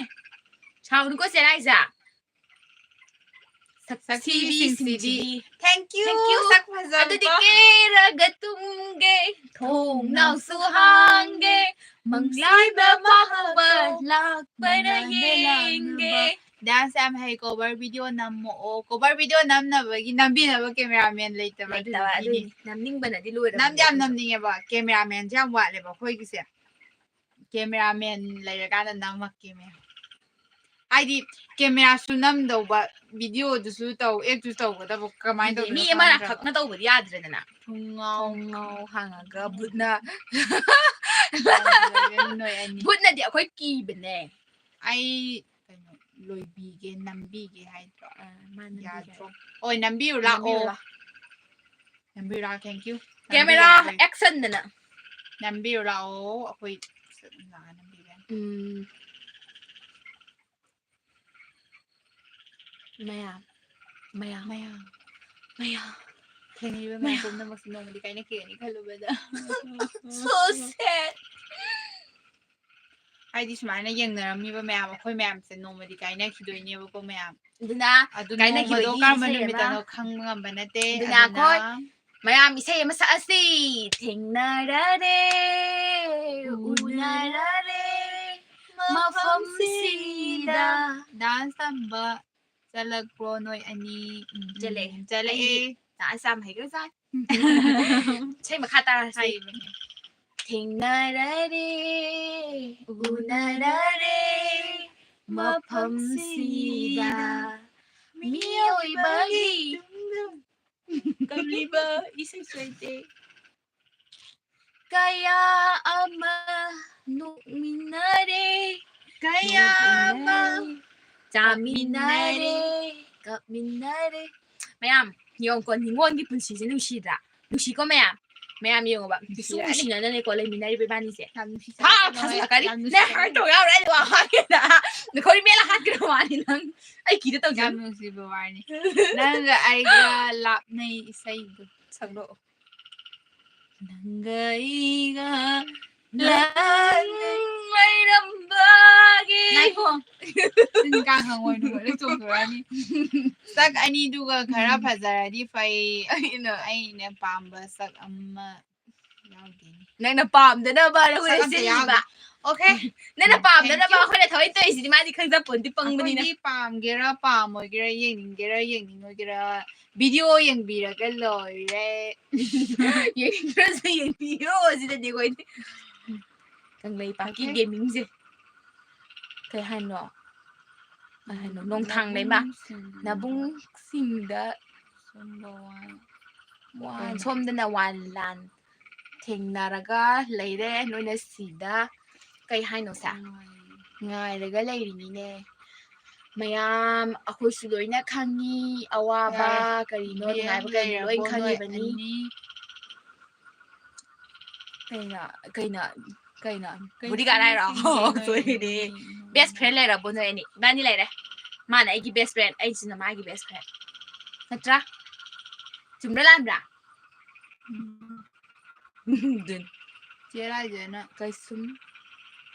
ꯁꯥꯎꯅꯨꯀꯣ ꯆꯦ ꯂꯥꯏꯖ꯫ ꯁꯛꯊꯤꯕꯤꯁꯤꯡꯁꯤꯗꯤ꯫ Thank you, thank you꯫ ꯁꯛ ꯐꯖꯕ꯫ ꯑꯗꯨꯗꯤ ꯀꯦꯔꯒ ꯇꯨꯝꯒꯦ, ꯊꯣꯡꯅꯥꯎꯁꯨ ꯍꯥꯡꯒꯦ, ꯃꯪꯂꯥꯏꯕ ꯃꯍꯥꯛꯄ ꯂꯥꯛꯄꯅ ꯌꯦꯡꯒꯦ꯫ Dance ꯌꯥꯝ ꯍꯩ, cover video ꯅꯝꯃꯛꯑꯣ꯫ Cover video ꯅꯝꯅꯕꯒꯤ, ꯅꯝꯕꯤꯅꯕ cameraman ꯂꯩꯇꯕ, ꯑꯗꯨꯗꯤ ꯂꯩꯇꯕ, ꯄꯤꯅꯤ꯫ ꯑꯗꯨꯏꯅꯤ꯫ ꯅꯝꯅꯤꯡꯕꯅꯗꯤ ꯂꯣꯏꯔꯕꯅꯦ ꯅꯝꯗꯤ ꯌꯥꯝ ꯑꯩꯈꯣꯏꯁꯨ꯫ ꯅꯝꯅꯤꯡꯉꯦꯕ, cameramanꯁꯦ ꯌꯥꯝ ꯋꯥꯠꯂꯦꯕ ꯑꯩꯈꯣꯏꯒꯤꯁꯦ꯫ Cameraman ꯂꯩꯔꯀꯥꯟꯗ ꯅꯝꯃꯛꯀꯦ, ꯃꯌꯥꯝ꯫ ꯍꯥꯏꯗꯤ ꯀꯦꯃꯦꯔꯥꯁꯨ ꯅꯝꯗꯧꯕ, ꯚꯤꯗꯤꯑꯣꯗꯨꯁꯨ ꯇꯧ, ꯑꯦꯛꯇꯨꯁꯨ ꯇꯧꯒꯗꯕ, ꯀꯃꯥꯏꯅ ꯍꯥꯏꯗꯤ ꯇꯧꯗꯣꯏꯅꯣ ꯃꯤ ꯑꯃꯅ ꯈꯪꯗ꯭ꯔꯕ? ꯈꯛꯅ ꯇꯧꯕꯗꯤ ꯌꯥꯗ꯭ꯔꯦꯗꯅ꯫ ꯊꯣꯡꯅꯥꯎ ꯊꯣꯡꯅꯥꯎ ꯍꯥꯡꯉꯒ ꯚꯨꯠꯅ ꯇꯧꯗꯣꯏꯅꯣ ꯅꯣꯏ ꯑꯅꯤ꯫ ꯚꯨꯠꯅꯗꯤ ꯑꯩꯈꯣꯏ ꯀꯤꯕꯅꯦ꯫ ꯑꯩ ꯀꯩꯅꯣ ꯂꯣꯏꯕꯤꯒꯦ, ꯅꯝꯕꯤꯒꯦ ꯍꯥꯏꯗ꯭ꯔꯣ? ꯑ, ꯃꯥ ꯅꯝꯕꯤꯒꯦ꯫ ꯌꯥꯗ꯭ꯔꯣ? ꯍꯣꯏ, ꯅꯝꯕꯤꯔꯨ ꯂꯥꯛꯑꯣ꯫ ꯅꯝꯕꯤꯔꯨ ꯂꯥꯛꯑꯣ꯫ ꯅꯝꯕꯤꯔꯨ ꯂꯥꯛꯑꯣ, thank you꯫ ꯀꯦꯃꯦꯔꯥ ꯅꯝꯕꯤꯔꯨ ꯂꯥꯛꯑꯣ꯫ Action ꯑꯅ꯫ ꯅꯝꯕꯤꯔꯨ ꯂꯥꯛꯑꯣ, ꯑꯩꯈꯣꯏ ꯂꯥꯛꯑ ꯅꯝꯕꯤꯒꯦ꯫ ꯎꯝ꯫ ꯃꯌꯥꯝ, ꯃꯌꯥꯝ, ꯃꯌꯥꯝ꯫ ꯃꯌꯥꯝ꯫ ꯊꯦꯡꯅꯔꯤꯕ ꯃꯌꯥꯝ ꯃꯌꯥꯝ꯫ ꯄꯨꯝꯅꯃꯛꯁꯦ ꯅꯣꯡꯃꯗꯤ ꯀꯥꯏꯅꯈꯤꯒꯅꯤ ꯈꯜꯂꯨꯕꯗ꯫ So sad꯫ ꯍꯥꯏꯗꯤ ꯁꯨꯃꯥꯏꯅ ꯌꯦꯡꯅꯔꯝꯃꯤꯕ ꯃꯌꯥꯝ, ꯑꯩꯈꯣꯏ ꯃꯌꯥꯝꯁꯦ ꯅꯣꯡꯃꯗꯤ ꯀꯥꯏꯅꯈꯤꯗꯣꯏꯅꯦꯕꯀꯣ ꯃꯌꯥꯝ꯫ ꯑꯗꯨꯅ ꯑꯗꯨ ꯀꯥꯏꯅꯈꯤꯕꯒꯤ ꯅꯣꯡꯃꯗꯣ ꯀꯔꯝꯕ ꯏꯁꯩ ꯑꯃ ꯅꯨꯃꯤꯠꯇꯅꯣ ꯈꯪꯕ ꯉꯝꯕ ꯅꯠꯇꯦ꯫ ꯑꯗꯨꯅ ꯑꯗꯨꯅ ꯑꯩꯈꯣꯏ ꯃꯌꯥꯝ ꯏꯁꯩ ꯑꯃ ꯁꯛꯑꯁꯤ꯫ ꯊꯦꯡꯅꯔꯔꯦ, ꯎꯅꯔꯔꯦ, ꯎꯅꯔꯔꯦ, ꯃꯐꯝꯁꯤꯗ꯫ Dance ꯇꯝꯕ ꯆꯠꯂꯛꯄ꯭ꯔꯣ ꯅꯣꯏ ꯑꯅꯤ? ꯎꯝ, ꯆꯠꯂꯛꯑꯦ꯫ ꯆꯠꯂꯛꯑꯦ꯫ ꯑꯩꯗꯤ dance ꯌꯥꯝ ꯍꯩꯈ꯭ꯔꯖꯥꯠꯅꯤ꯫ ꯏꯁꯩ ꯃꯈꯥ ꯇꯥꯔꯁꯤ꯫ ꯍꯩꯕꯅꯦ꯫ ꯊꯦꯡꯅꯔꯔꯦ, ꯎꯅꯔꯔꯦ, ꯃꯐꯝꯁꯤꯗ꯫ ꯃꯤꯑꯣꯏꯕꯒꯤ ꯀꯜꯂꯤꯕ ꯏꯁꯩ ꯁꯣꯏꯗꯦ꯫ ꯀꯌꯥ ꯑꯃ ꯅꯣꯛꯃꯤꯟꯅꯔꯦ, ꯀꯌꯥ ꯑꯃ ꯅꯣꯛꯃꯤꯟꯅꯔꯦ, ꯆꯥꯃꯤꯟꯅꯔꯦ, ꯀꯞꯃꯤꯟꯅꯔꯦ꯫ ꯃꯌꯥꯝ, ꯌꯦꯡꯉꯨꯀꯣ, ꯅꯤꯉꯣꯜꯒꯤ ꯄꯨꯟꯁꯤꯁꯦ ꯅꯨꯡꯁꯤꯗ꯭ꯔꯥ? ꯅꯨꯡꯁꯤꯀꯣ ꯃꯌꯥꯝ? ꯃꯌꯥꯝ ꯌꯦꯡꯉꯣꯕ, ꯅꯨꯡꯁꯤꯔꯅꯤ꯫ ꯅꯨꯡꯁꯤꯅꯅꯅꯦꯀꯣ ꯂꯩꯃꯤꯟꯅꯔꯤꯕ ꯏꯕꯥꯅꯤꯁꯦ꯫ ꯌꯥꯝ ꯅꯨꯡꯁꯤ ꯊꯥ ꯆꯠꯀꯅꯣꯍꯦ, ꯊꯥꯖꯤꯜꯂꯛꯀꯅꯤ꯫ ꯌꯥꯝ ꯅꯨꯡꯁꯤ ꯅꯪ ꯍꯥꯏꯔ ꯆꯠꯀꯅꯣꯍꯦ꯫ ꯇꯧ ꯌꯥꯎꯔꯦ, ꯑꯩ ꯋꯥ ꯍꯥꯏꯒꯦꯗ꯫ ꯅꯈꯣꯏ ꯃꯦꯠꯂ ꯍꯥꯠꯀꯗꯕ ꯋꯥꯅꯤ ꯅꯪ꯫ ꯑꯩ ꯀꯤꯗ ꯇꯧꯖꯅꯨ꯫ ꯌꯥꯝ ꯅꯨꯡꯁꯤꯕ ꯋꯥꯅꯤ꯫ ꯅꯪꯒ ꯑꯩꯒ ꯂꯥꯞꯅꯩ ꯏꯁꯩꯗꯣ ꯁꯛꯂꯛꯑꯣ꯫ ꯅꯪꯒ ꯑꯩꯒ ꯂꯥꯞꯅꯩ ꯂꯩꯔꯝꯕꯒꯤ꯫ ꯉꯥꯏꯈꯣ꯫ ꯆꯤꯟ ꯀꯥꯡ ꯍꯪꯉꯣꯏ ꯅꯨꯡꯉꯣꯏ ꯂꯣꯏ ꯆꯣꯡꯊꯣꯔꯛꯑꯅꯤ꯫ ꯁꯛ ꯑꯅꯤꯗꯨꯒ ꯈꯔ ꯎꯝ꯫ ꯐꯖꯔꯗꯤ ꯐꯩ꯫ ꯑꯩꯅ ꯑꯩꯅ ꯄꯥꯝꯕ ꯁꯛ ꯑꯃ ꯌꯥꯎꯗꯦꯅꯦ꯫ ꯅꯪꯅ ꯄꯥꯝꯗꯅꯕ ꯅꯈꯣꯏꯅ ꯁꯛ ꯑꯝꯇ ꯁꯤꯜꯂꯤꯕ꯫ ꯌꯥꯎꯗꯦ꯫ Okay꯫ ꯅꯪꯅ ꯎꯝ, ꯄꯥꯝꯗꯅꯕ thank you꯫ ꯑꯩꯈꯣꯏꯅ ꯊꯑꯣꯏ ꯇꯧꯔꯤꯁꯤꯗꯤ ꯃꯥꯗꯤ ꯈꯪꯖꯄꯣꯟꯇꯦ, ꯄꯪꯕꯅꯤꯅ꯫ ꯑꯩꯈꯣꯏꯗꯤ ꯄꯥꯝꯒꯦꯔꯥ ꯄꯥꯝꯃꯣꯏꯒꯦꯔꯥ, ꯌꯦꯡꯅꯤꯡꯒꯦꯔꯥ ꯌꯦꯡꯅꯤꯡꯉꯣꯏꯒꯦꯔꯥ, video ꯌꯦꯡꯕꯤꯔꯒ ꯂꯣꯏꯔꯦ꯫ ꯌꯦꯡꯅꯤꯡꯗ꯭ꯔꯁꯨ ꯌꯦꯡꯕꯤꯔꯣ ꯁꯤꯗꯗꯤ ꯑꯩꯈꯣꯏꯗꯤ꯫ ꯀꯪꯂꯩꯄꯥꯛꯀꯤ okay꯫ Gamingꯁꯦ꯫ ꯀꯩ ꯍꯥꯏꯅꯣ? ꯀꯩ ꯍꯥꯏꯅꯣ? ꯅꯣꯡꯊꯥꯡ ꯂꯩꯃ꯫ ꯅꯕꯨꯡꯁꯤꯡꯗ ꯁꯣꯝꯗ ꯋꯥꯟ꯫ ꯋꯥꯟ, ꯀꯩꯅꯣ? ꯁꯣꯝꯗꯅ ꯋꯥꯟ ꯂꯥꯟ ꯊꯦꯡꯅꯔꯒ ꯂꯩꯔꯦ꯫ ꯅꯣꯏꯅ ꯁꯤꯗ ꯀꯩ ꯍꯥꯏꯅꯣ ꯁꯦ? ꯉꯥꯏ-, ꯉꯥꯏꯔꯒ ꯂꯩꯔꯤꯅꯤꯅꯦ꯫ ꯃꯌꯥꯝ ꯑꯩꯈꯣꯏꯁꯨ ꯂꯣꯏꯅ ꯈꯪꯉꯤ꯫ ꯑꯋꯥꯕ ꯌꯥꯔꯦ꯫ ꯀꯔꯤꯅꯣ, ꯕꯤ ꯑꯦꯝ ꯅꯨꯡꯉꯥꯏꯕ ꯀꯔꯤꯅꯣ ꯂꯣꯏ ꯂꯩꯔꯕꯣ ꯅꯣꯏ ꯈꯪꯉꯤꯕꯅꯤ꯫ ꯑꯅꯤ? ꯀꯩꯅꯣ, ꯀꯩꯅꯣ, ꯀꯩꯅꯣ? ꯀꯩ bodyguard ꯍꯥꯏꯔꯣ? ꯁꯤꯟꯅꯁꯤꯒꯦ ꯅꯣꯏ ꯁꯣꯏꯔꯦ꯫ ꯑꯅꯤ? Best friend ꯂꯩꯔꯕꯣ ꯅꯣꯏ ꯑꯅꯤ? ꯏꯕꯥꯅꯤ ꯂꯩꯔꯦ꯫ ꯃꯥꯅ ꯑꯩꯒꯤ best friend, ꯑꯩꯁꯤꯅ ꯃꯥꯒꯤ best friend꯫ ꯅꯠꯇ꯭ꯔꯥ? ꯆꯨꯝꯕ꯭ꯔꯥ ꯂꯥꯟꯕ꯭ꯔꯥ? ꯎꯝ꯫ ꯑꯗꯨꯅꯤ꯫ ꯆꯦ ꯂꯥꯏꯖꯅ ꯀꯩꯁꯨꯝ,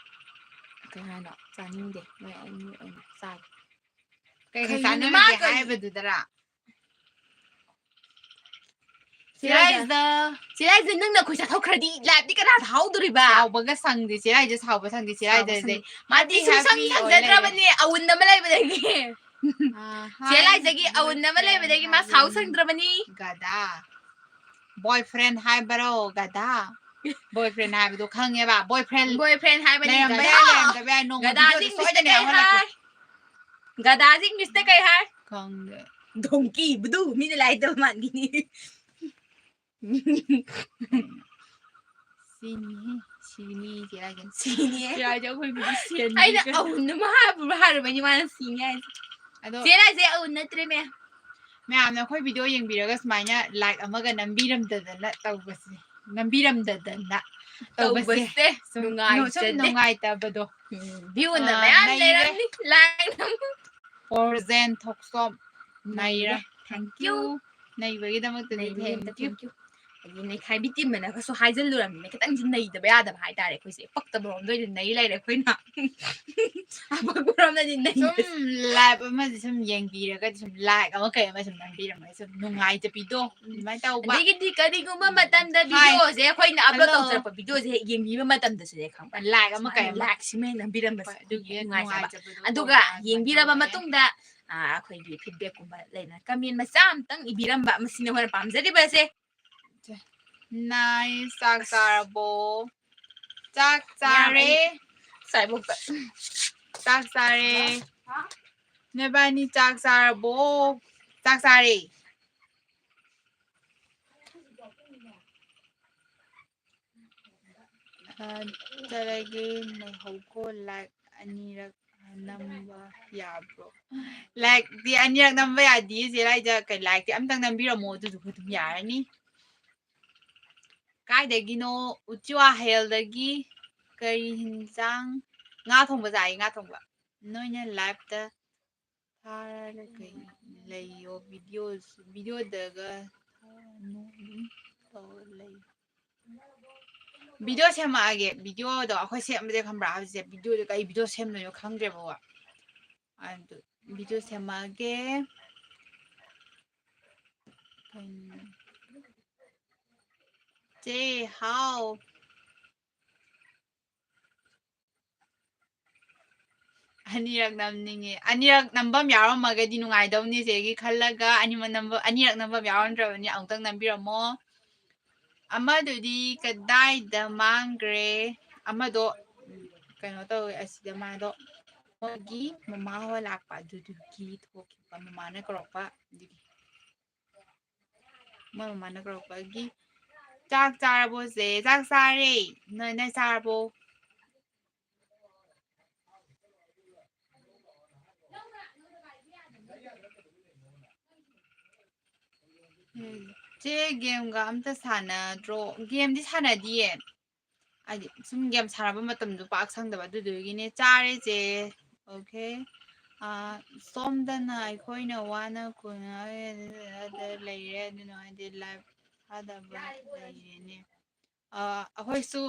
ꯀꯩ ꯍꯥꯏꯅꯣ? ꯆꯥꯅꯤꯡꯗꯦ꯫ ꯅꯣꯏ ꯑꯅꯤ ꯑꯣꯏꯅ ꯆꯥꯒꯦ꯫ ꯀꯩ ꯀꯩꯅꯣꯅꯦ ꯆꯥꯟꯅꯔꯤꯒꯦ ꯃꯥ ꯀꯩ ꯍꯥꯏꯕꯗꯨꯗꯔꯥ? ꯆꯦ ꯂꯥꯏꯖ꯫ ꯆꯦ ꯂꯥꯏꯖ, ꯅꯪꯅ ꯑꯩꯈꯣꯏ ꯆꯥꯊꯣꯛꯈ꯭ꯔꯗꯤ liveꯇꯤ ꯀꯅꯥ ꯊꯥꯍꯧꯗꯣꯔꯤꯕ? ꯁꯥꯎꯕꯒ ꯁꯪꯗꯦ, ꯆꯦ ꯂꯥꯏꯖ ꯁꯥꯎꯕ ꯁꯪꯗꯦ, ꯆꯦ ꯁꯥꯎꯕ ꯂꯥꯏꯖꯁꯦ ꯁꯪꯗꯦ꯫ ꯃꯥꯗꯤ happy ꯁꯨꯡꯁꯪ happy ꯑꯣꯏ ꯂꯩꯔꯦ꯫ ꯁꯪꯖꯗ꯭ꯔꯕꯅꯦ, ꯑꯋꯨꯟ ꯑꯃ ꯂꯩꯕꯗꯒꯤ꯫ ꯑꯥ, ꯆꯦ ꯍꯥꯏ, ꯂꯥꯏꯖꯒꯤ ꯑꯋꯨꯟ ꯑꯃ boyfriend ꯂꯩꯕꯗꯒꯤ ꯃꯥ ꯁꯥꯎ ꯍꯥꯏꯕꯅꯤ꯫ ꯁꯪꯗ꯭ꯔꯕꯅꯤ꯫ ꯒꯗꯥ꯫ Boyfriend ꯍꯥꯏꯕꯔꯣ, ꯒꯗꯥ? Boyfriend ꯍꯥꯏꯕꯗꯣ ꯈꯪꯉꯦꯕ, boyfriend boyfriend ꯍꯥꯏꯕꯅꯤ, ꯂꯩꯔꯝꯕ ꯒꯗꯥ꯫ ꯌꯥꯏ, ꯂꯩꯔꯝꯗꯕ ꯌꯥꯏ, ꯅꯣꯡꯃ ꯒꯗꯥꯁꯤ videoꯗ Englishꯇ ꯁꯣꯏꯗꯅ ꯀꯩ ꯌꯥꯎꯍꯜꯂꯛꯀꯦ꯫ ꯍꯥꯏ? ꯒꯗꯥꯁꯤ Englishꯇ ꯀꯩ ꯍꯥꯏ? ꯈꯪꯗꯦ꯫ Donkey, ꯕꯨꯗꯨ, ꯃꯤꯅ ꯂꯥꯏ ꯇꯧ ꯃꯥꯟꯈꯤꯅꯤ꯫ ꯁꯤꯅꯤ, ꯁꯤꯅꯤ, ꯆꯦ ꯂꯥꯏꯖ꯫ ꯁꯤꯅꯤ꯫ ꯆꯦ ꯂꯥꯏꯖ ꯑꯩꯈꯣꯏꯕꯨꯗꯤ ꯁꯦꯟꯅꯤ꯫ ꯑꯩꯅ ꯑꯋꯨꯟ ꯑꯃ ꯍꯥꯏꯕ ꯍꯥꯏꯔꯨꯕꯩꯅꯤ ꯃꯥꯅ ꯁꯤꯅꯤ ꯍꯥꯏꯁꯦ꯫ ꯑꯗꯣ ꯆꯦ ꯂꯥꯏꯖ ꯑꯋꯨꯟ ꯅꯠꯇ꯭ꯔꯦꯃꯦ꯫ ꯃꯌꯥꯝꯅ ꯑꯩꯈꯣꯏ video ꯌꯦꯡꯕꯤꯔꯒ ꯁꯨꯃꯥꯏꯅ like ꯑꯃꯒ ꯅꯝꯕꯤꯔꯝꯗꯗꯅ ꯇꯧꯕꯁꯦ, ꯅꯝꯕꯤꯔꯝꯗꯗꯅ ꯇꯧꯕꯁꯦ ꯇꯧꯕꯁꯦ ꯁꯨꯝ ꯅꯨꯡꯉꯥꯏꯖꯗꯦ꯫ ꯅꯨꯡꯉꯥꯏꯇꯕꯗꯣ꯫ ꯎꯝ, viewꯅ ꯑꯥ, ꯃꯌꯥꯝ ꯅꯩꯔꯦ꯫ ꯂꯩꯔꯝꯅꯤ, like ꯅꯝ-, ꯑꯣꯔꯖꯦꯟ ꯊꯣꯛꯆꯣꯝ ꯅꯩꯔꯦ꯫ ꯅꯩꯔꯦ꯫ Thank Thank you꯫ You꯫ ꯅꯩꯕꯒꯤꯗꯃꯛꯇꯗꯤ ꯅꯩꯕꯒꯤꯗꯃꯛꯇ thank you꯫ Thank you꯫ ꯍꯥꯏꯗꯤ ꯅꯩꯈꯥꯏꯕꯤ teamꯅꯒꯁꯨ ꯍꯥꯏꯖꯤꯜꯂꯨꯔꯕꯅꯤꯅ ꯈꯤꯇꯪꯁꯨ ꯅꯩꯗꯕ ꯌꯥꯗꯕ ꯍꯥꯏꯇꯥꯔꯦ ꯑꯩꯈꯣꯏꯁꯦ꯫ ꯄꯛꯇꯕ ꯔꯣꯝꯗ ꯑꯣꯏꯅ ꯅꯩ ꯂꯩꯔꯦ ꯑꯩꯈꯣꯏꯅ꯫ ꯑꯄꯛꯄ ꯔꯣꯝꯗꯗꯤ ꯁꯨꯝ ꯅꯩꯗ-, live ꯑꯃꯁꯦ ꯁꯨꯝ ꯌꯦꯡꯕꯤꯔꯒꯗꯤ ꯁꯨꯝ like ꯑꯃ ꯀꯩ ꯑꯃ ꯁꯨꯝ ꯅꯝꯕꯤꯔꯝꯃꯒ ꯁꯨꯝ ꯅꯨꯡꯉꯥꯏꯖꯕꯤꯗꯣ ꯎꯝ꯫ ꯑꯗꯨꯃꯥꯏꯅ ꯇꯧꯕ꯫ ꯑꯗꯒꯤꯗꯤ ꯀꯔꯤꯒꯨꯝꯕ ꯎꯝ꯫ ꯃꯇꯝꯗ ꯍꯥꯏ꯫ Videoꯁꯦ ꯑꯩꯈꯣꯏꯅ upload ꯍꯜꯂꯣ꯫ ꯇꯧꯖꯔꯛꯄ videoꯁꯦ ꯍꯦꯛ ꯌꯦꯡꯕꯤꯕ ꯃꯇꯝꯗꯁꯨꯅꯦ ꯈꯪꯕ꯭ꯔꯥ? Like ꯑꯃ ꯀꯩ ꯁꯨꯃꯥꯏꯅ ꯑꯃ꯫ Likeꯁꯤꯃ ꯍꯦꯛ ꯅꯝꯕꯤꯔꯝꯕꯁꯦ ꯍꯣꯏ, ꯑꯗꯨꯒꯤ ꯑꯩꯈꯣꯏꯒꯤ ꯍꯦꯛ ꯅꯨꯡꯉꯥꯏꯖꯕ꯫ ꯅꯨꯡꯉꯥꯏꯖꯕꯗꯣ ꯑꯗꯨꯒ ꯀꯣꯟꯅ ꯌꯦꯡꯕꯤꯔꯕ ꯇꯧꯔꯦ꯫ ꯃꯇꯨꯡꯗ, ꯑꯥ, ꯑꯩꯈꯣꯏꯒꯤ feedbackꯀꯨꯝꯕ ꯂꯩꯅ comment ꯃꯆꯥ ꯑꯃꯇꯪ ꯏꯕꯤꯔꯝꯕ, ꯃꯁꯤꯅ ꯑꯩꯈꯣꯏꯅ ꯄꯥꯝꯖꯔꯤꯕꯁꯦ꯫ Nice, ꯆꯥꯛ ꯑꯁ꯫ ꯆꯥꯔꯕꯣ? ꯆꯥꯛ ꯃꯌꯥꯝ ꯆꯥꯔꯦ꯫ ꯑꯩ ꯁ꯭ꯋꯥꯏꯕꯣꯛꯇ꯫ ꯆꯥꯛ ꯆꯥꯔꯦ꯫ ꯍꯥ? ꯅꯕꯥꯅꯤ ꯆꯥꯛ ꯆꯥꯔꯕꯣ? ꯆꯥꯛ ꯆꯥꯔꯦ꯫ ꯑ, ꯆꯠꯂꯒꯦ, ꯂꯩꯍꯧꯀꯣ, like ꯑꯅꯤꯔꯛ ꯅꯝꯕ ꯌꯥꯕ꯭ꯔꯣ? Likeꯇꯤ ꯑꯅꯤꯔꯛ ꯅꯝꯕ ꯌꯥꯗꯤꯌꯦ, ꯆꯦ ꯂꯥꯏꯖ꯫ ꯀꯩ, likeꯇꯤ ꯑꯝꯇꯪ ꯅꯝꯕꯤꯔꯝꯃꯣ, ꯑꯗꯨꯗꯨꯒ ꯑꯗꯨꯝ ꯌꯥꯔꯅꯤ꯫ ꯀꯥꯏꯗꯒꯤꯅꯣ? ꯎꯆꯤꯋꯥ ꯍꯦꯜꯗꯒꯤ꯫ ꯀꯔꯤ ꯍꯤꯟꯖꯥꯡ? ꯉꯥ ꯊꯣꯡꯕ ꯆꯥꯏ, ꯉꯥ ꯊꯣꯡꯕ꯫ ꯅꯣꯏꯅ liveꯇ ꯊꯥꯔꯒ ꯀꯩ ꯂꯩꯌꯣ? Videos, videoꯗꯒ ꯊꯥꯔꯅꯨ, ꯑꯗꯨꯝ ꯇꯧꯔ ꯂꯩ꯫ Video ꯁꯦꯝꯃꯛꯑꯒꯦ꯫ Videoꯗꯣ ꯑꯩꯈꯣꯏ ꯁꯦꯝꯕꯁꯦ ꯈꯪꯕ꯭ꯔꯥ? ꯍꯧꯖꯤꯛꯁꯦ videoꯗꯣ ꯀꯩ video ꯁꯦꯝꯗꯣꯏꯅꯣ ꯈꯪꯗ꯭ꯔꯦꯕꯀꯣ꯫ ꯑꯗꯨ video ꯁꯦꯝꯃꯛꯑꯒꯦ꯫ ꯀꯩꯅꯣ? ꯆꯦ, ꯍꯥꯎ꯫ ꯑꯅꯤꯔꯛ ꯅꯝꯅꯤꯡꯉꯦ꯫ ꯑꯅꯤꯔꯛ ꯅꯝꯕꯝ ꯌꯥꯎꯔꯝꯃꯒꯗꯤ ꯅꯨꯡꯉꯥꯏꯗꯧꯅꯤ ꯆꯦꯒꯤ ꯈꯜꯂꯒ꯫ ꯑꯅꯤꯃꯛ ꯅꯝꯕ-, ꯑꯅꯤꯔꯛ ꯅꯝꯕꯝ ꯌꯥꯎꯔꯝꯗ꯭ꯔꯕꯅꯤ, ꯑꯃꯨꯛꯇꯪ ꯅꯝꯕꯤꯔꯝꯃꯣ꯫ ꯑꯃꯗꯨꯗꯤ ꯀꯗꯥꯏꯗ ꯃꯥꯡꯈ꯭ꯔꯦ? ꯑꯃꯗꯣ, ꯎꯝ, ꯀꯩꯅꯣ ꯇꯧꯋꯦ, ꯑꯁꯤꯗ ꯃꯥꯗꯣ ꯃꯣꯏꯒꯤ ꯃꯃꯥ ꯍꯣꯏ ꯂꯥꯛꯄ, ꯑꯗꯨꯗꯨꯒꯤ ꯊꯣꯛꯈꯤꯕ, ꯃꯃꯥꯅ ꯀꯧꯔꯛꯄ ꯑꯗꯨꯒꯤ꯫ ꯃꯣꯏ ꯃꯃꯥꯅ ꯀꯧꯔꯛꯄꯒꯤ꯫ ꯆꯥꯛ ꯆꯥꯔꯕꯣ ꯆꯦ? ꯆꯥꯛ ꯆꯥꯔꯦ꯫ ꯅꯣꯏ, ꯅꯣꯏ ꯆꯥꯔꯕꯣ? ꯎꯝ, ꯆꯦ, gameꯒ ꯑꯝꯇ ꯁꯥꯟꯅꯗ꯭ꯔꯣ? Gameꯗꯤ ꯁꯥꯟꯅꯗꯤꯌꯦ꯫ ꯍꯥꯏꯗꯤ, ꯁꯨꯝ game ꯁꯥꯟꯅꯕ ꯃꯇꯝꯗꯣ ꯄꯥꯛ ꯁꯪꯗꯕ, ꯑꯗꯨꯗꯨꯒꯤꯅꯦ꯫ ꯆꯥꯔꯦ, ꯆꯦ꯫ Okay꯫ ꯑꯥ, ꯁꯣꯝꯗꯅ ꯑꯩꯈꯣꯏꯅ ꯋꯥꯅ ꯀꯣꯟꯅ ꯂꯩꯔꯦ, ꯑꯗꯨꯅ ꯍꯥꯏꯗꯤ live ꯊꯥꯗꯕ ꯂꯩꯔꯦꯅꯦ꯫ ꯑꯥ, ꯑꯩꯈꯣꯏꯁꯨ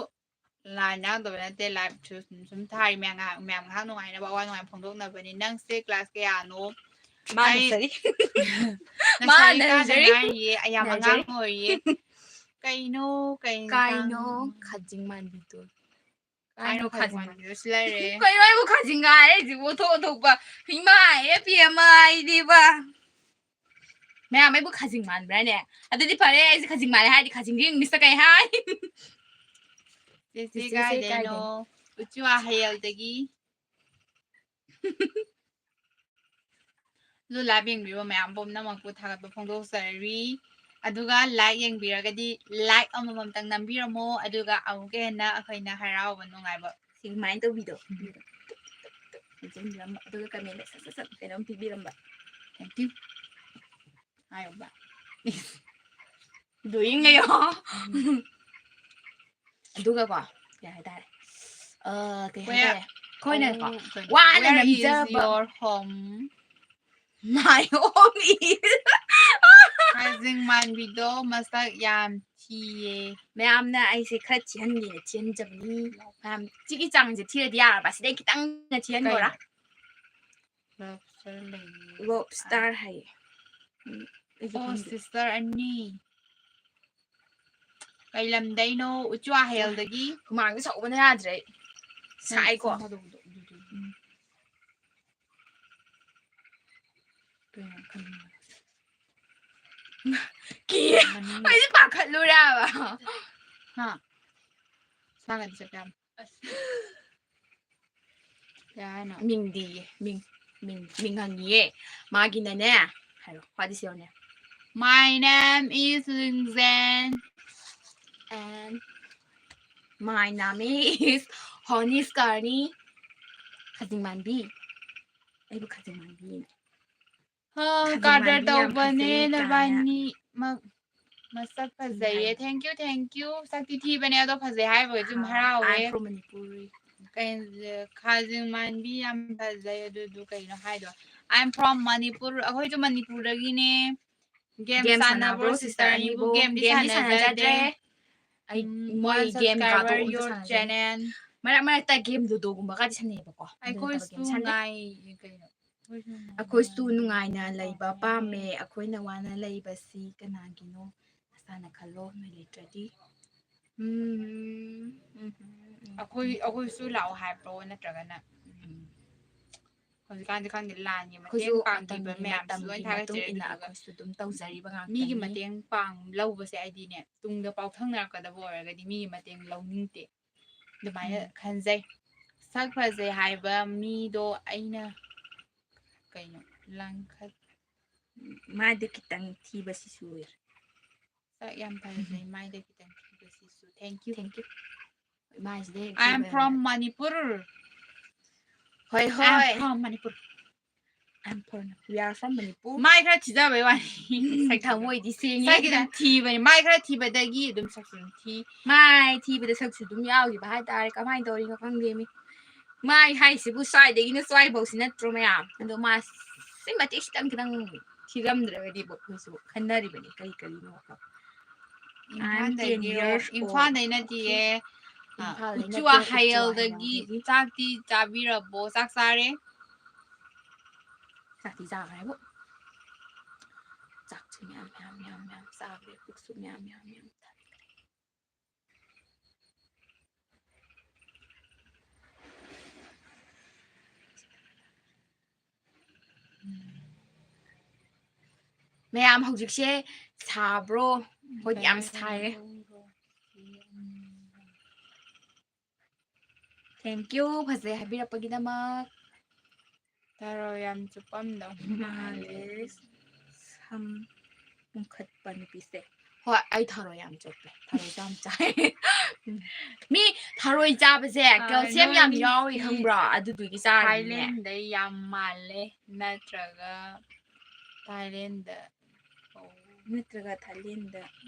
line ꯌꯥꯎꯗꯕ ꯅꯠꯇꯦ, liveꯁꯨ ꯁꯨꯝ, ꯁꯨꯝ ꯊꯥꯔꯤ, ꯃꯌꯥꯝ ꯉꯥꯏꯍꯥꯛ, ꯃꯌꯥꯝ ꯉꯥꯏꯍꯥꯛ ꯅꯨꯡꯉꯥꯏꯅꯕ, ꯑꯋꯥ ꯅꯨꯡꯉꯥꯏ ꯐꯣꯡꯗꯣꯛꯅꯕꯅꯤ꯫ ꯅꯪꯁꯦ class ꯀꯌꯥꯅꯣ? ꯃꯥ ꯑꯩ nursery꯫ ꯃꯥ nursery ꯀꯥꯗ nursery꯫ ꯉꯥꯏꯔꯤꯌꯦ, ꯑꯩ ꯌꯥꯝ ꯑꯉꯥꯡ nursery꯫ ꯑꯣꯏꯔꯤꯌꯦ꯫ ꯀꯩꯅꯣ, ꯀꯩ ꯀꯥꯏꯅꯣ? ꯃꯇꯥꯡ? ꯈꯥꯖꯤꯡ ꯃꯥꯟꯕꯤꯗꯣ꯫ ꯀꯥꯏꯅꯣ ꯀꯥꯏꯅꯣ ꯈꯥꯖꯤꯡ ꯈꯥꯖꯤꯡ ꯃꯥꯟꯕꯤꯗꯣ ꯁꯤ ꯂꯩꯔꯦ꯫ ꯀꯩꯅꯣ ꯑꯩꯕꯨ ꯈꯥꯖꯤꯡ ꯉꯥꯏꯔꯦ ꯍꯧꯖꯤꯛꯄꯨ? ꯑꯣꯟꯊꯣꯛ ꯑꯣꯟꯊꯣꯛꯄ꯫ ꯏꯃꯥ, ꯑꯦ ꯄꯤ ꯑꯃ ꯑꯩꯗꯤꯕ꯫ ꯃꯌꯥꯝ ꯑꯩꯕꯨ ꯈꯥꯖꯤꯡ ꯃꯥꯟꯕ꯭ꯔꯥꯅꯦ? ꯑꯗꯨꯗꯤ ꯐꯔꯦ, ꯑꯩꯁꯦ ꯈꯥꯖꯤꯡ ꯃꯥꯜꯂꯦ ꯍꯥꯏꯔꯗꯤ ꯈꯥꯖꯤꯡꯁꯦ Englishꯇ ꯀꯩ ꯍꯥꯏ? ꯆꯦꯆꯦ ꯆꯦꯆꯦ ꯀꯥꯏꯗꯩꯅꯣ? ꯀꯥꯏꯗꯩꯅꯣ? ꯎꯆꯤꯋꯥ ꯍꯌꯦꯜꯗꯒꯤ꯫ ꯑꯗꯨ live ꯌꯦꯡꯕꯤꯕ ꯃꯌꯥꯝ ꯄꯨꯝꯅꯃꯛꯄꯨ ꯊꯥꯒꯠꯄ ꯐꯣꯡꯗꯣꯛꯆꯔꯤ꯫ ꯑꯗꯨꯒ like ꯌꯦꯡꯕꯤꯔꯒꯗꯤ like ꯑꯃꯃꯝꯇꯪ ꯅꯝꯕꯤꯔꯝꯃꯣ, ꯑꯗꯨꯒ ꯑꯃꯨꯛꯀ ꯍꯦꯟꯅ ꯑꯩꯈꯣꯏꯅ ꯍꯔꯥꯎꯕ ꯅꯨꯡꯉꯥꯏꯕ ꯁꯨꯃꯥꯏꯅ ꯇꯧꯕꯤꯗꯣ, ꯎꯝ꯫ ꯍꯥꯏꯖꯤꯟꯕꯤꯔꯝꯕ, ꯑꯗꯨꯒ comment ꯁꯠ ꯁꯠ ꯁꯠ ꯀꯩꯅꯣꯝ ꯄꯤꯕꯤꯔꯝꯕ꯫ Thank you꯫ ꯍꯥꯏꯌꯣꯕ꯫ Doing ꯑꯌꯣ꯫ ꯎꯝ꯫ ꯑꯗꯨꯒꯀꯣ, ꯀꯩ ꯍꯥꯏꯇꯥꯔꯦ? ꯑ, ꯀꯩ where, ꯍꯥꯏꯇꯥꯔꯦ? ꯑꯩꯈꯣꯏꯅꯀꯣ, oh, ꯀꯩꯅꯣ? ꯋꯥꯅ Where is ꯅꯝꯖꯕ your home? My home is ꯈꯥꯖꯤꯡ ꯃꯥꯟꯕꯤꯗꯣ ꯃꯁꯛ ꯌꯥꯝ ꯊꯤꯌꯦ꯫ ꯃꯌꯥꯝꯅ ꯑꯩꯁꯦ ꯈꯔ ꯊꯤꯍꯟꯒꯦꯅ ꯊꯤꯍꯟꯖꯕꯅꯤ꯫ ꯃꯌꯥꯝ ꯁꯤꯒꯤ ꯆꯥꯡꯁꯦ ꯊꯤꯔꯗꯤ ꯌꯥꯔꯕ? ꯁꯤꯗꯩ ꯈꯤꯇꯪ ꯊꯤꯍꯟꯈꯣꯔꯥ? ꯀꯩꯅꯣ? Lobster ꯂꯩꯌꯦ꯫ Lobster ꯍꯥꯏꯌꯦ꯫ ꯎꯝ, ꯑꯩꯁꯨ ꯑꯣ, ꯈꯪꯗꯦ꯫ Sister ꯑꯅꯤ꯫ ꯀꯩ ꯂꯝꯗꯩꯅꯣ? ꯎꯆꯨ ꯋꯥꯍꯦꯜꯗꯒꯤ꯫ ꯍꯨꯃꯥꯡꯁꯦ ꯁꯧꯕꯅ ꯌꯥꯗ꯭ꯔꯦ ꯑꯩ꯫ ꯁꯥꯏꯀꯣ? ꯎꯝ꯫ ꯀꯩꯅꯣ ꯈꯪꯗꯦ꯫ ꯀꯤ-, ꯃꯅꯤꯡꯗ꯫ ꯑꯩꯗꯤ ꯄꯥꯈꯠꯂꯨꯔꯦ ꯍꯥꯏꯕ꯫ ꯍꯥ? ꯁꯥꯒꯗꯤ ꯆꯠꯄ ꯌꯥꯝ꯫ ꯀꯩ ꯍꯥꯏꯅꯣ? ꯃꯤꯡꯗꯤꯌꯦ, ꯃꯤꯡ, ꯃꯤꯡ, ꯃꯤꯡ ꯍꯪꯉꯤꯌꯦ꯫ ꯃꯥꯒꯤꯅꯅꯦ, ꯍꯥꯏꯔꯣ, ꯋꯥꯗꯤ ꯁꯤꯔꯣꯅꯦ꯫ My name is ꯂꯤꯡꯖꯦꯟ꯫ And my name is ꯍꯣꯅꯤꯁꯀꯥꯔꯅꯤ꯫ ꯈꯥꯖꯤꯡ ꯃꯥꯟꯕꯤ꯫ ꯑꯩꯕꯨ ꯈꯥꯖꯤꯡ ꯃꯥꯟꯕꯤ꯫ ꯍꯥ, ꯈꯥꯖꯤꯡ ꯀꯥꯗꯔ ꯃꯥꯟꯕꯤ ꯌꯥꯝ ꯇꯧꯕꯅꯦ ꯐꯖꯩ ꯀꯥꯏꯅ꯫ ꯅꯕꯥꯅꯤ꯫ ꯃ-, ꯃꯁꯛ ꯐꯖꯩꯌꯦ꯫ ꯍꯥꯏ꯫ Thank you, thank you꯫ ꯁꯛꯇꯤ ꯊꯤꯕꯅꯦ ꯑꯗꯣ ꯐꯖꯩ ꯍꯥꯏꯕꯒꯤ ꯑꯗꯨꯝ ꯑꯥ, ꯍꯔꯥꯎꯋꯦ꯫ I'm from Manipur. ꯀꯩ-, ꯈꯥꯖꯤꯡ ꯃꯥꯟꯕꯤ ꯌꯥꯝ ꯐꯖꯩ ꯑꯗꯨꯗꯨ ꯀꯩꯅꯣ ꯍꯥꯏꯗꯣ? I'm from Manipur. ꯑꯩꯈꯣꯏꯁꯨ ꯃꯅꯤꯄꯨꯔꯗꯒꯤꯅꯦ꯫ Game game ꯁꯥꯟꯅꯕ꯭ꯔꯣ ꯁꯥꯟꯅꯕ꯭ꯔꯣ sister sister ꯑꯅꯤꯕꯨ? ꯑꯅꯤꯕꯨ? Gameꯗꯤ gameꯗꯤ ꯁꯥꯟꯅꯖꯗ꯭ꯔꯦ꯫ ꯁꯥꯟꯅꯖꯗ꯭ꯔꯦ꯫ ꯑꯩ ꯎꯝ, ꯃꯣꯏ one game ꯀꯥꯗꯣ subscriber ꯑꯃꯨꯛꯇ your ꯁꯥꯟꯅꯖꯅꯤ꯫ Channel꯫ ꯃꯔꯛ ꯃꯔꯛꯇ game ꯂꯨꯗꯣꯒꯨꯝꯕꯒ ꯁꯥꯟꯅꯩꯌꯦꯕꯀꯣ꯫ ꯑꯗꯨ ꯅꯠꯇꯕ ꯑꯩꯈꯣꯏꯁꯨ game ꯁꯥꯟꯅꯗꯦ꯫ ꯉꯥꯏ-, ꯀꯩꯅꯣ? ꯑꯩꯈꯣꯏꯁꯨ ꯅꯨꯡꯉꯥꯏꯅ ꯂꯩꯕ ꯄꯥꯝꯃꯦ꯫ ꯑꯩꯈꯣꯏꯅ ꯋꯥꯅ ꯂꯩꯕꯁꯤ ꯀꯅꯥꯒꯤꯅꯣ? ꯅꯁꯥꯅ ꯈꯜꯂꯣ, ꯅꯣꯏ ꯂꯩꯇ꯭ꯔꯗꯤ꯫ ꯎꯝ, ꯎꯝ, ꯎꯝ, ꯎꯝ, ꯑꯩꯈꯣꯏ, ꯎꯝ꯫ ꯑꯩꯈꯣꯏꯁꯨ ꯂꯥꯛꯑꯣ ꯍꯥꯏꯕ꯭ꯔꯣ? ꯅꯠꯇ꯭ꯔꯒꯅ, ꯎꯝ, ꯎꯝ꯫ ꯍꯧꯖꯤꯛꯀꯥꯟꯗꯤ ꯈꯪꯗꯦ, ꯂꯥꯟꯒꯤ ꯃꯇꯦꯡ ꯑꯩꯈꯣꯏꯁꯨ ꯄꯥꯡꯕꯤꯕ ꯃꯇꯝꯒꯤ, ꯃꯌꯥꯝꯁꯨ ꯂꯣꯏ ꯃꯇꯝꯒꯤ ꯊꯥꯒꯠꯆꯔꯤ꯫ ꯃꯇꯨꯡ ꯏꯟꯅ ꯑꯗꯨꯗꯨꯒ ꯑꯩꯈꯣꯏꯁꯨ ꯑꯗꯨꯝ ꯇꯧꯖꯔꯤꯕ ꯃꯤꯒꯤ ꯉꯥꯛꯇꯅꯤ꯫ ꯃꯇꯦꯡ ꯄꯥꯡ-, ꯂꯧꯕꯁꯦ ꯑꯩꯗꯤꯅꯦ, ꯇꯨꯡꯗ ꯄꯥꯎꯊꯪꯅꯔꯛꯀꯗꯕ ꯑꯣꯏꯔꯒꯗꯤ ꯃꯤꯒꯤ ꯃꯇꯦꯡ ꯂꯧꯅꯤꯡꯗꯦ꯫ ꯑꯗꯨꯃꯥꯏꯅ ꯎꯝ꯫ ꯈꯟꯖꯩ꯫ ꯁꯛ ꯐꯖꯩ ꯍꯥꯏꯕ ꯃꯤꯗꯣ ꯑꯩꯅ ꯀꯩꯅꯣ? ꯂꯥꯡꯈꯠ ꯃꯥꯏꯗ ꯈꯤꯇꯪ ꯊꯤꯕꯁꯤꯁꯨ ꯑꯣꯏꯔꯦ꯫ ꯁꯛ ꯌꯥꯝ ꯐꯖꯩ꯫ ꯃꯥꯏꯗ ꯈꯤꯇꯪ ꯊꯤꯕꯁꯤꯁꯨ꯫ Thank you. Thank you. ꯃꯥꯏꯁꯤꯗ ꯍꯦꯛ I am ꯊꯤꯕ from Manipur. ꯍꯣꯏ I am ꯍꯣꯏ꯫ From Manipur. I'm from, we are from Manipur. ꯃꯥꯏ ꯈꯔ ꯊꯤꯖꯕꯩ ꯋꯥꯅꯤ꯫ ꯊꯃꯣꯏꯗꯤ ꯁꯦꯡꯉꯦ꯫ ꯁꯛ ꯈꯤꯇꯪ ꯊꯤꯕꯅꯤ꯫ ꯃꯥꯏ ꯈꯔ ꯊꯤꯕꯗꯒꯤ ꯑꯗꯨꯝ ꯁꯛꯁꯨ ꯑꯗꯨꯝ ꯊꯤ꯫ ꯃꯥꯏ ꯊꯤꯕꯗ ꯁꯛꯁꯨ ꯑꯗꯨꯝ ꯌꯥꯎꯈꯤꯕ ꯍꯥꯏꯇꯥꯔꯦ꯫ ꯀꯃꯥꯏꯅ ꯇꯧꯔꯤꯅꯣ ꯈꯪꯗꯦ ꯃꯤ꯫ ꯃꯥꯏ ꯍꯥꯏꯁꯤꯕꯨ ꯁ꯭ꯋꯥꯏꯗꯒꯤꯅ ꯁ꯭ꯋꯥꯏꯐꯧꯁꯤ ꯅꯠꯇ꯭ꯔꯣ ꯃꯌꯥꯝ? ꯑꯗꯣ ꯃꯥ ꯁꯤ ꯃꯇꯤꯛ ꯈꯤꯇꯪ ꯈꯤꯇꯪ ꯊꯤꯔꯝꯗ꯭ꯔꯒꯗꯤ ꯑꯩꯈꯣꯏꯁꯨ ꯈꯟꯅꯔꯤꯕꯅꯤ ꯀꯔꯤ ꯀꯔꯤꯅꯣ꯫ ꯏꯝꯐꯥꯜꯗꯒꯤꯔꯣ? years old. ꯏꯝꯐꯥꯜꯗꯩ ꯅꯠꯇꯤꯌꯦ꯫ ꯑ, ꯏꯝꯐꯥꯜꯗꯩ ꯎꯆꯨ ꯅꯠꯇꯦ, ꯍꯥꯏꯌꯦꯜꯗꯒꯤ꯫ ꯎꯆꯨ ꯍꯥꯏꯌꯦꯜꯗꯒꯤ꯫ ꯆꯥꯛꯇꯤ ꯆꯥꯕꯤꯔꯕꯣ? ꯆꯥꯛ ꯆꯥꯔꯦ꯫ ꯆꯥꯛꯇꯤ ꯆꯥꯈ꯭ꯔꯦꯕꯨ꯫ ꯆꯥꯛꯁꯨ ꯃꯌꯥꯝ ꯃꯌꯥꯝ ꯃꯌꯥꯝ ꯃꯌꯥꯝ ꯆꯥꯈ꯭ꯔꯦ꯫ ꯄꯨꯛꯁꯨ ꯃꯌꯥꯝ ꯃꯌꯥꯝ ꯃꯌꯥꯝ ꯊꯜꯂꯦ꯫ ꯃꯌꯥꯝ ꯍꯧꯖꯤꯛꯁꯦ ꯁꯥꯕ꯭ꯔꯣ? ꯑꯩꯈꯣꯏꯗꯤ ꯌꯥꯝ ꯁꯥꯏꯌꯦ꯫ Thank you, ꯐꯖꯩ ꯍꯥꯏꯕꯤꯔꯛꯄꯒꯤꯗꯃꯛ꯫ ꯊꯔꯣ ꯌꯥꯝ ꯆꯨꯞꯄꯝꯗꯧ ꯃꯥꯜꯂꯦ꯫ ꯃꯥꯜꯂꯦ꯫ ꯁꯝ ꯄꯨꯡꯈꯠꯄ ꯅꯨꯄꯤꯁꯦ꯫ ꯍꯣꯏ, ꯑꯩ ꯊꯔꯣꯏ ꯌꯥꯝ ꯆꯨꯞꯄꯦ꯫ ꯊꯔꯣꯏ ꯆꯥꯝ ꯆꯥꯏ꯫ ꯃꯤ ꯊꯔꯣꯏ ꯆꯥꯕꯁꯦ ꯑ, calcium ꯌꯥꯝ ꯅꯣꯏ ꯌꯥꯎꯔꯤ ꯁꯤ ꯈꯪꯕ꯭ꯔꯣ? ꯑꯗꯨꯗꯨꯒꯤ ꯆꯥꯔꯤꯅꯦ꯫ ꯊꯥꯏꯂꯦꯟꯗꯩ ꯌꯥꯝ ꯃꯥꯜꯂꯦ, ꯅꯠꯇ꯭ꯔꯒ ꯊꯥꯏꯂꯦꯟꯗ ꯅꯠꯇ꯭ꯔꯒ ꯊꯥꯏꯂꯦꯟꯗ꯫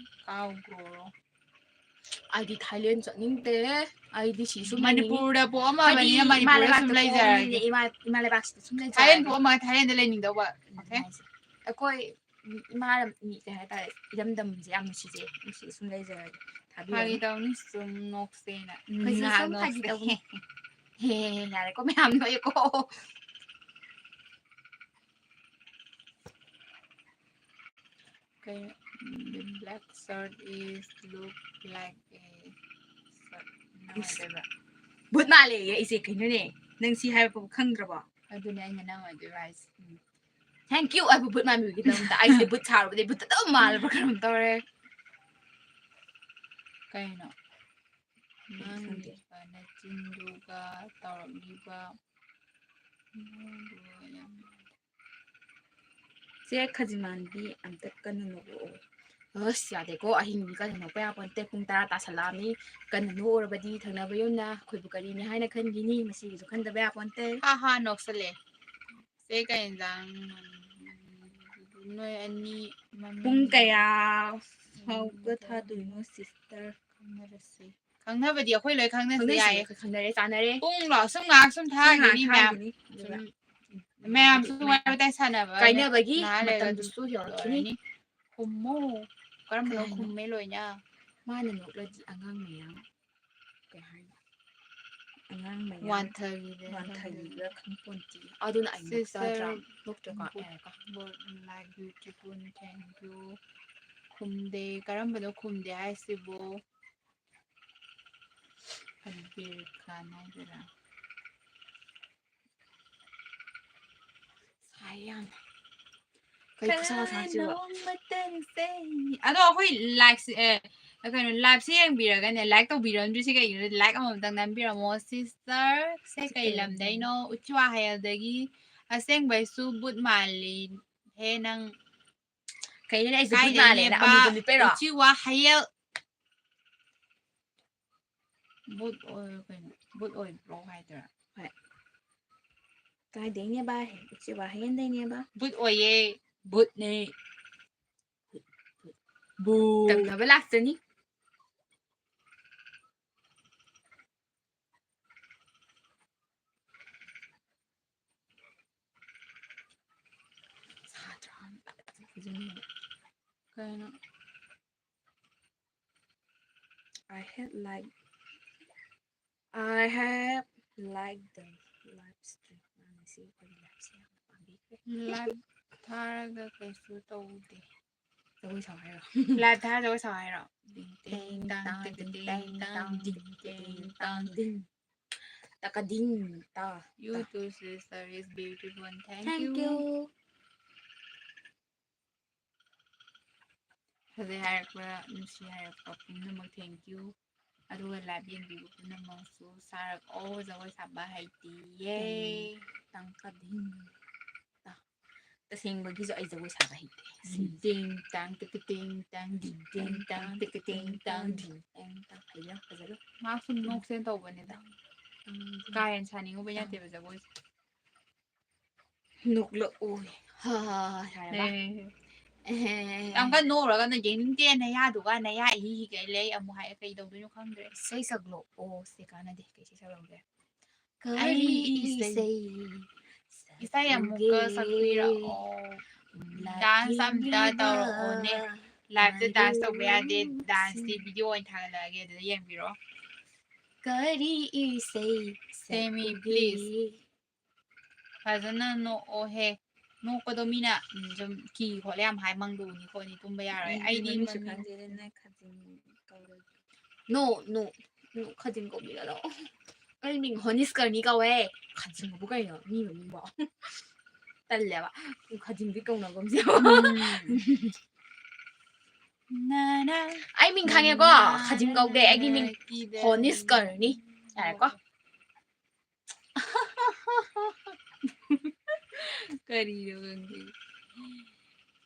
ꯀꯥꯎꯈ꯭ꯔꯣ꯫ ꯑꯩꯗꯤ ꯊꯥꯏꯂꯦꯟ ꯆꯠꯅꯤꯡꯗꯦ꯫ ꯑꯩꯗꯤ ꯁꯤ ꯁꯨꯝ ꯂꯩꯅꯤꯡꯉꯤ꯫ ꯃꯅꯤꯄꯨꯔꯗ ꯄꯣꯛꯑꯝꯃꯕꯅꯤꯅ ꯍꯥꯏꯗꯤ ꯏꯃꯥ ꯃꯅꯤꯄꯨꯔꯗ ꯂꯩꯕꯥꯛꯇ ꯁꯨꯝ ꯂꯩꯖꯔꯒꯦ꯫ ꯄꯣꯛꯑꯝꯃꯕꯅꯤꯅ ꯏꯃꯥ, ꯏꯃꯥ ꯂꯩꯕꯥꯛꯁꯤꯗ ꯁꯨꯝ ꯊꯥꯏꯂꯦꯟ ꯂꯩꯖꯔꯒꯦ꯫ ꯄꯣꯛꯑꯝꯃꯒ ꯊꯥꯏꯂꯦꯟꯗ ꯂꯩꯅꯤꯡꯗꯧꯕ꯫ ꯑꯗꯨꯅꯦ ꯍꯥꯏꯁꯦ꯫ ꯑꯩꯈꯣꯏ ꯏꯃꯥ ꯂꯝ-, ꯀꯩ ꯍꯥꯏꯇꯥꯔꯦ, ꯏꯔꯝꯗꯝꯁꯦ ꯌꯥꯝ ꯅꯨꯡꯁꯤꯖꯩ꯫ ꯅꯨꯡꯁꯤꯗ ꯁꯨꯝ ꯂꯩꯖꯔꯒꯦ꯫ ꯊꯥꯕꯤꯔꯅꯤ꯫ ꯐꯥꯒꯤ ꯇꯧꯅꯤ, ꯁꯨꯝ ꯅꯣꯛꯁꯦꯅ꯫ ꯑꯩꯈꯣꯏꯁꯨ ꯁꯨꯝ ꯉꯥꯏꯍꯥꯛ ꯐꯥꯒꯤ ꯅꯣꯛꯁꯦ꯫ ꯇꯧꯕꯅꯤ꯫ ꯍꯦ, ꯍꯦ, ꯍꯦ, ꯌꯥꯔꯦꯀꯣ, ꯃꯌꯥꯝ ꯅꯣꯛꯑꯦꯀꯣ꯫ ꯀꯩ-, the black shirt is look like a shirt. ꯅꯪ ꯏꯁ꯫ ꯑꯣꯏꯗꯣꯏꯕ꯫ ꯚꯨꯠ ꯃꯥꯜꯂꯦꯌꯦ ꯑꯩꯁꯦ, ꯀꯩꯅꯣꯅꯦ? ꯅꯪ ꯁꯤ ꯍꯥꯏꯕ ꯐꯥꯎꯕ ꯈꯪꯗ꯭ꯔꯕꯣ? ꯑꯗꯨꯅꯦ ꯑꯩꯅ ꯅꯪ ꯑꯣꯏꯗꯣꯏꯕ ꯍꯥꯏꯁꯦ꯫ ꯎꯝ꯫ Thank you, ꯑꯩꯕꯨ ꯚꯨꯠ ꯃꯥꯟꯕꯤꯒꯤꯗꯃꯛꯇ꯫ ꯑꯩꯁꯦ ꯚꯨꯠ ꯁꯥꯔꯨꯕꯗꯩ ꯚꯨꯠꯇ ꯑꯗꯨꯝ ꯃꯥꯜꯂꯕ꯭ꯔꯥ ꯀꯩꯅꯣꯝ ꯇꯧꯔꯦ꯫ ꯀꯩꯅꯣ? ꯈꯪꯗꯦ꯫ ꯅꯪꯒ ꯅꯆꯤꯟꯗꯨꯒ ꯇꯧꯔꯛꯂꯤꯕ ꯃꯑꯣꯡꯗꯨꯒ ꯌꯥꯝ ꯆꯦ ꯈꯖꯤꯃꯥꯟꯕꯤ ꯑꯝꯇ ꯀꯟꯅ ꯅꯣꯛꯂꯛꯑꯣ꯫ ꯑꯁ, ꯌꯥꯗꯦꯀꯣ, ꯑꯍꯤꯡꯗꯤ ꯀꯟꯅ ꯅꯣꯛꯄ ꯌꯥꯄꯣꯟꯇꯦ꯫ ꯄꯨꯡ ꯇꯔꯥ ꯇꯥꯁꯜꯂꯛꯑꯕꯅꯤ꯫ ꯀꯟꯅ ꯅꯣꯛꯎꯔꯕꯗꯤ ꯊꯪꯅꯕ ꯌꯨꯝꯅ ꯑꯩꯈꯣꯏꯕꯨ ꯀꯔꯤꯅꯤ ꯍꯥꯏꯅ ꯈꯟꯈꯤꯅꯤ? ꯃꯁꯤꯒꯤꯁꯨ ꯈꯟꯗꯕ ꯌꯥꯄꯣꯟꯇꯦ꯫ ꯍꯥ ꯍꯥ ꯅꯣꯛꯁꯜꯂꯦ꯫ ꯆꯦ ꯀꯩ ꯌꯦꯟꯖꯥꯡ? ꯅꯣꯏ ꯑꯅꯤ ꯃꯃꯤꯡ ꯄꯨꯡ ꯀꯌꯥ ꯐꯥꯎꯕ ꯎꯝ, ꯊꯥꯗꯣꯏꯅꯣ, ꯁꯤꯁꯇꯔ? ꯈꯪꯅꯔꯁꯤ꯫ ꯈꯪꯅꯕꯗꯤ ꯑꯩꯈꯣꯏ ꯂꯣꯏ ꯈꯪꯅꯁꯤ ꯈꯪꯅꯁꯤ, ꯌꯥꯏꯌꯦ꯫ ꯑꯩꯈꯣꯏ ꯈꯪꯅꯔꯦ, ꯆꯥꯟꯅꯔꯦ꯫ ꯄꯨꯡꯂꯣ? ꯁꯨꯝ ꯉꯥꯏꯍꯥꯛ ꯁꯨꯝ ꯁꯨꯝ ꯉꯥꯏꯍꯥꯛ ꯊꯥꯈꯤꯅꯤ ꯃꯌꯥꯝ꯫ ꯊꯥꯈꯤꯅꯤ, ꯁꯨꯝ ꯑꯗꯨꯒ ꯃꯌꯥꯝꯁꯨ ꯋꯥꯔꯤ ꯋꯥꯇꯥꯏ ꯁꯥꯟꯅꯕ ꯀꯥꯏꯅꯕꯒꯤ ꯉꯥꯏꯍꯥꯛ ꯂꯩꯔꯒ ꯑꯗꯨꯝ ꯃꯇꯝꯗꯨꯁꯨ ꯌꯧꯔꯛꯈꯤꯅꯤ꯫ ꯂꯣꯏꯔꯅꯤ꯫ ꯈꯨꯝꯃꯣ꯫ ꯀꯔꯝꯕꯅꯣ ꯀꯩ ꯍꯥꯏꯅꯣ? ꯈꯨꯝꯃꯦ ꯂꯣꯏꯅ? ꯃꯥꯅ ꯅꯣꯛꯂꯗꯤ ꯑꯉꯥꯡ ꯃꯌꯥꯝ, ꯀꯩ ꯍꯥꯏꯅꯣ? ꯑꯉꯥꯡ ꯃꯌꯥꯝ ꯋꯥꯟꯊꯈꯤꯗꯅ ꯋꯥꯟꯊꯈꯤꯗꯅ ꯈꯪꯄꯣꯟꯇꯦ꯫ ꯑꯗꯨꯅ ꯑꯩ ꯅꯣꯛꯆꯗ꯭ꯔꯥ? Sister ꯅꯣꯛꯇ꯭ꯔꯀꯣ? ꯕꯨꯠ-, ꯌꯥꯔꯦꯀꯣ꯫ ꯕꯨꯠ like beautiful, thank you꯫ ꯈꯨꯝꯗꯦ꯫ ꯀꯔꯝꯕꯅꯣ ꯈꯨꯝꯗꯦ ꯍꯥꯏꯁꯤꯕꯣ? ꯑꯕꯤꯔ ꯈꯥꯟ ꯍꯥꯏꯗꯣꯏꯔꯥ? ꯁꯥꯏ ꯌꯥꯝꯅ꯫ ꯀꯩ ꯈꯨꯁꯥ ꯁꯥꯁꯤꯕ? ꯀꯅꯥꯅꯣ ꯑꯃꯇꯪꯁꯦ꯫ ꯑꯗꯣ ꯑꯩꯈꯣꯏ ꯂꯥꯏꯛꯁꯦ, ꯑꯦ, ꯀꯩꯅꯣ, ꯂꯥꯏꯚꯁꯦ ꯌꯦꯡꯕꯤꯔꯒꯅꯦ, ꯂꯥꯏꯛ ꯇꯧꯕꯤꯔꯝꯗ꯭ꯔꯤꯁꯦ ꯀꯩꯒꯤꯅꯣ? ꯂꯥꯏꯛ ꯑꯃꯃꯝꯇꯪ ꯅꯝꯕꯤꯔꯝꯃꯣ꯫ ꯁꯤꯁꯇꯔ ꯁꯦ ꯀꯩ ꯂꯝꯗꯩꯅꯣ? ꯎꯆꯤꯋꯥ ꯍꯌꯦꯜꯗꯒꯤ꯫ ꯑꯁꯦꯡꯕꯩꯁꯨ ꯕꯨꯠ ꯃꯥꯜꯂꯤ ꯍꯦ ꯅꯪ꯫ ꯀꯩꯅꯣꯅꯦ, ꯑꯩꯁꯦ ꯕꯨꯠ ꯃꯥꯜꯂꯦꯅ ꯀꯥꯏꯗꯩꯅꯦꯕ? ꯑꯃꯨꯕ ꯂꯤꯠꯄꯩꯔꯣ? ꯎꯆꯤꯋꯥ ꯍꯌꯦꯜ꯫ ꯕꯨꯠ ꯑꯣꯏ-, ꯀꯩꯅꯣ, ꯕꯨꯠ ꯑꯣꯏꯕ꯭ꯔꯣ ꯍꯥꯏꯗꯣꯏꯔꯥ? ꯍꯣꯏ꯫ ꯀꯥꯏꯗꯩꯅꯦꯕ? ꯎꯆꯤꯋꯥ ꯍꯌꯦꯟꯗꯩꯅꯦꯕ꯫ ꯕꯨꯠ ꯑꯣꯏꯌꯦ꯫ ꯕꯨꯠꯅꯦ꯫ ꯕꯨꯠ꯫ ꯇꯝꯅꯕ ꯂꯥꯛꯆꯅꯤ꯫ ꯁꯥꯗ꯭ꯔꯣ? ꯀꯩꯅꯣ? I had like, I have like the live stream. ꯃꯥꯅ ꯁꯤ ꯑꯩꯈꯣꯏꯒꯤ live ꯁꯦ ꯌꯥꯝꯅ ꯄꯥꯝꯕꯤꯈ꯭ꯔꯦ꯫ Live ꯊꯥꯔꯒ ꯀꯩꯁꯨ ꯇꯧꯗꯦ꯫ ꯖꯒꯣꯏ ꯁꯥꯎ ꯍꯥꯏꯔꯣ? Live ꯊꯥꯔ ꯖꯒꯣꯏ ꯁꯥꯎ ꯍꯥꯏꯔꯣ? ꯇꯤꯡ ꯇꯤꯡ ꯇꯥꯡ ꯇꯤꯡ ꯇꯤꯡ ꯇꯥꯡ ꯇꯤꯡ ꯇꯤꯡ ꯇꯥꯡ ꯇꯤꯡ꯫ ꯇꯀꯗꯤꯡ ꯇꯥ꯫ You too, sister, is beautiful. Thank you. Thank you. ꯐꯖꯩ ꯍꯥꯏꯔꯛꯄ, ꯅꯨꯡꯁꯤ ꯍꯥꯏꯔꯛꯄ ꯄꯨꯝꯅꯃꯛ thank you꯫ ꯑꯗꯨꯒ live ꯌꯦꯡꯕꯤꯕ ꯄꯨꯝꯅꯃꯛꯁꯨ ꯁꯥꯔꯛꯑꯣ, ꯖꯒꯣꯏ ꯁꯥꯕ ꯍꯩꯇꯤꯌꯦ꯫ ꯇꯤꯡ ꯇꯥꯡ ꯀꯗꯤꯡ ꯇꯥ꯫ ꯑꯁꯦꯡꯕꯒꯤꯁꯨ ꯑꯩ ꯖꯒꯣꯏ ꯁꯥꯕ ꯍꯩꯇꯦ꯫ ꯁꯤ ꯇꯤꯡ ꯇꯥꯡ ꯇꯤꯛ ꯇꯤꯡ ꯇꯥꯡ ꯗꯤꯡ ꯇꯤꯡ ꯇꯥꯡ ꯇꯤꯛ ꯇꯤꯡ ꯇꯥꯡ ꯗꯤꯡ ꯇꯥꯡ ꯇꯥꯡ꯫ ꯍꯩꯌꯥ, ꯐꯖꯔꯦ꯫ ꯃꯥ ꯁꯨꯝ ꯅꯣꯛꯁꯦꯅ ꯇꯧꯕꯅꯤꯗ꯫ ꯎꯝ꯫ ꯀꯥ ꯍꯦꯟꯅ ꯁꯥꯅꯤꯡꯉꯨꯕꯩ ꯅꯠꯇꯦꯕ ꯖꯒꯣꯏꯁꯦ꯫ ꯅꯣꯛꯂꯛꯑꯣ꯫ ꯍꯥ, ꯍꯥ, ꯍꯥ, ꯍꯥꯏꯔꯕ? ꯑꯦ꯫ ꯑꯦꯍꯦ꯫ ꯌꯥꯝ ꯀꯟꯅ ꯅꯣꯛꯎꯔꯒꯅ ꯌꯦꯡꯅꯤꯡꯗꯦ ꯅꯌꯥꯗꯨꯒ, ꯅꯌꯥ ꯏꯍꯤ ꯍꯤꯒꯠꯂꯦ꯫ ꯑꯩ ꯑꯃꯨꯛ ꯍꯥꯏ ꯀꯩ ꯇꯧꯗꯣꯏꯅꯣ ꯈꯪꯗ꯭ꯔꯦ꯫ ꯏꯁꯩ ꯁꯛꯂꯛꯑꯣ꯫ ꯁꯤ ꯀꯥꯟꯅꯗꯦ꯫ ꯀꯩ ꯏꯁꯩ ꯁꯛꯂꯛꯎꯒꯦ? ꯀꯔꯤ ꯑꯩ ꯏꯁꯩ ꯏꯁꯩ ꯏꯁꯩ ꯑꯃꯨꯛꯀ ꯁꯛꯎꯒꯦ? ꯁꯛꯄꯤꯔꯛꯑꯣ꯫ ꯗꯥꯟꯁ ꯑꯝꯇ ꯂꯥꯛꯂꯤꯕ ꯇꯧꯔꯛꯑꯣꯅꯦ꯫ ꯂꯥꯏꯞꯇ ꯗꯥꯟꯁ ꯇꯧꯕ ꯌꯥꯗꯦ꯫ ꯃꯥꯂꯦꯝꯁꯤ꯫ ꯗꯥꯟꯁꯇꯤ ꯚꯤꯗꯤꯑꯣ ꯑꯣꯏꯅ ꯊꯥꯒꯠꯂꯛꯑꯒꯦ, ꯑꯗꯨꯗ ꯌꯦꯡꯕꯤꯔꯣ꯫ ꯀꯔꯤ ꯏꯁꯩ ꯁꯦꯃꯤ, ꯁꯛꯎꯒꯦ? ꯄ꯭ꯂꯤꯖ꯫ ꯐꯖꯅ ꯅꯣꯛꯑꯣꯍꯦ꯫ ꯅꯣꯛꯄꯗꯣ ꯃꯤꯅ, ꯎꯝ, ꯁꯨꯝ ꯀꯤ ꯈꯣꯠꯂꯦ ꯌꯥꯝ ꯍꯥꯏ, ꯃꯪꯗ ꯎꯅꯤ ꯈꯣꯠꯅꯤ ꯇꯨꯝꯕ ꯌꯥꯔꯣꯏ꯫ ꯎꯝ, ꯑꯩꯗꯤ ꯃꯃꯤꯠꯁꯨ ꯃꯪ-, ꯈꯪꯗꯦꯗ, ꯅꯪ ꯈꯖꯤꯟ ꯀꯧꯔꯣꯏ꯫ No, no, no, ꯈꯖꯤꯟ ꯀꯧꯕꯤꯒꯅꯣ꯫ ꯑꯩ ꯃꯤꯡ ꯍꯣꯅꯤꯁꯀꯔꯅꯤ ꯀꯧꯋꯦ꯫ ꯈꯖꯤꯟꯕꯨ ꯀꯩꯅꯣ? ꯃꯤ ꯃꯃꯤꯡꯕꯣ꯫ ꯇꯜꯂꯦꯕ꯫ ꯈꯖꯤꯟꯗꯤ ꯀꯧꯅꯒꯨꯝꯁꯦ꯫ ꯎꯝ꯫ ꯅꯥ, ꯅꯥ, ꯑꯩ ꯃꯤꯡ ꯈꯪꯉꯦꯀꯣ? ꯅꯥ, ꯈꯖꯤꯟ ꯀꯧꯗꯦ꯫ ꯑꯩꯒꯤ ꯃꯤꯡ ꯅꯥ, ꯀꯤꯗꯦ꯫ ꯍꯣꯅꯤꯁꯀꯔꯅꯤ꯫ ꯌꯥꯔꯦꯀꯣ? ꯀꯔꯤꯅꯣ ꯈꯪꯗꯦ꯫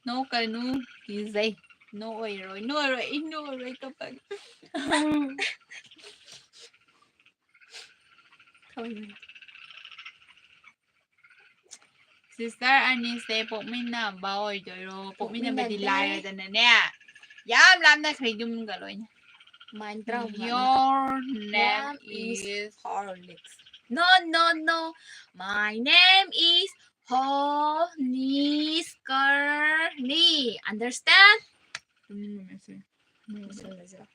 ꯅꯣꯛꯀꯅꯨ, ꯀꯤꯖꯩ꯫ ꯅꯣꯛꯑꯣꯏꯔꯣꯏ, ꯅꯣꯛꯑꯣꯏꯔꯣꯏ, ꯑꯩ ꯅꯣꯛꯑꯔꯣꯏ, ꯀꯞꯄꯒꯦ꯫ ꯊꯋꯥꯏ ꯅꯨꯡꯉꯥꯏꯇꯦ꯫ ꯁꯤꯁꯇꯔ ꯑꯅꯤꯁꯦ ꯄꯣꯛꯃꯤꯟꯅꯕ ꯑꯣꯏꯗꯣꯏꯔꯣ? ꯄꯣꯛꯃꯤꯟꯅꯕꯗꯤ ꯄꯣꯛꯃꯤꯟꯅꯗꯦ꯫ ꯂꯥꯏꯔꯗꯅꯅꯦ, ꯌꯥꯝ ꯂꯥꯞꯅꯈ꯭ꯔꯦ ꯌꯨꯝꯒ ꯂꯣꯏꯅ꯫ Mind ꯇꯔꯥꯃꯉꯥꯅꯦ꯫ Your name name is is Horlicks. No, no, no. My name is ꯍꯣꯅꯤꯁꯀꯔꯅꯤ꯫ Understand? ꯇꯨꯝꯅꯤꯡꯕ ꯃꯌꯥꯝꯁꯦ꯫ ꯂꯣꯏꯁꯜꯂꯁꯤꯔꯣ?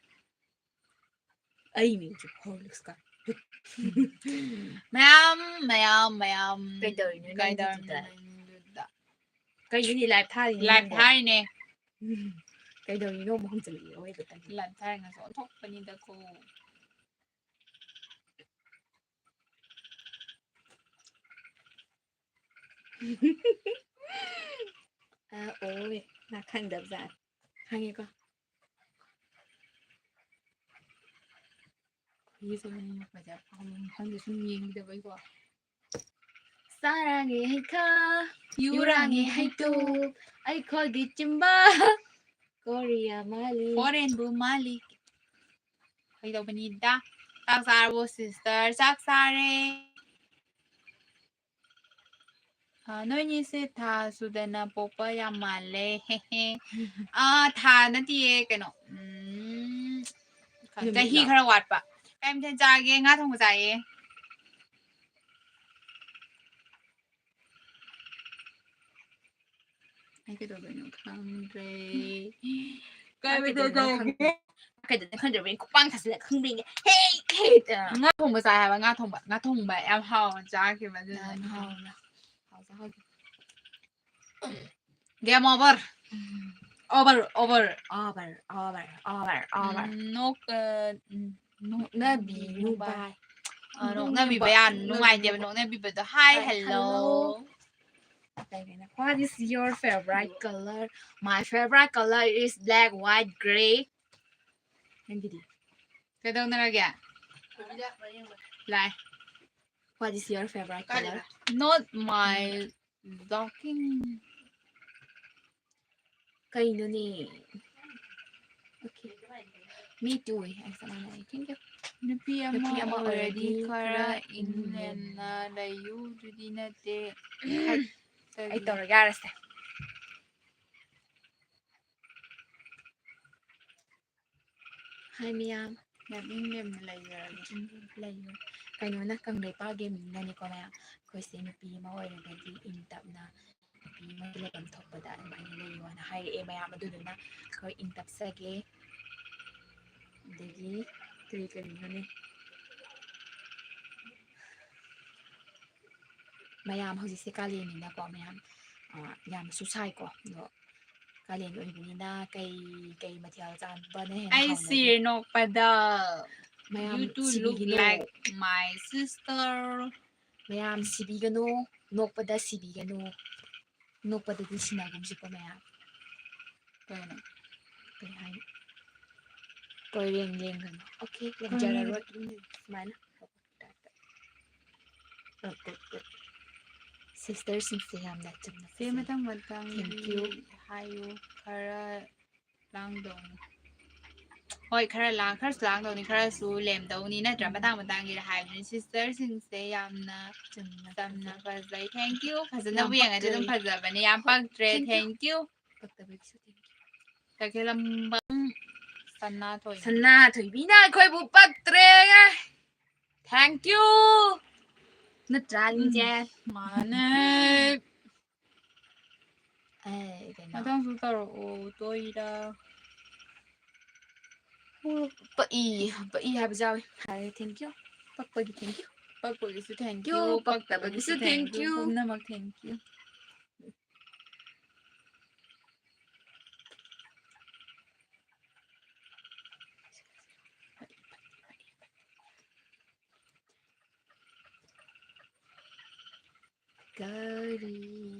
ꯑꯩ ꯃꯤꯡꯁꯨ ꯍꯣꯔꯂꯤꯛꯁꯀ꯫ ꯃꯌꯥꯝ, ꯃꯌꯥꯝ, ꯃꯌꯥꯝ꯫ ꯀꯩꯗꯧꯔꯤꯅꯣ ꯅꯪꯗꯤ ꯀꯩꯗꯧꯔꯤꯅꯣ ꯑꯗꯨꯗ? ꯅꯪꯗꯨꯗ? ꯀꯩꯒꯤꯅꯤ ꯂꯥꯏꯞ ꯊꯥꯔꯤꯅꯦ ꯂꯥꯏꯞ ꯅꯪꯕꯣ? ꯊꯥꯔꯤꯅꯦ꯫ ꯎꯝ꯫ ꯀꯩꯗꯧꯔꯤꯅꯣ ꯑꯃꯨꯛ ꯍꯪꯖꯜꯂꯛꯑꯦ ꯑꯋꯣꯏꯕ ꯇꯜꯂꯤ꯫ ꯂꯥꯏꯞ ꯊꯥꯔꯤ ꯉꯁꯤ ꯑꯣꯟꯊꯣꯛꯄꯅꯤꯗꯀꯣ꯫ ꯑ, ꯑꯣꯏ, ꯅꯪ ꯈꯪꯗꯕꯖꯥꯠꯅꯤ꯫ ꯈꯪꯉꯦꯀꯣ꯫ ꯈꯨꯌꯦꯛꯁꯦ ꯃꯅꯤꯡ ꯃꯈꯥꯁꯦ ꯌꯥꯝ ꯐꯥꯎꯕ ꯃꯐꯝꯗ ꯁꯨꯝ ꯌꯦꯡꯈꯤꯗꯕꯩꯀꯣ꯫ ꯆꯥꯔꯥꯡꯒꯤ ꯍꯩꯈꯥ꯫ ꯌꯨꯔꯥꯡꯉꯦ ꯍꯩꯇꯨꯞ, ꯑꯩꯈꯣꯏꯒꯤ ꯆꯤꯝꯕꯥ꯫ ꯀꯣꯔꯤꯌꯥ ꯃꯥꯜꯂꯤ꯫ ꯐꯣꯔꯦꯟꯕꯨ ꯃꯥꯜꯂꯤ꯫ ꯀꯩꯗꯧꯕꯅꯤꯗ? ꯆꯥꯛ ꯆꯥꯔꯕꯣ sister? ꯆꯥꯛ ꯆꯥꯔꯦ꯫ ꯑ, ꯅꯣꯏꯅꯤꯁꯦ ꯊꯥ ꯁꯨꯗꯅ ꯄꯣꯛꯄ ꯌꯥꯝ ꯃꯥꯜꯂꯦ꯫ ꯍꯦ ꯍꯦ꯫ ꯑ, ꯊꯥ ꯅꯠꯇꯤꯌꯦ, ꯀꯩꯅꯣ, ꯎꯝ, ꯆꯍꯤ ꯅꯨꯃꯤꯠꯂꯣ? ꯈꯔ ꯋꯥꯠꯄ꯫ ꯀꯩ ꯃꯊꯦꯜ ꯆꯥꯒꯦ? ꯉꯥ ꯊꯣꯡꯕ ꯆꯥꯏꯌꯦ꯫ ꯑꯩ ꯀꯩꯗꯧꯗꯣꯏꯅꯣ ꯈꯪꯗ꯭ꯔꯦ꯫ ꯀꯩ ꯃꯊꯦꯜ ꯆꯥꯒꯦ? ꯀꯩꯗꯧꯗꯣꯏꯅꯣ ꯈꯪꯗ꯭ꯔꯕꯅꯤ, ꯈꯨꯄꯥꯡ ꯊꯥꯖꯤꯜꯂ ꯈꯪꯕ꯭ꯔ ꯌꯦꯡꯒꯦ꯫ ꯍꯦ, ꯍꯦ, ꯑ꯫ ꯉꯥ ꯊꯣꯡꯕ ꯆꯥꯏ ꯍꯥꯏꯕ, ꯉꯥ ꯊꯣꯡꯕ꯫ ꯉꯥ ꯊꯣꯡꯕ ꯌꯥꯝ ꯍꯥꯎꯅ ꯆꯥꯈꯤꯕ ꯑꯗꯨꯅꯅꯦ꯫ ꯌꯥꯝ ꯍꯥꯎꯅ꯫ ꯍꯥꯎꯖ ꯍꯥꯎꯖ꯫ Game over꯫ ꯎꯝ꯫ Over, over꯫ Over, over, over, over꯫ ꯎꯝ, ꯅꯣꯛ-, ꯑ, ꯎꯝ, ꯅꯣꯛꯅꯕꯤ ꯅꯨꯄꯥ꯫ ꯅꯨꯄꯥ꯫ ꯑ, ꯅꯣꯛꯅꯕꯤꯕ ꯌꯥꯝ ꯅꯨꯡꯉꯥꯏꯇꯦꯕ, ꯅꯣꯛꯅꯕꯤꯕꯗꯣ꯫ Hi, hi, hello꯫ Hello꯫ What is your favorite color? My favorite color is black, white, gray. ꯅꯪꯒꯤꯗꯤ? ꯀꯩꯗꯧꯅꯔꯒꯦ? ꯂꯥꯏ꯫ What is your favorite color? Not my talking. ꯀꯩꯅꯣꯅꯦ? Okay. Me too. ꯑꯩ ꯆꯞ ꯃꯥꯟꯅꯩ꯫ Thank you. ꯅꯨꯄꯤ ꯑꯃ ꯅꯨꯄꯤ ꯑꯃ ꯑꯣꯏꯔꯗꯤ ꯑꯣꯏꯔꯗꯤ ꯈꯔ ꯈꯔ ꯏꯪ ꯏꯪ ꯂꯦꯝꯅ ꯂꯦꯝꯅ ꯂꯩꯌꯨ, ꯑꯗꯨꯗꯤ ꯅꯠꯇꯦ꯫ ꯑꯩ ꯇꯧꯔꯒꯦ, ꯌꯥꯔꯦꯁꯦ꯫ Hi ꯃꯌꯥꯝ꯫ ꯌꯥꯝ ꯏꯪ ꯂꯦꯝꯅ ꯂꯩꯖꯔꯒꯦ꯫ ꯏꯪ ꯂꯦꯝꯅ ꯂꯩꯌꯨ꯫ ꯀꯩꯅꯣꯅ ꯀꯪꯂꯩꯄꯥꯛ ꯒꯦꯝꯅꯅꯦꯀꯣ ꯃꯌꯥꯝ꯫ ꯑꯩꯈꯣꯏꯁꯦ ꯅꯨꯄꯤ ꯑꯃ ꯑꯣꯏꯔꯒꯗꯤ ꯏꯪ ꯇꯞꯅ ꯅꯨꯄꯤ ꯑꯃꯒꯤ ꯂꯩꯐꯝ ꯊꯣꯛꯄꯗ ꯑꯗꯨꯃꯥꯏꯅ ꯂꯩꯌꯣꯅ ꯍꯥꯏꯔꯛꯑꯦ ꯃꯌꯥꯝ꯫ ꯑꯗꯨꯗꯨꯅ ꯑꯩꯈꯣꯏ ꯏꯪ ꯇꯞꯆꯒꯦ꯫ ꯑꯗꯒꯤ ꯀꯔꯤ ꯀꯔꯤꯅꯣꯅꯦ? ꯃꯌꯥꯝ ꯍꯧꯖꯤꯛꯁꯦ ꯀꯥꯂꯦꯟꯅꯤꯅꯀꯣ ꯃꯌꯥꯝ, ꯑ, ꯌꯥꯝꯅꯁꯨ ꯁꯥꯏꯀꯣ꯫ ꯑꯗꯣ ꯀꯥꯂꯦꯟ ꯑꯣꯏꯕꯅꯤꯅ ꯀꯩ, ꯀꯩ ꯃꯊꯦꯜ ꯆꯥꯕꯅ ꯍꯦꯟꯅ ꯑꯩꯁꯦ ꯍꯥꯎꯅꯒꯦ? ꯅꯣꯛꯄꯗ ꯃꯌꯥꯝ you two look ꯁꯤꯕꯤꯒꯅꯣ꯫ Like my sister꯫ ꯃꯌꯥꯝ ꯁꯤꯕꯤꯒꯅꯨ, ꯅꯣꯛꯄꯗ ꯁꯤꯕꯤꯒꯅꯨ꯫ ꯅꯣꯛꯄꯗꯗꯤ ꯁꯤꯟꯅꯒꯨꯝꯁꯤꯀꯣ ꯃꯌꯥꯝ꯫ ꯀꯩꯅꯣ? ꯀꯩ ꯍꯥꯏꯅꯣ? ꯀꯣꯏꯔꯦꯡ ꯂꯦꯡꯒꯅꯨ꯫ Okay, ꯀꯣꯏꯔꯦꯡ ꯂꯦꯡꯖꯔꯔꯣꯏ꯫ ꯁꯨꯃꯥꯏꯅ꯫ ꯁꯤꯁꯇꯔꯁꯤꯡꯁꯦ ꯌꯥꯝꯅ ꯆꯝꯅ ꯁꯦ ꯐꯖꯩ꯫ ꯃꯊꯪ ꯃꯊꯪ Thank you. ꯍꯥꯏꯌꯨ, ꯈꯔ ꯂꯥꯡꯗꯧꯅꯤ꯫ ꯍꯣꯏ, ꯈꯔ ꯂꯥꯡ ꯈꯔꯁꯨ ꯂꯥꯡꯗꯧꯅꯤ, ꯈꯔꯁꯨ ꯂꯦꯝꯗꯧꯅꯤ, ꯅꯠꯇ꯭ꯔꯥ? ꯎꯝ. ꯃꯇꯥꯡ ꯃꯇꯥꯡꯒꯤꯗ ꯍꯥꯏꯕꯅꯤ꯫ ꯁꯤꯁꯇꯔꯁꯤꯡꯁꯦ ꯌꯥꯝꯅ ꯆꯝꯅ ꯆꯝꯅ ꯐꯖꯩ꯫ ꯐꯖꯩ꯫ Thank you. ꯐꯖꯅꯕꯨ ꯌꯥꯝ ꯌꯦꯡꯉꯗꯤ ꯑꯗꯨꯝ ꯄꯛꯆꯩ꯫ ꯐꯖꯕꯅꯦ꯫ ꯌꯥꯝ ꯄꯛꯇ꯭ꯔꯦ꯫ Thank you. Thank you. ꯄꯛꯇꯕꯒꯤꯁꯨ thank you. ꯇꯈꯦꯂꯝꯕꯝ ꯁꯅꯥꯊꯣꯏꯕꯤ꯫ ꯁꯅꯥꯊꯣꯏꯕꯤꯅ ꯑꯩꯈꯣꯏꯕꯨ ꯄꯛꯇ꯭ꯔꯦ꯫ Thank you. ꯅꯠꯇ꯭ꯔꯥ, ꯂꯤꯟꯖꯦ? ꯃꯥꯅꯦ꯫ ꯑꯦ, ꯀꯩꯅꯣ? ꯃꯊꯪꯁꯨ ꯇꯧꯔꯛꯑꯣ, ꯇꯣꯏꯔ꯫ ꯄꯛꯏ, ꯄꯛꯏ ꯍꯥꯏꯕꯁꯨ ꯌꯥꯎꯋꯤ꯫ ꯍꯥꯏꯔꯦ, thank you. ꯄꯛꯄꯒꯤ thank you. ꯄꯛꯄꯒꯤꯁꯨ thank You, you, ꯄꯛꯇꯕꯒꯤꯁꯨ thank you. ꯄꯨꯝꯅꯃꯛ thank you. ꯀꯔꯤ,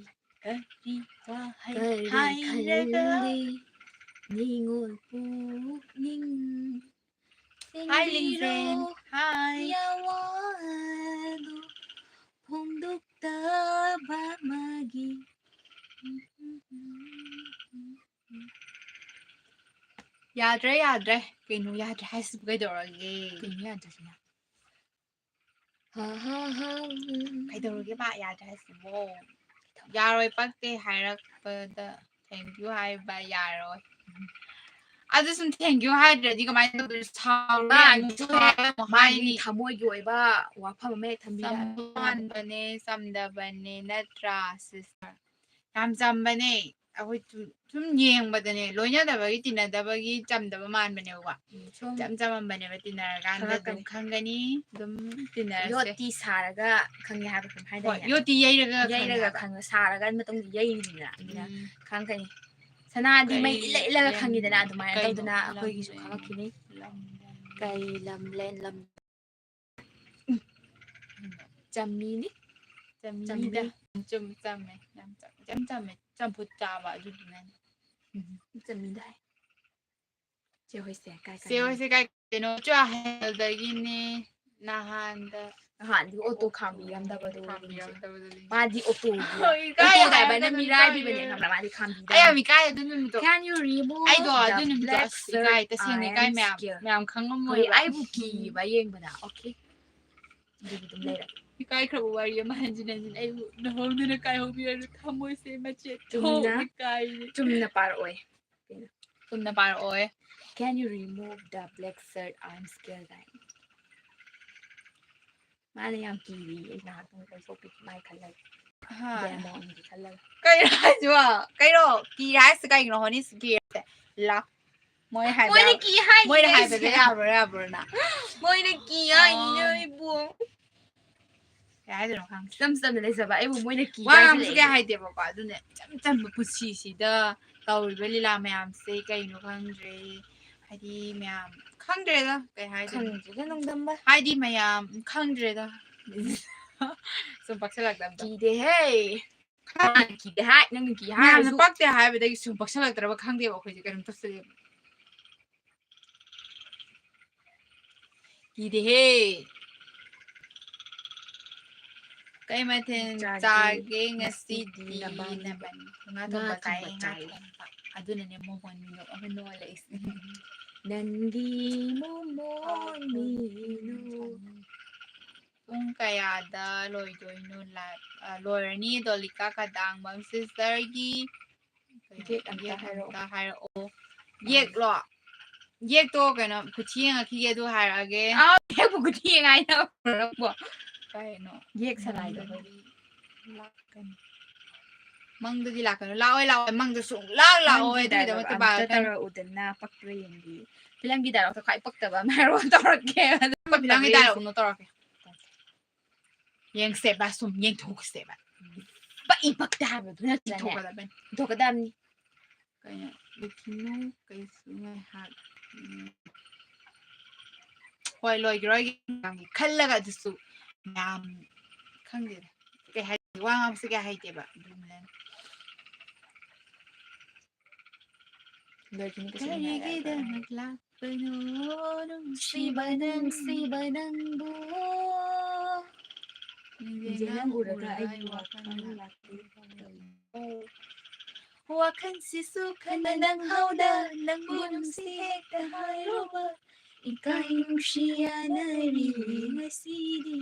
ꯀꯔꯤ ꯋꯥꯍꯩ ꯀꯔꯤ ꯍꯥꯏꯔꯒ ꯈꯜꯂꯤ ꯅꯤꯉꯣꯜ ꯄꯨꯛꯅꯤꯡ ꯍꯥꯏ, ꯂꯤꯡꯖꯦꯜ꯫ ꯁꯤꯡꯕꯤꯔꯣ꯫ ꯍꯥꯏ꯫ ꯌꯥꯋꯥꯗꯣ ꯐꯣꯡꯗꯣꯛꯇꯕ ꯃꯥꯒꯤ꯫ ꯌꯥꯗ꯭ꯔꯦ, ꯌꯥꯗ꯭ꯔꯦ꯫ ꯀꯩꯅꯣ ꯌꯥꯗ꯭ꯔꯦ ꯍꯥꯏꯁꯤꯕꯨ ꯀꯩꯗꯧꯔꯒꯦ? ꯀꯩꯅꯣ ꯌꯥꯗ꯭ꯔꯤꯁꯤꯅ? ꯍꯥ, ꯍꯥ, ꯍꯥ, ꯎꯝ꯫ ꯀꯩꯗꯧꯔꯒꯦ ꯃꯥ ꯌꯥꯗ꯭ꯔꯦ ꯍꯥꯏꯁꯤꯕꯣ? ꯌꯥꯔꯣꯏ, ꯄꯛꯇꯦ ꯍꯥꯏꯔꯛꯄꯗ thank you ꯍꯥꯏꯕ ꯌꯥꯔꯣꯏ꯫ ꯑꯗꯨ ꯁꯨꯝ thank you ꯍꯥꯏꯗ꯭ꯔꯗꯤ ꯀꯃꯥꯏꯅ ꯇꯧꯗꯣꯏꯅꯣ? ꯁꯥꯎꯔꯦ ꯃꯥ ꯑꯃꯨꯛ ꯁꯨꯝ ꯁꯥꯎꯔꯦ ꯑꯃꯨꯛ ꯃꯥꯒꯤ ꯍꯥꯏꯅꯤ꯫ ꯊꯃꯣꯏꯒꯤ ꯑꯣꯏꯕ ꯋꯥꯐꯝ ꯑꯃ ꯍꯦꯛ ꯊꯝꯕꯤꯔꯛꯑꯦ꯫ ꯆꯝꯕꯅꯦ, ꯆꯝꯗꯕꯅꯦ, ꯅꯠꯇ꯭ꯔꯥ, sister? ꯌꯥꯝ ꯆꯝꯕꯅꯦ꯫ ꯑꯩꯈꯣꯏ ꯁꯨꯝ, ꯁꯨꯝ ꯌꯦꯡꯕꯗꯅꯦ, ꯂꯣꯏꯅꯗꯕꯒꯤ, ꯇꯤꯟꯅꯗꯕꯒꯤ ꯆꯝꯗꯕ ꯃꯥꯟꯕꯅꯦꯕꯀꯣ꯫ ꯎꯝ, ꯁꯨꯝ ꯏꯆꯝ ꯆꯝꯃꯝꯕꯅꯦꯕ, ꯇꯤꯟꯅꯔꯀꯥꯟꯗ ꯑꯗꯨꯝ ꯈꯪꯉꯛꯀꯅꯤ꯫ ꯈꯪꯒꯅꯤ꯫ ꯑꯗꯨꯝ ꯇꯤꯟꯅꯔꯁꯦ꯫ ꯌꯣꯠꯇꯤ ꯁꯥꯔꯒ ꯈꯪꯉꯦ ꯍꯥꯏꯕ ꯀꯩꯅꯣꯝ ꯍꯣꯏ, ꯍꯥꯏꯗꯥꯏꯅꯦ? ꯌꯣꯠꯇꯤ ꯌꯩꯔꯒ ꯈꯪꯉꯦ ꯌꯩꯔꯒ ꯍꯥꯏꯕ꯫ ꯈꯪꯉꯦ, ꯁꯥꯔꯒ ꯃꯇꯨꯡꯗ ꯌꯩꯔꯤꯅꯤꯗꯅ, ꯑꯗꯨꯅ ꯎꯝ꯫ ꯈꯪꯉꯛꯀꯅꯤ꯫ ꯁꯅꯥꯗꯤ ꯃꯩ ꯀꯔꯤ ꯏꯜꯂ ꯏꯜꯂꯒ ꯂꯦꯝ-, ꯈꯪꯉꯤꯗꯅ, ꯑꯗꯨꯃꯥꯏꯅ ꯀꯩꯅꯣ? ꯇꯧꯗꯅ ꯑꯩꯈꯣꯏꯒꯤꯁꯨ ꯂꯝ-, ꯈꯪꯉꯛꯈꯤꯅꯤ꯫ ꯂꯝ-, ꯂꯝ-, ꯀꯩ ꯂꯝ ꯂꯦꯟ ꯂꯝ꯫ ꯆꯝꯃꯤꯅꯤ꯫ ꯆꯝꯃꯤꯗ꯫ ꯆꯝꯃꯤ꯫ ꯆꯨꯝ-, ꯆꯝꯃꯦ꯫ ꯌꯥꯝ ꯆꯝ-, ꯌꯥꯝ ꯆꯝꯃꯦ꯫ ꯆꯝꯐꯨꯠ ꯆꯥꯕ ꯑꯗꯨꯗꯨꯅꯅꯦ꯫ ꯎꯝ, ꯆꯝꯃꯤꯗ ꯍꯥꯏ꯫ ꯆꯦ ꯍꯣꯏꯁꯦ ꯀꯥꯏ ꯀꯥꯏ ꯆꯦ ꯍꯣꯏꯁꯦ ꯀꯥꯏ ꯀꯩꯅꯣ? ꯆꯨꯔꯥꯍꯦꯜꯗꯒꯤꯅꯦ꯫ ꯅꯍꯥꯟꯗ ꯅꯍꯥꯟꯗꯤ ꯑꯣꯇꯣ ꯈꯥꯝꯕꯤꯔꯝꯗꯕꯗꯣ꯫ ꯈꯥꯝꯕꯤꯔꯝꯗꯕꯗꯨꯅꯤ꯫ ꯃꯥꯗꯤ ꯑꯣꯇꯣꯒꯤ ꯍꯣꯏ, ꯏꯀꯥꯏ ꯑꯣꯇꯣ ꯌꯥꯝ ꯗ꯭ꯔꯥꯏꯚꯔꯅ ꯀꯟꯅ ꯃꯤꯔꯥꯏꯕꯤꯕꯅꯦ ꯏꯀꯥꯏꯌꯦ꯫ ꯈꯪꯕ꯭ꯔꯥ? ꯃꯥꯗꯤ ꯑꯩ ꯌꯥꯝ ꯈꯥꯝꯕꯤꯗꯕꯅꯦ꯫ ꯏꯀꯥꯏ ꯑꯗꯨ ꯅꯨꯃꯤꯠꯇꯣ꯫ Can you remove ꯑꯩꯗꯣ the ꯑꯗꯨ ꯅꯨꯃꯤꯠꯇꯣ black ꯑꯁ shirt? ꯏꯀꯥꯏ, ꯇꯁꯦꯡꯅ I ꯏꯀꯥꯏ am ꯃꯌꯥꯝ scared. ꯃꯌꯥꯝ ꯈꯪꯉꯝꯃꯣꯏ꯫ ꯍꯣꯏ, ꯑꯩꯕꯨ ꯀꯤꯕ ꯌꯦꯡꯕꯗ꯫ Okay, ꯑꯗꯨꯒꯤ ꯑꯗꯨꯝ ꯂꯩꯔꯦ꯫ ꯏꯀꯥꯏꯈ꯭ꯔꯕ ꯋꯥꯔꯤ ꯑꯃ ꯍꯟꯖꯤꯟ ꯍꯟꯖꯤꯟ ꯑꯩꯕꯨ ꯅꯍꯧꯗꯅ ꯀꯥꯏꯍꯧꯕꯤꯔꯅꯨ, ꯊꯃꯣꯏꯁꯦ ꯃꯆꯦꯠ ꯆꯨꯝꯅ- ꯊꯣꯛꯅ ꯀꯥꯏꯔꯦ꯫ ꯆꯨꯝꯅ ꯄꯥꯔꯛꯑꯣꯏ꯫ ꯆꯨꯝꯅ ꯄꯥꯔꯛꯑꯣꯏ꯫ Can you remove the black shirt? I am scared ꯀꯥꯏꯅ꯫ ꯃꯥꯅ ꯌꯥꯝ ꯀꯤꯔꯤ꯫ ꯑꯩ ꯉꯥꯏꯍꯥꯛꯇꯪ ꯂꯩꯊꯣꯛꯄꯤ ꯃꯥꯏ ꯈꯜꯂꯒ꯫ ꯍꯥ꯫ ꯗꯦꯃꯣꯟꯒꯤ ꯈꯜꯂꯒ꯫ ꯀꯩꯅꯣ ꯍꯥꯏꯁꯤꯕꯣ? ꯀꯩꯅꯣ ꯀꯤꯔꯦ ꯍꯥꯏꯁꯤ ꯀꯩꯒꯤꯅꯣ? ꯍꯣꯅꯤꯁ ꯀꯤꯔꯦ꯫ ꯂꯥ꯫ ꯃꯣꯏ ꯍꯥꯏꯕ ꯃꯣꯏꯅ ꯌꯥꯕ-, ꯀꯤ ꯍꯥꯏꯅꯤ ꯃꯣꯏꯅ ꯑꯩꯁꯦ꯫ ꯍꯥꯏꯕꯗ ꯌꯥꯕ꯭ꯔꯥ ꯌꯥꯕ꯭ꯔꯣꯅ? ꯃꯣꯏꯅ ꯀꯤ ꯍꯥꯏꯅꯤꯅꯦ ꯑꯣ꯫ ꯑꯩꯕꯨ꯫ ꯀꯩ ꯍꯥꯏꯗꯣꯏꯅꯣ ꯈꯪꯗꯦ꯫ ꯏꯆꯝ ꯆꯝꯅ ꯂꯩꯖꯕ ꯑꯩꯕꯨ ꯃꯣꯏꯅ ꯀꯤ ꯋꯥ ꯉꯥꯡꯕꯁꯨ ꯍꯥꯏꯁꯤꯜꯂꯛꯑꯦ꯫ ꯀꯌꯥ ꯍꯥꯏꯗꯦꯕꯀꯣ꯫ ꯑꯗꯨꯅꯦ ꯏꯆꯝ ꯆꯝꯕ ꯄꯨꯟꯁꯤꯁꯤꯗ ꯇꯧꯔꯤꯕ ꯂꯤꯂꯥ ꯃꯌꯥꯝꯁꯦ ꯀꯩꯅꯣ ꯈꯪꯗ꯭ꯔꯦ꯫ ꯍꯥꯏꯗꯤ ꯃꯌꯥꯝ ꯈꯪꯗ꯭ꯔꯦꯗ ꯀꯩ ꯍꯥꯏꯗꯣꯏꯅꯣ꯫ ꯈꯪꯗ꯭ꯔꯦꯗ ꯅꯣꯡꯗꯝꯕ꯫ ꯍꯥꯏꯗꯤ ꯃꯌꯥꯝ ꯈꯪꯗ꯭ꯔꯦꯗ꯫ ꯁꯨꯝ ꯄꯛꯁꯜꯂꯛꯇꯕꯗꯣ꯫ ꯀꯤꯗꯦꯍꯦ꯫ ꯀꯤꯗꯦ ꯍꯥꯏ, ꯅꯪꯅ ꯀꯤ ꯃꯌꯥꯝꯅ ꯍꯥꯏꯔꯁꯨ꯫ ꯄꯛꯇꯦ ꯍꯥꯏꯕꯗꯒꯤ ꯁꯨꯝ ꯄꯛꯁꯜꯂꯛꯇ꯭ꯔꯕ ꯈꯪꯗꯦꯕ ꯑꯩꯈꯣꯏꯁꯦ ꯀꯩꯅꯣꯝ ꯇꯧꯁꯜꯂꯦꯕ꯫ ꯀꯤꯗꯦꯍꯦ꯫ ꯀꯩ ꯃꯊꯦꯜ ꯆꯥꯒꯦ? ꯆꯥꯒꯦ ꯉꯁꯤꯗꯤ? ꯉꯁꯤꯗꯤ ꯅꯕꯥꯅꯤ꯫ ꯅꯕꯥꯅꯤ꯫ ꯉꯥ ꯉꯥ ꯊꯣꯡꯕ ꯊꯣꯡꯕ ꯆꯥꯏꯌꯦ, ꯉꯥ ꯆꯥꯏꯌꯦ꯫ ꯊꯣꯡꯕ꯫ ꯑꯗꯨꯅꯅꯦ ꯃꯣꯃꯣꯟ ꯃꯤꯅꯣꯛ ꯑꯃ ꯅꯣꯛꯑ ꯂꯩꯏꯁꯦ꯫ ꯅꯪꯒꯤ ꯃꯣꯃꯣꯟ ꯃꯤꯅꯣꯛ꯫ ꯄꯨꯡ ꯀꯌꯥꯗ ꯂꯣꯏꯗꯣꯏꯅꯣ live? ꯑ, ꯂꯣꯏꯔꯅꯤ ꯗꯣꯂꯤꯀꯥ ꯀꯗꯥꯡꯕꯝ sisterꯒꯤ꯫ ꯀꯩꯅꯣ? ꯌꯦꯛ ꯑꯝꯇ ꯌꯦꯛ ꯍꯥꯏꯔꯛꯑꯣ꯫ ꯑꯝꯇ ꯍꯥꯏꯔꯛꯑꯣ꯫ ꯌꯦꯛꯂꯣ? ꯌꯦꯛꯇꯣ ꯀꯩꯅꯣ, ꯀꯨꯊꯤ ꯌꯦꯡꯉꯛꯈꯤꯒꯦ ꯑꯗꯨ ꯍꯥꯏꯔꯛꯑꯒꯦ꯫ ꯑꯥꯎ, ꯌꯦꯛꯄꯨ ꯀꯨꯊꯤ ꯌꯦꯡꯉꯛꯑꯦ ꯅꯪꯕꯣ꯫ ꯀꯩꯅꯣ? ꯌꯦꯛ ꯁꯂꯥꯏꯗꯣ꯫ ꯃꯪꯗꯗꯤ ꯂꯥꯛꯀꯅꯤ꯫ ꯃꯪꯗꯗꯤ ꯂꯥꯛꯀꯅꯨ꯫ ꯂꯥꯛꯑꯣꯏ, ꯂꯥꯛꯑꯣꯏ꯫ ꯃꯪꯗ ꯁꯨꯡꯂꯥꯛ ꯂꯥꯛꯑꯣꯏ꯫ ꯅꯪꯒꯤ ꯑꯗꯨꯒꯤꯗꯃꯛꯇ dialogue ꯑꯝꯇ ꯕꯥꯔꯣ ꯈꯟ- ꯇꯧꯔꯛꯎꯗꯅ ꯄꯛꯄ꯭ꯔꯥ ꯌꯦꯡꯒꯦ꯫ ꯐꯤꯂꯝꯒꯤ dialogueꯇꯣ ꯈ꯭ꯋꯥꯏ ꯄꯛꯇꯕ ꯑꯃ ꯍꯥꯏꯔꯛꯑꯣ ꯇꯧꯔꯛꯀꯦ꯫ ꯑꯗꯨ ꯐꯤꯂꯝꯒꯤ dialogueꯅꯣ ꯇꯧꯔꯛꯀꯦ꯫ ꯌꯦꯡꯁꯦꯕ, ꯁꯨꯝ ꯌꯦꯡꯊꯣꯛꯁꯦꯕ꯫ ꯄꯛꯏ ꯄꯛꯇꯦ ꯍꯥꯏꯕꯗꯨ ꯅꯠꯇ꯭ꯔꯅꯦ? ꯌꯦꯡꯊꯣꯛꯀꯗꯕꯅꯤ꯫ ꯌꯦꯡꯊꯣꯛꯀꯗꯕꯅꯤ꯫ ꯀꯩꯅꯣ, ꯂꯩꯈꯤꯅꯨ, ꯀꯩꯁꯨ ꯉꯥꯏꯍꯥꯛ꯫ ꯎꯝ꯫ ꯍꯣꯏ, ꯂꯣꯏꯈꯤꯔꯣꯏꯒꯦ ꯈꯜꯂꯒ ꯑꯗꯨꯁꯨ ꯌꯥꯝ ꯈꯪꯗꯦꯗ꯫ ꯀꯩ ꯍꯥꯏ-, ꯋꯥ ꯉꯥꯡꯕꯁꯦ ꯀꯌꯥ ꯍꯩꯇꯦꯕ꯫ ꯑꯗꯨꯅꯦ꯫ ꯂꯣꯏꯈꯤꯅꯤ ꯀꯩꯁꯨ ꯉꯥꯏꯔꯔꯣꯏ꯫ ꯀꯔꯤꯒꯤꯗꯃꯛ ꯂꯥꯛꯄꯅꯣ ꯅꯨꯡꯁꯤꯕ ꯅꯨꯡꯁꯤꯕ ꯅꯪꯕꯨ? ꯅꯤꯡꯖꯦ ꯅꯪ ꯎꯔꯒ ꯑꯩꯒꯤ ꯋꯥꯈꯜ ꯂꯥꯛꯇꯦ꯫ ꯋꯥꯈꯜꯁꯤꯁꯨ ꯈꯟꯅ ꯅꯪꯍꯧꯗ ꯅꯪꯕꯨ ꯅꯨꯡꯁꯤ ꯍꯦꯛꯇ ꯍꯥꯏꯔꯨꯕ ꯏꯀꯥꯏ ꯅꯨꯡꯁꯤ ꯌꯥꯅꯔꯤ ꯉꯁꯤꯗꯤ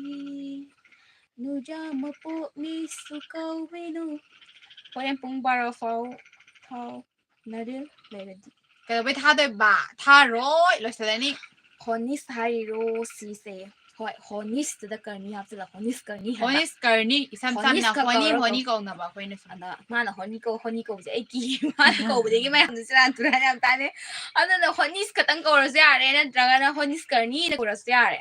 ꯅꯨꯖꯥ ꯃꯄꯣꯛꯅꯤꯁꯨ ꯀꯧꯕꯤꯅꯨ꯫ ꯍꯣꯔꯦꯟ ꯄꯨꯡ ꯕꯥꯔꯣ ꯐꯥꯎ ꯊꯥꯎ ꯅꯔꯤꯜ ꯂꯩꯔꯗꯤ꯫ ꯀꯩꯗꯧꯕꯩ ꯊꯥꯗꯣꯏꯕ? ꯊꯥꯔꯣꯏ, ꯂꯣꯏꯁꯤꯜꯂꯅꯤ꯫ ꯍꯣꯅꯤꯁ ꯍꯥꯏꯔꯤꯔꯣ ꯁꯤꯁꯦ? ꯍꯣꯏ, ꯍꯣꯅꯤꯁꯇꯨꯗ ꯀꯔꯅꯤ ꯍꯥꯞꯆꯤꯜꯂꯣ꯫ ꯍꯣꯅꯤꯁ ꯀꯔꯅꯤ ꯍꯥꯏꯕ꯫ ꯍꯣꯅꯤꯁ ꯀꯔꯅꯤ, ꯏꯁꯝ ꯁꯝꯅ ꯍꯣꯅꯤꯁꯀ ꯍꯣꯅꯤ, ꯀꯧꯔꯒ ꯍꯣꯅꯤ ꯀꯧꯅꯕ ꯑꯩꯈꯣꯏꯅꯁꯨ꯫ ꯑꯗ ꯃꯥꯅ ꯍꯣꯅꯤ ꯀꯧ, ꯍꯣꯅꯤ ꯀꯧꯕꯁꯦ ꯑꯩ ꯀꯤ꯫ ꯃꯥꯅ ꯀꯧꯕꯗꯒꯤ ꯃꯌꯥꯝꯗꯣ ꯁꯦꯔꯥꯟ ꯇꯨꯔꯥꯟ ꯌꯥꯝ ꯇꯥꯅꯩ꯫ ꯑꯗꯨꯅ ꯍꯣꯅꯤꯁ ꯈꯛꯇꯪ ꯀꯧꯔꯁꯨ ꯌꯥꯔꯦ, ꯅꯠꯇ꯭ꯔꯒꯅ ꯍꯣꯅꯤꯁ ꯀꯔꯅꯤꯅ ꯀꯧꯔꯁꯨ ꯌꯥꯔꯦ꯫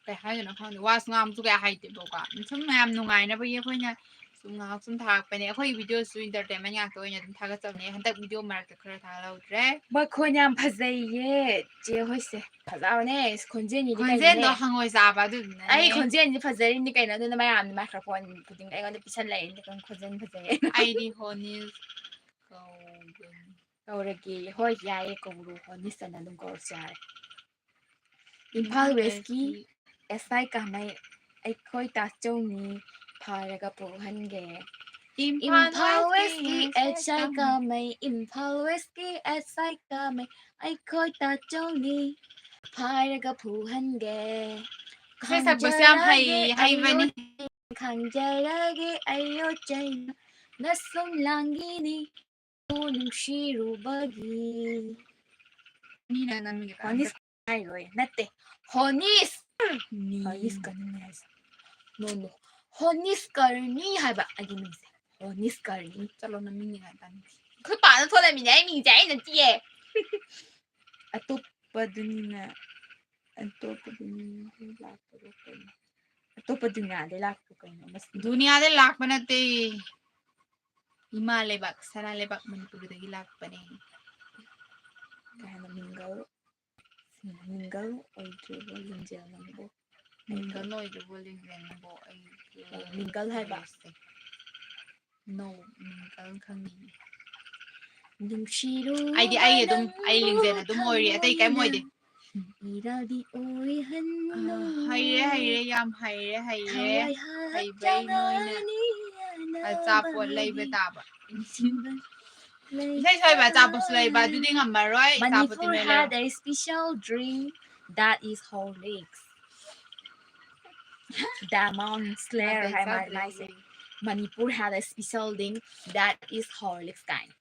ꯀꯩ ꯍꯥꯏꯗꯣꯏꯅꯣ ꯈꯪꯗꯦ, ꯋꯥꯁꯨ ꯉꯥꯡꯕꯁꯨ ꯀꯌꯥ ꯍꯩꯇꯦꯕꯀꯣ꯫ ꯁꯨꯝ ꯃꯌꯥꯝ ꯅꯨꯡꯉꯥꯏꯅꯕꯒꯤ ꯑꯩꯈꯣꯏꯅ ꯁꯨꯝ ꯉꯥꯏꯍꯥꯛ ꯁꯨꯝ ꯊꯥꯔꯛꯄꯅꯦ꯫ ꯑꯩꯈꯣꯏꯒꯤ videoꯁꯨ entertainment ꯉꯥꯛꯇ ꯑꯣꯏꯅ ꯑꯗꯨꯝ ꯊꯥꯒꯠꯆꯕꯅꯦ꯫ ꯍꯟꯗꯛ video ꯃꯔꯛꯇ ꯈꯔ ꯊꯥꯒꯠꯍꯧꯗ꯭ꯔꯦ꯫ ꯃꯈꯣꯟ ꯌꯥꯝ ꯐꯖꯩꯌꯦ ꯆꯦ ꯍꯣꯏꯁꯦ꯫ ꯐꯖꯕꯅꯦ꯫ ꯈꯣꯟꯖꯦꯜꯒꯤꯗꯤ ꯈꯣꯟꯖꯦꯜꯗꯣ ꯀꯩꯅꯣꯅꯦ꯫ ꯍꯪꯉꯣꯏ ꯆꯥꯕ ꯑꯗꯨꯗꯨꯅꯅꯦ꯫ ꯑꯩ ꯈꯣꯟꯖꯦꯜꯁꯦ ꯐꯖꯔꯤꯅꯤ ꯀꯩꯅꯣ, ꯑꯗꯨꯅ ꯃꯌꯥꯝꯅ microphone ꯈꯨꯗꯤꯡꯗ ꯑꯩꯉꯣꯟꯗ ꯄꯤꯁꯜꯂꯛꯏꯅꯤ ꯀꯩꯅꯣ, ꯈꯣꯟꯖꯦꯜ ꯐꯖꯩ꯫ ꯑꯩꯗꯤ ꯍꯣꯅꯤꯁ ꯀꯧꯒꯅꯤ꯫ ꯀꯧꯔꯒꯦ꯫ ꯍꯣꯏ, ꯌꯥꯏꯌꯦ, ꯀꯧꯔꯣ꯫ ꯍꯣꯅꯤꯁ ꯑꯅ ꯑꯗꯨꯝ ꯀꯧꯔꯁꯨ ꯌꯥꯔꯦ꯫ ꯏꯝꯐꯥꯜ ꯏꯝꯐꯥꯜ Westꯀꯤ Westꯀꯤ S I ꯀꯥꯃꯩ, ꯑꯩꯈꯣꯏ ꯇꯥꯆꯧꯅꯤ, ꯐꯥꯔꯒ ꯄꯨꯍꯟꯒꯦ꯫ Imphal Imphal Westꯀꯤ Westꯀꯤ S I S I ꯀꯥꯃꯩ꯫ ꯀꯥꯃꯩ, Imphal Westꯀꯤ S I ꯀꯥꯃꯩ, ꯑꯩꯈꯣꯏ ꯇꯥꯆꯧꯅꯤ, ꯐꯥꯔꯒ ꯐꯨꯍꯟꯒꯦ꯫ ꯏꯁꯩ ꯁꯛꯄꯁꯨ ꯌꯥꯝ ꯍꯩ, ꯈꯪꯖꯔꯒꯦ, ꯍꯩꯕꯅꯤ꯫ ꯑꯩ ꯈꯪꯖꯔꯒꯦ, ꯑꯩ ꯌꯣꯠꯆꯩꯅ ꯅꯁꯨꯝ ꯂꯥꯡꯒꯤꯅꯤ꯫ ꯅꯨꯡꯁꯤꯔꯨꯕꯒꯤ꯫ ꯃꯤꯅ ꯅꯪꯒꯤ ꯍꯣꯅꯤꯁ ꯍꯥꯏꯔꯣꯏ, ꯅꯠꯇꯦ꯫ ꯍꯣꯅꯤꯁ꯫ ꯃꯤ꯫ ꯍꯣꯅꯤꯁ ꯀꯔꯅꯤ ꯍꯥꯏꯁꯦ꯫ No, no. ꯍꯣꯅꯤꯁ ꯀꯔꯅꯤ ꯍꯥꯏꯕ ꯑꯩꯒꯤ ꯃꯤꯡꯁꯦ꯫ ꯍꯣꯅꯤꯁ ꯀꯔꯅꯤ꯫ ꯆꯠꯂꯣ, ꯅꯃꯤꯡꯅꯤ ꯀꯥꯏ ꯇꯥꯅꯤꯡꯗꯦ꯫ ꯑꯩꯈꯣꯏ ꯄꯥꯅ ꯊꯣꯜꯂꯝꯃꯤꯅꯦ, ꯑꯩ ꯃꯤꯡꯁꯦ ꯑꯩ ꯅꯠꯇꯤꯌꯦ꯫ ꯑꯇꯣꯞꯄꯗꯨꯅꯤꯅ, ꯑꯇꯣꯞꯄꯗꯨꯅꯤꯅ ꯂꯥꯛꯄꯗꯣ ꯀꯩꯅꯣ? ꯑꯇꯣꯞꯄ ꯗꯨꯅꯤꯌꯥꯗꯩ ꯂꯥꯛꯄ ꯀꯩꯅꯣ? ꯃꯁꯤ ꯗꯨꯅꯤꯌꯥꯗꯩ ꯂꯥꯛꯄ ꯅꯠꯇꯦ꯫ ꯏꯃꯥ ꯂꯩꯕꯥꯛ, ꯁꯅꯥ ꯂꯩꯕꯥꯛ ꯃꯅꯤꯄꯨꯔꯗꯒꯤ ꯂꯥꯛꯄꯅꯦ꯫ ꯀꯩ ꯍꯥꯏꯅꯣ? ꯃꯤꯡꯒꯜ, ꯃꯤꯡꯒꯜ ꯑꯣꯏꯗ꯭ꯔꯤꯕ ꯂꯤꯡꯖꯦꯜ ꯅꯪꯕꯨ꯫ ꯃꯤꯡꯒꯜ ꯑꯣꯏꯗ꯭ꯔꯤꯕ ꯂꯤꯡꯖꯦꯜ ꯅꯪꯕꯨ ꯑꯩꯒꯤ ꯑꯣ, ꯃꯤꯡꯒꯜ ꯍꯥꯏꯕ? ꯂꯣꯏꯔꯦ꯫ No, ꯃꯤꯡꯒꯜ ꯈꯪꯉꯤ꯫ ꯅꯨꯡꯁꯤꯔꯨꯕ ꯑꯩꯗꯤ ꯑꯩ ꯑꯗꯨꯝ, ꯑꯩ ꯂꯤꯡꯖꯦꯜ ꯑꯗꯨꯝ ꯑꯣꯏꯔꯤ, ꯑꯇꯩ ꯀꯩꯝ ꯑꯣꯏꯗꯦ꯫ ꯅꯪꯕꯨ ꯏꯔꯥꯗꯤ ꯑꯣꯏꯍꯟꯅꯨ꯫ ꯍꯩꯔꯦ, ꯍꯩꯔꯦ, ꯌꯥꯝ ꯍꯩꯔꯦ, ꯍꯩꯔꯦ꯫ ꯊꯋꯥꯏ ꯍꯩꯕꯩ ꯅꯣꯏꯅ ꯍꯥꯞꯆꯔꯅꯤ ꯑꯆꯥꯄꯣꯠ ꯂꯩꯕ ꯇꯥꯕ꯫ ꯏꯁꯩ ꯁꯣꯏꯕ ꯑꯆꯥꯄꯣꯠꯁꯨ ꯂꯩꯕ, ꯑꯗꯨꯗꯤ ꯉꯝꯃꯔꯣꯏ꯫ ꯑꯆꯥꯄꯣꯠꯇꯤ Manipur ꯅꯣꯏ had ꯂꯩꯔꯣ꯫ A special drink that is Horlicks. The Mountain Slayer ꯑꯇꯩ ꯍꯥꯏ ꯃꯥ ꯆꯥꯗ꯭ꯔꯦ꯫ ꯃꯥꯏꯁꯦ꯫ Manipur had a special drink that is Horlicks ꯀꯥꯏꯅ꯫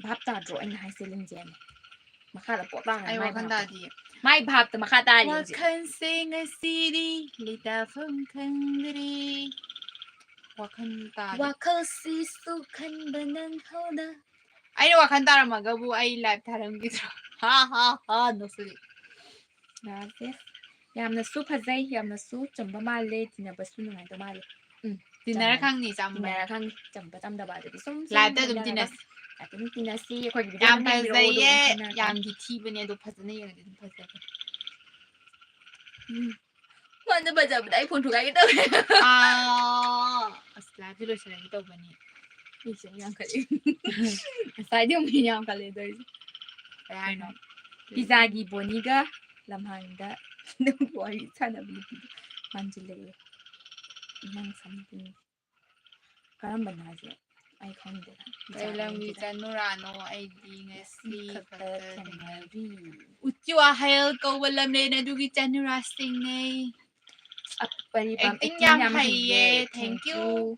ꯚꯥꯞ ꯇꯥꯗ꯭ꯔꯣ ꯑꯩꯅ ꯍꯥꯏꯁꯦ, ꯂꯤꯡꯖꯦꯜ? ꯃꯈꯥꯗ ꯄꯣꯠ ꯇꯥꯔꯦ ꯑꯩ ꯃꯥꯏ ꯋꯥꯈꯜ ꯚꯥꯞꯇ꯫ ꯇꯥꯗꯤꯌꯦ꯫ ꯃꯥꯏ ꯚꯥꯞꯇ ꯃꯈꯥ ꯇꯥꯔꯤ ꯍꯧꯖꯤꯛ꯫ ꯋꯥꯈꯜꯁꯦ ꯉꯁꯤꯗꯤ ꯂꯩꯇꯥꯐꯝ ꯈꯪꯗ꯭ꯔꯦ꯫ ꯋꯥꯈꯜ ꯇꯥꯗꯦ꯫ ꯋꯥꯈꯜꯁꯤꯁꯨ ꯈꯟꯕ ꯅꯪꯍꯧꯗ꯫ ꯑꯩꯅ ꯋꯥꯈꯜ ꯇꯥꯔꯝꯃꯒꯕꯨ ꯑꯩ live ꯊꯥꯔꯝꯈꯤꯗ꯭ꯔꯣ? ꯍꯥ, ꯍꯥ, ꯍꯥ, ꯅꯣꯛꯁꯤꯜꯂꯤ꯫ ꯂꯥꯁꯦ ꯌꯥꯝꯅꯁꯨ ꯐꯖꯩ, ꯌꯥꯝꯅꯁꯨ ꯆꯝꯕ ꯃꯥꯜꯂꯦ, ꯇꯤꯟꯅꯕꯁꯨ ꯅꯨꯡꯉꯥꯏꯗꯧ ꯃꯥꯜꯂꯦ꯫ ꯎꯝ, ꯇꯤꯟꯅꯔ ꯆꯝꯃꯦ꯫ ꯈꯪꯅꯤ ꯆꯝꯕꯅꯤ꯫ ꯇꯤꯟꯅꯔ ꯈꯪꯅꯤ, ꯆꯝꯕ ꯆꯝꯗꯕ ꯑꯗꯨꯗꯤ ꯁꯨꯝ ꯁꯨꯝ Live ꯇ ꯑꯗꯨꯝ ꯇꯤꯟꯅꯔꯒ ꯇꯤꯟꯅꯁꯤ꯫ ꯑꯗꯨꯝ ꯇꯤꯟꯅꯁꯤ꯫ ꯑꯩꯈꯣꯏꯒꯤ video ꯌꯥꯝ ꯑꯗꯨꯝ ꯌꯦꯡꯕꯤꯔꯛꯑꯣ, ꯐꯖꯩꯌꯦ, ꯑꯗꯨꯒ ꯈꯪꯅꯔꯒ꯫ ꯌꯥꯝꯗꯤ ꯊꯤꯕꯅꯦ ꯑꯗꯣ ꯐꯖꯅ ꯌꯦꯡꯉꯗꯤ ꯑꯗꯨꯝ ꯐꯖꯕꯅꯦ꯫ ꯎꯝ꯫ ꯐꯣꯟꯗ ꯐꯖꯕꯗ ꯑꯩ ꯐꯣꯟ ꯊꯨꯒꯥꯏꯒꯦ ꯇꯧꯋꯦ꯫ ꯑꯥ, ꯑꯁ, live ꯁꯦ ꯂꯣꯏꯁꯤꯜꯂꯒꯦ ꯇꯧꯕꯅꯤ꯫ ꯃꯤꯁꯦ ꯑꯃꯨꯛ ꯌꯥꯝꯈꯠꯂꯦ꯫ ꯉꯁꯥꯏꯗꯤ ꯑꯃꯨꯛ ꯌꯥꯝꯈꯠꯂꯦ ꯇꯧꯔꯤꯁꯦ꯫ ꯀꯩ ꯍꯥꯏꯅꯣ? ꯄꯤꯖꯥꯒꯤ ꯕꯣꯅꯤꯒ ꯂꯝꯍꯥꯡꯗ ꯋꯥꯔꯤ ꯁꯥꯟꯅꯕ ꯅꯨꯄꯤꯗꯣ ꯃꯥꯟꯁꯤꯜꯂꯛꯑꯦ꯫ ꯏꯃꯥ ꯁꯝꯊꯤꯡ꯫ ꯀꯔꯝꯕꯅꯣ ꯍꯥꯏꯁꯦ? ꯑꯩ ꯈꯪꯗꯦ꯫ ꯀꯩ ꯂꯝꯒꯤ ꯄꯤꯖꯥꯒꯤꯁꯤꯗ꯫ ꯆꯅꯨꯔꯥꯅꯣ? ꯑꯩꯗꯤ ꯉꯁꯤ ꯈꯛꯇ ꯈꯛꯇ ꯊꯦꯡꯅꯔꯤ꯫ ꯎꯆꯤ ꯋꯥꯍꯦꯜ ꯀꯧꯕ ꯂꯝꯂꯦꯟ ꯑꯗꯨꯒꯤ ꯆꯅꯨꯔꯥꯁꯤꯡꯅꯦ꯫ ꯑꯄꯔꯤꯕꯝ Acting acting ꯌꯥꯝ ꯌꯥꯝ ꯍꯩꯌꯦ, ꯍꯩꯌꯦ, thank thank you꯫ you꯫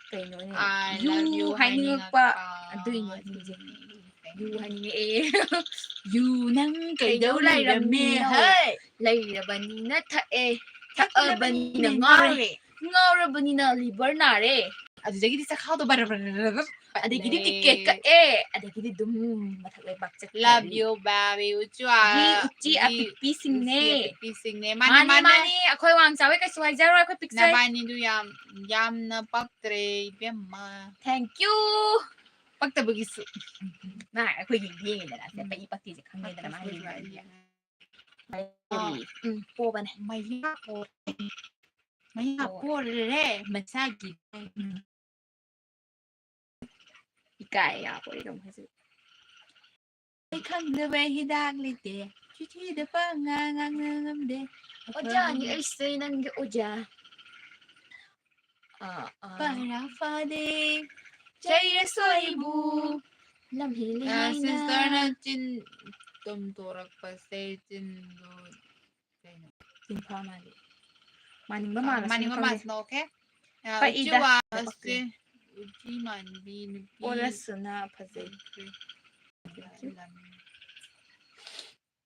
ꯀꯩꯅꯣꯅꯦ? I ꯌꯨ love you ꯍꯥꯏꯅꯤꯡꯉꯛꯄ ꯍꯥꯏꯅꯤꯡꯉꯛꯄ ꯑꯗꯨꯏꯅꯦ ꯑꯗꯨꯏꯅꯦ꯫ ꯍꯧꯖꯤꯛ꯫ ꯌꯨ ꯍꯥꯏꯅꯤꯡꯉꯛꯑꯦ꯫ ꯌꯨ ꯅꯪ ꯀꯩꯗꯧ ꯀꯩꯗꯧ ꯂꯩꯔꯝꯃꯤ? ꯂꯩꯔꯝꯃꯤ? ꯍꯣꯏ꯫ ꯂꯩꯔꯕꯅꯤꯅ ꯊꯛꯑꯦ, ꯊꯛꯑꯕꯅꯤꯅ ꯉꯥꯎꯔꯦ, ꯉꯥꯎꯔꯕꯅꯤꯅ liver ꯅꯥꯔꯦ꯫ ꯑꯗꯨꯗꯒꯤꯗꯤ ꯆꯈꯥꯎꯗꯣ ꯕꯔ ꯕꯔ ꯕꯔ ꯕꯔ ꯑꯗꯒꯤꯗꯤ ꯄꯠꯂꯦ꯫ Ticket ꯀꯛꯑꯦ, ꯑꯗꯒꯤꯗꯤ ꯑꯗꯨꯝ ꯃꯊꯛ ꯂꯩꯕꯥꯛ ꯆꯠꯈ꯭ꯔꯦ꯫ Love you, baby. ꯎꯆꯤ ꯎꯆꯤ ꯎꯆꯤ ꯑꯄꯤꯛꯄꯤꯁꯤꯡꯅꯦ꯫ ꯑꯄꯤꯛꯄꯤꯁꯤꯡꯅꯦ꯫ ꯃꯥꯅꯦ, ꯃꯥꯅꯦ, ꯃꯥꯅꯦ꯫ ꯃꯥꯅꯦ, ꯑꯩꯈꯣꯏ ꯋꯥꯡ ꯆꯥꯎꯋꯦ, ꯀꯩꯁꯨ ꯍꯥꯏꯖꯔꯣꯏ, ꯑꯩꯈꯣꯏ ꯄꯤꯛꯆꯩ꯫ ꯅꯕꯥꯅꯤꯗꯨ ꯌꯥꯝ, ꯌꯥꯝꯅ ꯄꯛꯇ꯭ꯔꯦ, ꯏꯕꯦꯝꯃ꯫ Thank you꯫ ꯄꯛꯇꯕꯒꯤꯁꯨ꯫ ꯃꯥ ꯑꯩꯈꯣꯏꯒꯤ ꯌꯦꯡꯉꯦꯗꯅ, ꯁꯦ ꯎꯝ꯫ ꯄꯛꯏ ꯄꯛꯇꯦꯁꯦ ꯈꯪꯉꯦꯗꯅ ꯃꯥꯒꯤ ꯄꯛꯇꯕꯁꯨ ꯌꯦꯡꯉꯦꯗꯅ꯫ ꯑꯥ꯫ ꯎꯝ, ꯄꯣꯕꯅꯦ꯫ ꯃꯌꯥ ꯄꯣ-, ꯃꯌꯥ ꯍꯣꯏ꯫ ꯄꯣꯔꯦ ꯃꯁꯥꯒꯤ꯫ ꯏꯀꯥꯏ ꯌꯥꯕ ꯑꯣꯏꯔꯝ ꯍꯧꯖꯤꯛ꯫ ꯑꯩ ꯈꯪꯗꯕ ꯍꯤꯗꯥꯛ ꯂꯩꯇꯦ, ꯆꯤꯊꯤꯗ ꯄꯪꯉꯥꯡ ꯉꯥꯡꯅ ꯉꯝꯗꯦ꯫ ꯑꯣꯖꯥꯅꯤ ꯑꯩꯁꯦ ꯅꯪꯒꯤ ꯑꯣꯖꯥ꯫ ꯑꯥ, ꯑꯥ. ꯄꯔꯥ ꯐꯥꯗꯦ ꯆꯩꯔꯁꯨ ꯑꯩꯕꯨ꯫ ꯂꯝꯍꯦꯜꯂꯤ ꯑ, ꯍꯥꯏꯅ. ꯁꯤꯁꯇꯔꯅ ꯆꯤꯟ ꯇꯨꯝꯊꯣꯔꯛꯄꯁꯦ ꯆꯤꯟꯗꯣ ꯀꯩꯅꯣ? ꯆꯤꯟꯐꯥ ꯃꯥꯜꯂꯤ꯫ ꯃꯥꯅꯤꯡꯕ ꯑ, ꯃꯥꯜꯂꯁꯨ ꯃꯥꯅꯤꯡꯕ ꯈꯪꯗꯦ. ꯃꯥꯜꯂꯁꯨ okay. ꯑ, ꯄꯛꯏꯗ. ꯎꯆꯤꯋꯥꯁꯦ ꯎꯆꯤ ꯃꯥꯟꯕꯤ ꯅꯨꯄꯤ. ꯑꯣꯜꯂꯁꯨꯅ ꯐꯖꯩ.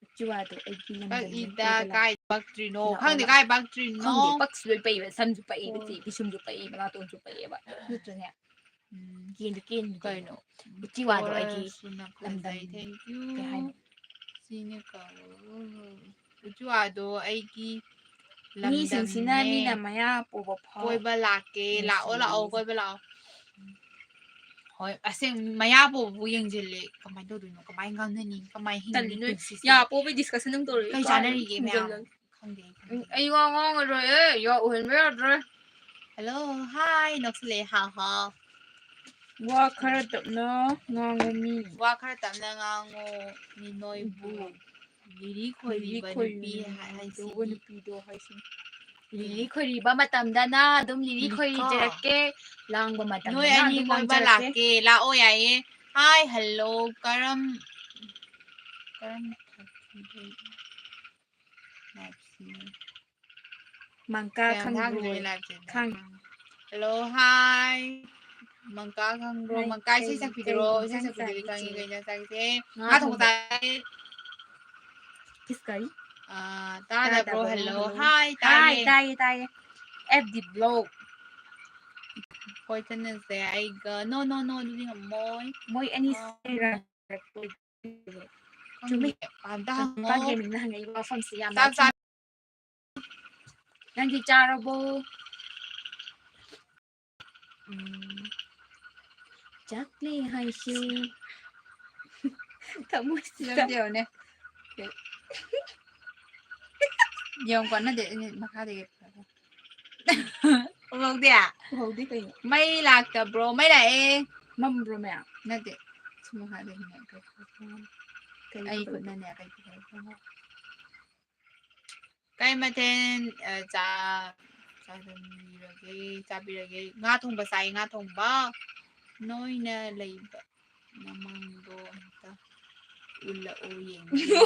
ꯎꯆꯤꯋꯥꯗꯣ ꯑꯩꯒꯤ ꯂꯝꯗꯝꯅꯤ. ꯄꯛꯏꯗ. ꯀꯣꯏꯕ ꯂꯥꯛ-, ꯀꯥꯏ ꯄꯛꯇ꯭ꯔꯤꯅꯣ? ꯂꯥꯛꯑꯣ, ꯈꯪꯗꯦ ꯂꯥꯛꯑꯣ. ꯀꯥꯏ ꯄꯛꯇ꯭ꯔꯤꯅꯣ? ꯈꯪꯗꯦ, ꯄꯛꯁꯨ ꯂꯣꯏ ꯄꯛꯏꯕ. ꯁꯝꯁꯨ ꯄꯛꯏꯕ, ꯑꯣ. ꯁꯤ ꯄꯤꯁꯨꯝꯁꯨ ꯄꯛꯏꯕ, ꯅꯥꯇꯣꯟꯁꯨ ꯄꯛꯏꯕ. ꯅꯠꯇ꯭ꯔꯅꯦ? ꯎꯝ. ꯀꯦꯟꯗꯨ ꯀꯦꯟꯗꯨ. ꯀꯩꯅꯣ? ꯎꯆꯤꯋꯥꯗꯣ ꯑꯩꯒꯤ ꯑꯣꯜꯂꯁꯨꯅ ꯂꯝꯗꯝ. ꯐꯖꯩ. Thank you. ꯀꯩ ꯍꯥꯏꯅꯣ? ꯁꯤꯅ ꯀꯧ-, ꯎꯆꯤꯋꯥꯗꯣ ꯑꯩꯒꯤ ꯃꯤꯁꯤꯡꯁꯤꯅ ꯂꯝꯗꯝꯅꯦ. ꯃꯤꯅ ꯃꯌꯥ ꯄꯨꯕ ꯐꯥꯎ ꯀꯣꯏꯕ ꯂꯥꯛꯀꯦ. ꯂꯥꯛꯑꯣ, ꯂꯥꯛꯑꯣ, ꯅꯨꯡꯁꯤꯌꯦ. ꯀꯣꯏꯕ ꯂꯥꯛꯑꯣ. ꯍꯣꯏ, ꯑꯁꯦꯡ ꯃꯌꯥ ꯄꯨꯕꯕꯨ ꯌꯦꯡꯁꯤꯜꯂꯦ꯫ ꯀꯃꯥꯏꯅ ꯇꯧꯗꯣꯏꯅꯣ? ꯀꯃꯥꯏꯅ ꯉꯥꯡꯅꯅꯤ? ꯀꯃꯥꯏꯅ ꯍꯤꯡꯅꯤ ꯇꯜꯂꯤ ꯅꯣꯏ. ꯄꯨꯟꯁꯤꯁꯦ? ꯌꯥ ꯄꯣꯕꯩ discussion ꯑꯗꯨꯝ ꯇꯧꯔꯤ. ꯀꯩ ꯆꯥꯟꯅꯔꯤꯒꯦ ꯃꯌꯥꯝ? ꯈꯪꯗꯦ, ꯑꯩ ꯈꯪꯗꯦ. ꯑꯩ ꯋꯥ ꯉꯥꯡꯉꯔꯣꯏ, ꯌꯥ ꯎꯍꯟꯕ ꯌꯥꯗ꯭ꯔꯦ. Hello, hi, ꯅꯣꯛꯁꯤꯜꯂꯛꯑꯦ, ꯍꯥ, ꯍꯥ. ꯋꯥ ꯈꯔ ꯇꯞꯅ ꯉꯥꯡꯉꯣ ꯃꯤ. ꯋꯥ ꯈꯔ ꯇꯞꯅ ꯉꯥꯡꯉꯣ ꯃꯤ ꯅꯣꯏꯕꯨ. ꯂꯤꯔꯤ ꯈꯣꯏꯔꯤꯕ ꯅꯨꯄꯤ ꯍꯥꯏ-, ꯍꯥꯏꯁꯤꯗꯤ. ꯅꯨꯄꯤꯗꯣ ꯍꯥꯏꯁꯤꯅꯤ. ꯂꯤꯔꯤ ꯈꯣꯏꯔꯤꯕ ꯃꯇꯝꯗꯅ ꯑꯗꯨꯝ ꯂꯤꯔꯤ ꯂꯤꯔꯤꯀꯣ. ꯈꯣꯏꯔꯤꯖꯔꯛꯀꯦ. ꯂꯥꯡꯕ ꯃꯇꯝꯗꯅ ꯅꯣꯏ ꯑꯅꯤ ꯑꯗꯨꯝ ꯀꯣꯏꯕ ꯂꯥꯡꯖꯔꯛꯀꯦ. ꯂꯥꯛꯀꯦ, ꯂꯥꯛꯑꯣ ꯌꯥꯏꯌꯦ. Hi, hello, ꯀꯔꯝ, ꯀꯔꯝ ꯊꯛꯈꯤꯒꯦ? ꯂꯥꯏꯐꯁꯤꯅ. ꯃꯪꯀꯥ ꯀꯌꯥꯝ ꯈꯪꯕ꯭ꯔꯣ? ꯊꯥꯡꯗꯣꯏꯅꯣ ꯂꯥꯏꯐꯁꯦ? ꯈꯪ- Hello, hi. ꯃꯪꯀꯥ ꯈꯪꯕ꯭ꯔꯣ? Hi, ꯃꯪꯀꯥ ꯏꯁꯩ ꯀꯩ, ꯁꯛꯄꯤꯗꯨꯔꯣ? ꯀꯩ ꯏꯁꯩ ꯏꯟꯁꯥꯡ ꯁꯛꯄꯤꯗꯨꯗꯤ ꯆꯥꯒꯦ, ꯈꯪꯉꯤ, ꯏꯆꯦ? ꯀꯩ ꯏꯟꯁꯥꯡ ꯆꯥꯒꯦ? ꯉꯥ ꯉꯥ ꯊꯣꯡꯕ ꯊꯣꯡꯕ꯫ ꯆꯥꯏ꯫ ꯏꯁ, ꯀꯔꯤ? ꯑꯥ, ꯇꯥꯗꯕ꯭ꯔꯣ? ꯇꯥꯗꯕ꯭ꯔꯣ? Hello, hello. Hi, hi, ꯇꯥꯏꯌꯦ꯫ ꯇꯥꯏꯌꯦ, ꯇꯥꯏꯌꯦ. F D block. ꯍꯣꯏ, ꯆꯠꯅꯁꯦ꯫ ꯑꯩꯒ, no, no, no, ꯑꯗꯨꯗꯤ ꯉꯝꯃꯣꯏ꯫ ꯃꯣꯏ ꯑꯅꯤ ꯑꯥ. ꯁꯦꯔꯥ-, ꯈꯪꯗꯦ꯫ ꯆꯨꯝꯃꯤ꯫ ꯑꯝꯇ ꯍꯪꯉꯣ꯫ ꯄꯥꯟꯒꯦ ꯃꯤꯡꯅ ꯍꯪꯉꯛꯏꯕ ꯋꯥꯐꯝꯁꯤ ꯌꯥꯝꯅ ꯆꯥꯛ ꯆꯥ- ꯅꯪꯗꯤ ꯆꯥꯔꯕꯣ? ꯎꯝ꯫ ꯆꯥꯛꯂꯤ ꯍꯥꯏꯁꯤ꯫ ꯊꯃꯣꯏꯁꯤꯗ꯫ ꯐꯤꯂꯝꯗ ꯌꯦꯡꯉꯨꯅꯦ꯫ ꯌꯦꯡꯉꯨꯀꯣ, ꯅꯠꯇꯦ, ꯑꯩꯅ ꯃꯈꯥꯗꯒꯤ꯫ ꯎꯍꯧꯗꯦ? ꯎꯍꯧꯗꯦ ꯀꯩꯅꯣ? ꯃꯩ ꯂꯥꯛꯇꯕ꯭ꯔꯣ? ꯃꯩ ꯂꯥꯛꯑꯦ꯫ ꯃꯝꯕ꯭ꯔꯣ ꯃꯌꯥꯝ? ꯅꯠꯇꯦ꯫ ꯁꯤ ꯃꯈꯥꯗꯒꯤ ꯃꯩ ꯂꯥꯛꯇꯕ꯭ꯔꯣ? ꯑꯩ ꯈꯨꯠꯅꯅꯦ ꯀꯩ ꯄꯤꯔꯛꯏꯅꯣ? ꯀꯩ ꯃꯊꯦꯜ, ꯑ, ꯆꯥ-, ꯆꯥꯕꯤꯔꯒꯦ, ꯆꯥꯕꯤꯔꯒꯦ? ꯉꯥ ꯊꯣꯡꯕ ꯆꯥꯏ, ꯉꯥ ꯊꯣꯡꯕ꯫ ꯅꯣꯏꯅ ꯂꯩꯕ ꯃꯃꯥꯡꯗꯣ ꯑꯝꯇ ꯎꯠꯂꯛꯑꯣ ꯌꯦꯡꯒꯦ꯫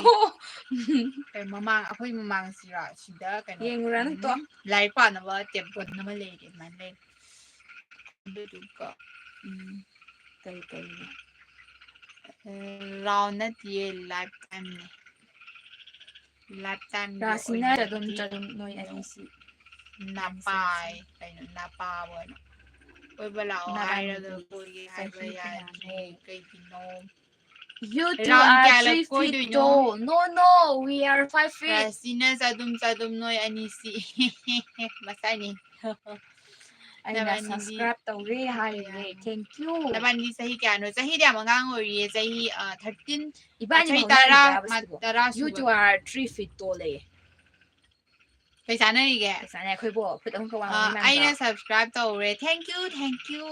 ꯀꯩ ꯃꯃꯥꯡ, ꯑꯩꯈꯣꯏ ꯃꯃꯥꯡꯁꯤꯔꯣ? ꯁꯤꯗ ꯀꯩꯅꯣ, ꯌꯦꯡꯉꯨꯔꯅꯨ, ꯎꯝ, ꯇꯣ꯫ ꯂꯥꯏꯔꯤꯛ ꯄꯥꯅꯕ ꯇꯦꯕꯜ ꯑꯃ ꯂꯩꯔꯦ, ꯑꯗꯨꯃꯥꯏꯅ ꯂꯩꯔꯦ꯫ ꯑꯗꯨꯗꯨꯒ, ꯎꯝ, ꯀꯔꯤ ꯀꯔꯤꯅꯣ? ꯑ, round ꯅꯠꯇꯤꯌꯦ, lifetime ꯅꯦ꯫ Lifetime ꯒꯤ ꯔꯥꯁꯤꯅ ꯑꯣꯏꯅ ꯆꯗꯨꯝ ꯗꯤ ꯆꯗꯨꯝ ꯅꯣꯏ ꯅꯣ-, ꯑꯅꯤꯁꯤ ꯅꯄꯥꯏ, ꯀꯩꯅꯣ, ꯅꯄꯥꯕ ꯑꯣꯏꯅ꯫ ꯀꯣꯏꯕ ꯂꯥꯛꯑꯣ ꯍꯥꯏꯔꯒ ꯅꯕꯥꯅꯤꯗꯤ ꯀꯣꯏꯒꯦ ꯍꯥꯏꯕ ꯆꯍꯤ ꯌꯥꯗ꯭ꯔꯦ꯫ ꯀꯌꯥꯅꯣ? ꯀꯩꯒꯤꯅꯣ? You two round are ꯀꯌꯥ three feet ꯀꯣꯏꯗꯣꯏꯅꯣ? Tall. No, no, we are five feet. ꯔꯥꯁꯤꯅ ꯆꯗꯨꯝ ꯆꯗꯨꯝ ꯅꯣꯏ ꯑꯅꯤꯁꯤ꯫ ꯃꯁꯥꯏꯅꯤ꯫ ꯑꯩꯅ ꯅꯕꯥꯅꯤꯗꯤ subscribe ꯇꯧꯔꯦ ꯍꯥꯏꯔꯤꯅꯦ꯫ ꯀꯌꯥꯅꯣ? Thank you. ꯅꯕꯥꯅꯤꯗꯤ ꯆꯍꯤ ꯀꯌꯥꯅꯣ? ꯆꯍꯤꯗꯤ ꯌꯥꯝ ꯑꯉꯥꯡ ꯑꯣꯏꯔꯤꯌꯦ꯫ ꯆꯍꯤ, ꯑ, thirteen, ꯏꯕꯥꯅꯤ ꯆꯍꯤ ꯃꯧ ꯇꯔꯥ, ꯅꯥꯏꯗ꯭ꯔꯥꯕ ꯃ-, ꯁꯤꯕꯣ? ꯇꯔꯥ You ꯁꯨꯕ꯫ Two are three feet tall ꯑꯌꯦ꯫ ꯀꯩ ꯆꯥꯟꯅꯔꯤꯒꯦ? ꯀꯩ ꯆꯥꯟꯅꯩ? ꯑꯩꯈꯣꯏꯕꯨ ꯐꯨꯠ ꯑꯃꯈꯛ ꯋꯥꯡꯕ ꯑ, ꯃꯤ ꯃꯥꯟꯗ꯭ꯔꯣ? ꯑꯩꯅ subscribe ꯇꯧꯔꯦ꯫ Thank you, thank you꯫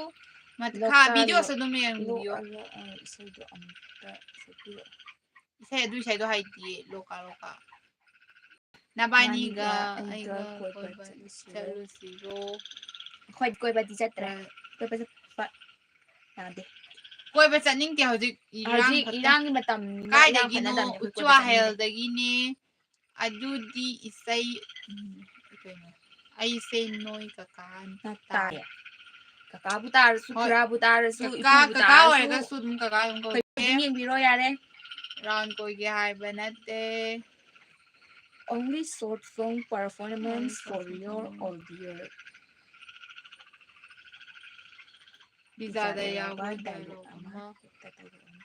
ꯃꯈꯥ ꯂꯣꯀꯥ, videoꯁꯨ ꯂꯣ-, ꯑꯗꯨꯝ ꯌꯦꯡꯕꯤꯌꯣ꯫ ꯂꯣ-, ꯑ, ꯂꯣ-, ꯑ, ꯏꯁꯩꯗꯣ ꯑꯝꯇ ꯁꯛꯄꯤꯔꯛꯑꯣ꯫ ꯏꯁꯩ ꯑꯗꯨ ꯏꯁꯩꯗꯣ ꯍꯩꯇꯤꯌꯦ, ꯂꯣꯀꯥ ꯂꯣꯀꯥ꯫ ꯅꯕꯥꯅꯤꯒ ꯅꯕꯥꯅꯤꯒ ꯑꯩꯒ ꯑꯩꯒ ꯀꯣꯏꯕ ꯀꯣꯏꯕ ꯆꯠꯂꯨꯁꯤꯔꯣ? ꯆꯠꯂꯨꯁꯤꯔꯣ? ꯑꯩꯈꯣꯏ ꯀꯣꯏꯕꯗꯤ ꯆꯠꯇ꯭ꯔꯦ꯫ ꯔ-, ꯀꯣꯏꯕ ꯆꯠꯄ ꯌꯥꯗꯦ꯫ ꯀꯣꯏꯕ ꯆꯠꯅꯤꯡꯗꯦ ꯍꯧꯖꯤꯛ ꯏꯔꯥꯡ ꯍꯧꯖꯤꯛ ꯐꯠꯇ-, ꯏꯔꯥꯡꯒꯤ ꯃꯇꯝꯅꯤꯅ ꯏꯔꯥꯡ ꯀꯥꯏꯗꯒꯤꯅꯣ? ꯐꯠꯅꯗꯕꯅꯤ, ꯑꯩꯈꯣꯏ ꯀꯣꯏꯕ ꯆꯠꯅꯤꯡꯗꯦ꯫ ꯎꯆꯨꯋꯥꯍꯦꯜꯗꯒꯤꯅꯦ꯫ ꯑꯗꯨꯗꯤ ꯏꯁꯩ, ꯎꯝ, ꯀꯩꯅꯣ, ꯑꯩꯁꯦ ꯅꯣꯏ ꯀꯀꯥ ꯅ ꯇꯥꯔꯦ꯫ ꯇꯥꯔꯦ꯫ ꯀꯀꯥꯕꯨ ꯇꯥꯔꯁꯨ, ꯍꯣꯏ꯫ ꯈꯨꯔꯥꯕꯨ ꯇꯥꯔꯁꯨ, ꯀꯀꯥ, ꯏꯄꯨꯕꯨ ꯀꯀꯥ ꯇꯥꯔꯁꯨ, ꯑꯣꯏꯔꯒꯁꯨ ꯑꯗꯨꯝ ꯀꯀꯥ ꯑꯗꯨꯝ ꯑꯩꯈꯣꯏ ꯀꯧꯒꯦ꯫ ꯑꯗꯨꯝ ꯌꯦꯡꯕꯤꯔꯣ ꯌꯥꯔꯦ꯫ Round ꯀꯣꯏꯒꯦ ꯍꯥꯏꯕ ꯅꯠꯇꯦ꯫ Only short song performance for your audience. ꯄꯤꯖꯥꯗ ꯄꯤꯖꯥꯗ ꯌꯥꯎꯕ ꯌꯥꯎꯕ dialogue dialogue ꯑꯃ꯫ ꯑꯃ꯫ ꯍꯦꯛꯇ dialogue ꯑꯃ꯫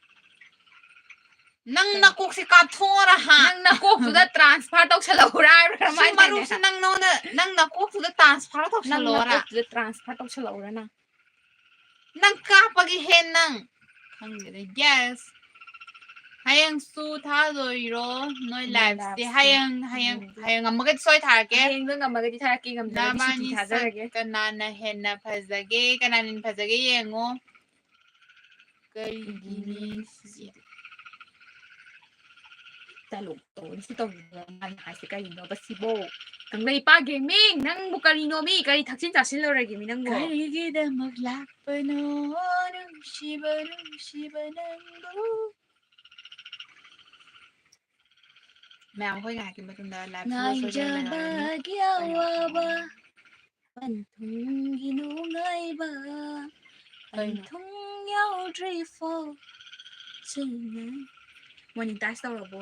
ꯅꯪ ꯀꯩ? ꯅꯀꯣꯛꯁꯦ ꯀꯥꯞꯊꯣꯛꯑꯣꯔꯥ, ꯍꯥ? ꯅꯪ ꯅꯀꯣꯛꯇꯨꯗ transfer ꯇꯧꯁꯜꯂꯛꯎꯔꯥ ꯍꯥꯏꯕ꯭ꯔꯥ ꯁꯤ ꯀꯃꯥꯏꯅ ꯃꯔꯨꯞꯁꯦ ꯇꯧꯅꯤ? ꯅꯪ ꯅꯉꯣꯟꯗ, ꯅꯪ ꯅꯀꯣꯛꯇꯨꯗ transfer ꯅꯪ ꯇꯧꯁꯜꯂꯛꯑꯣꯔꯥ? ꯅꯀꯣꯛꯇꯨꯗ transfer ꯇꯧꯁꯜꯂꯛꯎꯔꯥ ꯅꯪ? ꯅꯪ ꯀꯥꯞꯄꯒꯦ ꯍꯦ ꯅꯪ꯫ ꯈꯪꯗꯦꯗ, yes꯫ ꯍꯌꯦꯡꯁꯨ ꯊꯥꯗꯣꯏꯔꯣ ꯅꯣꯏ ꯅꯣꯏ liveꯁꯦ? Liveꯁꯦ꯫ ꯍꯌꯦꯡ, ꯍꯌꯦꯡ, ꯍꯌꯦꯡꯗꯤ ꯍꯌꯦꯡ ꯉꯝꯃꯒꯗꯤ ꯁꯣꯏ ꯊꯥꯔꯛꯀꯦ꯫ ꯍꯌꯦꯡꯗꯣ ꯉꯝꯃꯒꯗꯤ ꯊꯥꯔꯛꯀꯦ, ꯉꯝꯗ꯭ꯔꯒꯗꯤ ꯁꯨꯇꯤ ꯅꯕꯥꯅꯤ ꯁꯛ ꯊꯥꯖꯔꯒꯦ꯫ ꯀꯅꯥꯅ ꯍꯦꯟꯅ ꯐꯖꯒꯦ? ꯀꯅꯥꯅ ꯍꯦꯟꯅ ꯐꯖꯒꯦ ꯌꯦꯡꯉꯣ꯫ ꯀꯔꯤꯒꯤꯅꯤ ꯀꯔꯤꯒꯤꯅꯤ ꯁꯤꯗꯤ? ꯁꯤꯗꯤ? dialogue ꯇꯧ, ꯁꯤ ꯇꯧꯔꯤꯗꯣ ꯃꯥꯅ ꯍꯥꯏꯁꯦ ꯀꯔꯤꯅꯣꯕ ꯁꯤꯕꯣ? ꯀꯪꯂꯩꯄꯥꯛ ꯒꯦꯃꯤꯡ, ꯅꯪꯕꯨ ꯀꯔꯤꯅꯣꯃꯤ? ꯀꯔꯤ ꯊꯛꯆꯤꯟ ꯆꯥꯁꯤꯜꯂꯨꯔꯒꯦꯃꯤ ꯅꯪꯕꯨ? ꯀꯔꯤꯒꯤꯗꯃꯛ ꯂꯥꯛꯄꯅꯣ ꯅꯨꯡꯁꯤꯕ, ꯅꯨꯡꯁꯤꯕ ꯅꯪꯕꯨ? ꯃꯌꯥꯝ ꯑꯩꯈꯣꯏ ꯉꯥꯏꯍꯥꯛꯀꯤ ꯃꯇꯨꯡꯗ live ꯁꯤꯗ ꯁꯣꯏꯗꯅ ꯂꯩꯔꯝꯃꯅꯤ꯫ ꯉꯥꯏꯖꯕꯒꯤ ꯑꯋꯥꯕ, ꯄꯟꯊꯨꯡꯒꯤ ꯅꯨꯡꯉꯥꯏꯕ, ꯀꯩꯅꯣ? ꯄꯟꯊꯨꯡ ꯌꯧꯗ꯭ꯔꯤꯐꯥꯎ ꯆꯨꯝꯅ monetize ꯇꯧꯔꯕꯣ?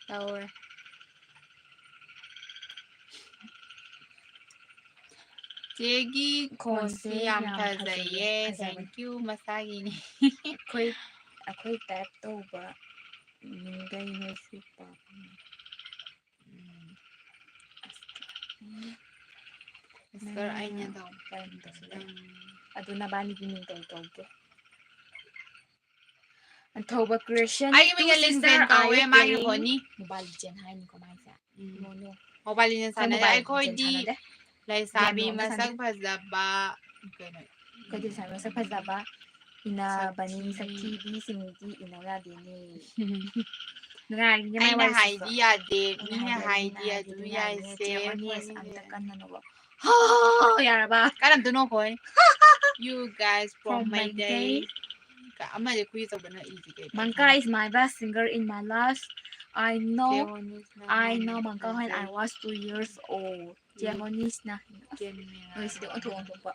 ꯇꯧꯔꯦ꯫ ꯆꯦꯒꯤ ꯈꯣꯟꯁꯤ ꯈꯣꯟꯁꯦ ꯌꯥꯝ ꯌꯥꯝ ꯐꯖꯩꯌꯦ꯫ ꯐꯖꯩꯌꯦ꯫ ꯐꯖꯕꯅꯤ꯫ Thank you, ꯃꯁꯥꯒꯤꯅꯤ꯫ ꯑꯩꯈꯣꯏ, ꯑꯩꯈꯣꯏ type ꯇꯧꯕ ꯃꯤꯈꯩ ꯅꯣꯏꯁꯨ ꯄꯥꯎ ꯐꯥꯎꯅꯧ꯫ ꯎꯝ꯫ ꯑꯁ, ꯎꯝ꯫ ꯑꯁ, ꯅꯪꯅ ꯑꯩꯅ ꯇꯧ-, ꯀꯔꯝ ꯇꯧꯁꯤꯒꯦ? ꯎꯝ꯫ ꯑꯗꯨ ꯅꯕꯥꯅꯤꯒꯤ ꯃꯤꯡ ꯀꯩ ꯀꯧꯒꯦ? ꯑꯟꯊꯧꯕ Creation ꯑꯩꯒꯤ ꯃꯤꯡ two ꯑꯦꯂꯤꯁ ꯁꯤꯟꯗꯔ ꯕꯦꯟ ꯀꯧꯋꯦ, are ꯃꯥꯒꯤ playing ꯍꯣꯅꯤ꯫ Mobile Legend ꯍꯥꯏꯅꯤꯀꯣ ꯃꯥꯏꯁꯦ꯫ ꯎꯝ꯫ No, no꯫ Mobile Legend ꯑꯩꯈꯣꯏ ꯁꯥꯟꯅꯗꯦ꯫ Mobile Legend ꯑꯩꯈꯣꯏꯗꯤ ꯁꯥꯟꯅꯗꯦ꯫ ꯂꯩꯁꯥꯕꯤ ꯒꯦꯝ ꯅꯣꯡꯃ ꯃꯁꯛ ꯁꯥꯟꯅꯗꯦ꯫ ꯐꯖꯕ ꯀꯩꯅꯣ꯫ ꯑꯩꯈꯣꯏꯗꯤ ꯂꯩꯁꯥꯕꯤ ꯃꯁꯛ ꯐꯖꯕ ꯏꯟꯅꯕꯅꯤ, ꯁꯛꯊꯤ꯫ ꯁꯛꯊꯤꯕꯤꯁꯤꯡꯗꯤ ꯏꯟꯅꯧ ꯌꯥꯗꯦꯅꯦ꯫ ꯅꯨꯡꯉꯥꯏꯔꯤꯅꯦ ꯃꯥꯏ ꯑꯩꯅ ꯋꯥꯔꯤꯁꯤꯁꯨ꯫ ꯍꯥꯏꯗꯤ ꯌꯥꯗꯦ, ꯑꯩꯅ ꯃꯤꯅ ꯍꯥꯏꯗꯤ ꯍꯥꯏꯗꯤ ꯌꯥꯗꯦ, ꯑꯗꯨ ꯅꯨꯡꯉꯥꯏꯔꯤꯅꯦ ꯌꯥꯏꯁꯦ꯫ ꯆꯦ ꯍꯣꯅꯤꯁ ꯑꯝꯇ ꯀꯟꯅ ꯅꯣꯛꯂꯛꯑꯣ꯫ ꯍꯣ, ꯌꯥꯔꯕ? ꯀꯔꯝꯇ ꯅꯣꯛꯈꯣꯏ꯫ You guys from From Meitei꯫ Meitei꯫ ꯀ-, ꯑꯃꯗꯤ ꯈꯨꯏ ꯑꯆꯧꯕꯅ ꯏꯁꯤ ꯀꯩ Mangka ꯀꯩꯅꯣ? Is my best singer in my life. I know, ꯆꯦ ꯍꯣꯅꯤꯁꯅ I know ꯍꯥꯏꯅ Mangka when I ꯐꯖꯩ꯫ Was two years old꯫ ꯆꯦ ꯎꯝ꯫ ꯍꯣꯅꯤꯁꯅ꯫ ꯀꯦꯃꯦꯔꯥ꯫ ꯅꯣꯏꯁꯤꯗꯤ ꯑꯣꯟꯊꯣꯛ ꯑꯣꯟꯊꯣꯛꯄ꯫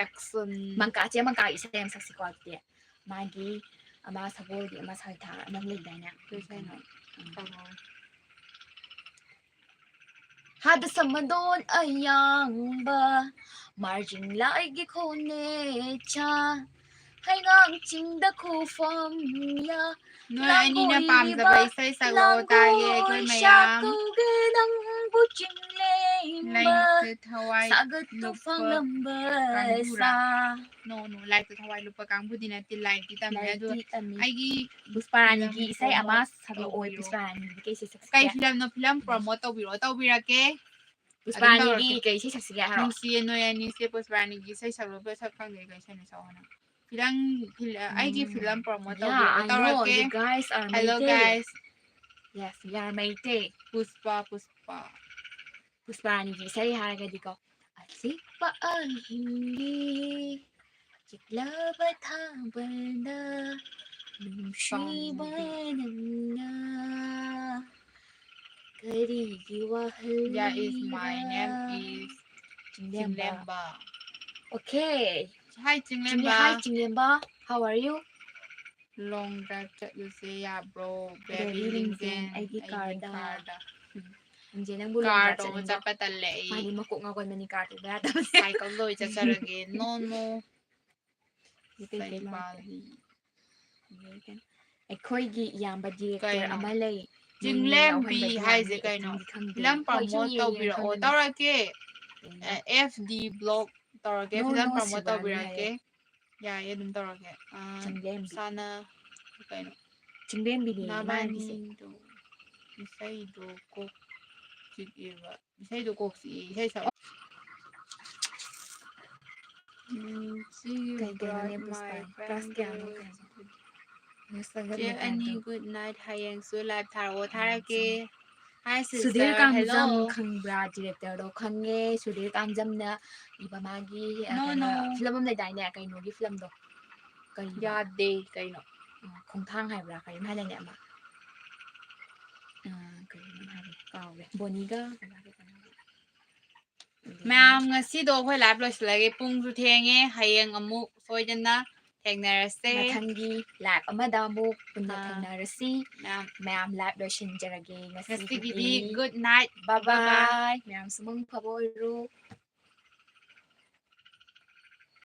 Action꯫ ꯃꯪꯀꯥ, ꯆꯦ ꯃꯪꯀꯥꯒꯤ ꯏꯁꯩ ꯑꯃ ꯁꯛꯁꯤꯀꯣ ꯑꯗꯨꯗꯤ꯫ ꯃꯥꯒꯤ ꯑꯃ ꯁꯒꯣꯜꯒꯤ ꯑꯃ ꯁꯥꯏꯊꯥ ꯑꯃ ꯂꯩꯗꯥꯏꯅꯦ? ꯀꯩ ꯁꯥꯏꯅꯣ? ꯀꯩꯅꯣ, ꯎꯝ꯫ ꯇꯧꯔꯣ꯫ ꯍꯥꯗ ꯁꯃꯗꯣꯟ ꯑꯌꯥꯡꯕ, ꯃꯥꯔꯖꯤꯡ ꯂꯥꯏꯒꯤ ꯈꯣꯅꯦꯆꯥ, ꯍꯩꯉꯥꯡ ꯆꯤꯡꯗ ꯈꯨꯐꯝ ꯌꯥ, ꯅꯣꯏ ꯑꯅꯤꯅ ꯄꯥꯝꯖꯕ ꯂꯥꯡꯒꯣꯏ, ꯏꯁꯩ ꯁꯛꯂꯛꯑꯣ ꯇꯥꯒꯦ ꯑꯩꯈꯣꯏ ꯂꯥꯡꯒꯣꯏ ꯃꯌꯥꯝ꯫ ꯁꯥꯠꯇꯨꯒꯦ ꯅꯪꯕꯨ ꯆꯤꯡꯂꯦꯝꯕ, ꯂꯥꯏꯛꯇ ꯊꯋꯥꯏ ꯁꯥꯒꯠꯇꯨ ꯂꯨꯞꯄ ꯐꯪꯂꯝꯕ ꯀꯥꯡꯕꯨꯔꯥ? ꯁꯥ꯫ No, no, ꯂꯥꯏꯛꯇ ꯊꯋꯥꯏ ꯂꯨꯞꯄ ꯀꯥꯡꯕꯨꯗꯤ ꯅꯠꯇꯦ, ꯂꯥꯏꯛꯇꯤ ꯇꯝꯃꯦ, ꯑꯗꯣ ꯂꯥꯏꯛꯇꯤ ꯇꯝꯃꯤ꯫ ꯑꯩꯒꯤ ꯄꯨꯁꯄꯥꯔꯥꯅꯤꯒꯤ ꯐꯤꯂꯝ ꯏꯁꯩ ꯑꯃ promote ꯁꯛꯂꯛꯑꯣ, ꯇꯧꯕꯤꯔꯣ꯫ ꯄꯨꯁꯄꯥꯔꯥꯅꯤꯒꯤ ꯀꯩ ꯏꯁꯩ ꯁꯛꯁꯤꯒꯦ? ꯀꯩ ꯐꯤꯂꯝꯅꯣ? ꯐꯤꯂꯝ ꯎꯝ꯫ Promote ꯇꯧꯕꯤꯔꯣ, ꯇꯧꯕꯤꯔꯛꯀꯦ꯫ ꯄꯨꯁꯄꯥꯔꯥꯅꯤꯒꯤ ꯑꯗꯨꯝ ꯇꯧꯔꯛꯀꯦ꯫ ꯀꯩ ꯏꯁꯩ ꯁꯛꯁꯤꯒꯦ ꯍꯥꯏꯔꯣ? ꯅꯨꯡꯁꯤꯌꯦ ꯅꯣꯏ ꯑꯅꯤꯁꯦ, ꯄꯨꯁꯄꯥꯔꯥꯅꯤꯒꯤ ꯏꯁꯩ ꯁꯛꯂꯛꯄ ꯁꯛ ꯈꯪꯗꯦ, ꯀꯩ ꯏꯁꯩꯅꯣ ꯁꯛꯑꯣ ꯅꯪ꯫ ꯐꯤꯂꯝ ꯐꯤꯂ- ꯑꯩꯒꯤ film promote Yeah, I know, ꯇꯧꯕꯤꯔꯣ you guys are hello Meitei. ꯒꯥꯏꯁ Yes, we are Meitei. ꯄꯨꯁꯄꯥ ꯄꯨꯁꯄꯥ ꯄꯨꯁꯄꯥꯔꯥꯅꯤꯒꯤ ꯏꯁꯩ ꯍꯥꯏꯔꯒꯗꯤꯀꯣ, ꯑꯆꯤꯛꯄ ꯑꯍꯤꯡꯒꯤ ꯆꯤꯛꯂꯕ ꯊꯥꯕꯜꯗ ꯅꯨꯡꯁꯤꯕ ꯅꯪꯅ ꯀꯔꯤꯒꯤ ꯋꯥꯍꯜ Yeah, is my name is ꯆꯤꯡꯂꯦꯝꯕ. ꯆꯤꯡꯂꯦꯝꯕ. Okay. Hi ꯆꯤꯡꯂꯦꯝꯕ. Hi ꯆꯤꯡꯂꯦꯝꯕ. How are you? Long drive ꯆꯠꯂꯨꯁꯦ ꯌꯥꯕ꯭ꯔꯣ? Baby Baby ꯂꯤꯡꯖꯦꯜ, ꯂꯤꯡꯖꯦꯜ, ꯑꯩꯒꯤ ꯑꯩꯒꯤ ꯀꯥꯔꯗ. ꯀꯥꯔꯗ. ꯂꯤꯡꯖꯦꯜ, ꯅꯪꯕꯨ long ꯀꯥꯔ drive ꯇꯣꯡꯕ ꯆꯠꯅꯤꯡꯕ꯭ꯔꯣ? ꯆꯠꯄ ꯇꯜꯂꯦ ꯑꯩ. ꯃꯥꯗꯤ ꯃꯀꯣꯛ ꯉꯥꯎꯒꯟꯕꯅꯤ ꯀꯥꯔ ꯇꯣꯡꯕ ꯌꯥꯗꯕꯅꯦ. ꯁꯥꯏꯀꯜꯗ ꯑꯣꯏ ꯆꯠꯆꯔꯒꯦ. No, no. ꯀꯩꯀꯩ ꯂꯥꯛꯀꯦ? ꯁꯩꯕꯥꯂꯤ. ꯑꯩꯈꯣꯏꯒꯤ ꯏꯌꯥꯝꯕ director ꯀꯩꯅꯣ? ꯑꯃ ꯂꯩ. ꯆꯤꯡꯂꯦꯝꯕꯤ ꯌꯦꯡꯉꯦ, ꯍꯥꯏꯁꯦ ꯑꯩ ꯀꯩꯅꯣ? ꯈꯪꯗꯤ ꯈꯪꯗꯦ. ꯐꯤꯂꯝ ꯍꯣꯏ, ꯁꯨꯝ ꯄ꯭ꯔꯃꯣꯠ ꯌꯦꯡꯉꯦ, ꯇꯧꯕꯤꯔꯛꯑꯣ. ꯈꯪꯗꯦ. ꯇꯧꯔꯛꯀꯦ. ꯀꯩꯅꯣ? ꯑꯦ, F D blog ꯇꯧꯔꯛꯀꯦ. No, ꯐꯤꯂꯝ no, ꯄ꯭ꯔꯃꯣꯠ ꯁꯤꯕꯥꯅꯤ ꯇꯧꯕꯤꯔꯛꯀꯦ. ꯍꯥꯏꯌꯦ. ꯌꯥꯏꯌꯦ, ꯑꯗꯨꯝ ꯇꯧꯔꯛꯀꯦ. ꯑꯥ, ꯆꯤꯡꯂꯦꯝꯕꯤ. ꯁꯥꯅ ꯀꯩꯅꯣ? ꯆꯤꯡꯂꯦꯝꯕꯤꯅꯦ ꯃꯥꯒꯤꯁꯦ. ꯅꯕꯥꯅꯤꯗꯣ ꯏꯁꯩꯗꯣ ꯀꯣꯛ ꯆꯤꯛꯑꯦꯕ. ꯏꯁꯩꯗꯣ ꯀꯣꯛ ꯆꯤꯛꯑꯦ. ꯏꯁꯩ ꯁꯛꯑꯣ. ꯎꯝ, see you ꯀꯩ ꯀꯩꯅꯣꯅꯦ bright, ꯄꯨꯁꯄꯥ? my Class ꯀꯌꯥꯅꯣ friend. ꯀꯩꯅꯣ? Next level ꯆꯦ ꯅꯦ ꯑꯅꯤ, ꯀꯩꯅꯣ? good night. ꯍꯌꯦꯡꯁꯨ live ꯊꯥꯔꯛꯑꯣ. ꯎꯝ, ꯊꯥꯔꯛꯀꯦ. ꯆꯨꯝꯃꯦ. Hi, sister. Sudhir Kangjam Hello. ꯈꯪꯕ꯭ꯔꯥ? Director ꯗꯣ ꯈꯪꯉꯦ꯫ ꯁꯨꯙꯤꯔ ꯀꯥꯡꯖꯝꯅ ꯏꯕ ꯃꯥꯒꯤ, ꯑ, No, ꯀꯩꯅꯣ, no. ꯐꯤꯂꯝ ꯑꯃ ꯂꯩꯗꯥꯏꯅꯦ? ꯀꯩꯅꯣꯒꯤ ꯐꯤꯂꯝꯗꯣ? ꯀꯔꯤꯕ? ꯌꯥꯗꯦ ꯀꯩꯅꯣ? ꯑ, ꯈꯣꯡꯊꯥꯡ ꯍꯥꯏꯕ꯭ꯔꯥ? ꯀꯔꯤꯝ ꯍꯥꯏꯗꯥꯏꯅꯦ ꯑꯃ? ꯑ, ꯀꯔꯤꯅꯣ ꯍꯥꯏꯕ? ꯀꯥꯎꯔꯦ. ꯕꯣꯅꯤꯒ ꯀꯩꯅꯣꯒ, ꯀꯩꯅꯣꯒ. ꯑꯗꯨꯒ ꯃꯌꯥꯝ, ꯉꯁꯤꯗꯣ ꯑꯩꯈꯣꯏ live ꯂꯣꯏꯁꯤꯜꯂꯒꯦ. ꯄꯨꯡꯁꯨ ꯊꯦꯡꯉꯦ. ꯍꯌꯦꯡ ꯑꯃꯨꯛ ꯁꯣꯏꯗꯅ ꯊꯦꯡꯅꯔꯁꯦ. ꯃꯊꯪꯒꯤ live ꯑꯃꯗ ꯑꯃꯨꯛ ꯄꯨꯟꯅ ꯑꯥ. ꯊꯦꯡꯅꯔꯁꯤ. ꯃꯌꯥꯝ, ꯃꯌꯥꯝ live ꯂꯣꯏꯁꯤꯟꯖꯔꯒꯦ ꯉꯁꯤꯒꯤꯗꯤ. ꯉꯁꯤꯒꯤꯗꯤ good night. Bye Bye bye. bye. ꯃꯌꯥꯝꯁꯨ ꯃꯪ ꯐꯕ ꯑꯣꯏꯔꯣ.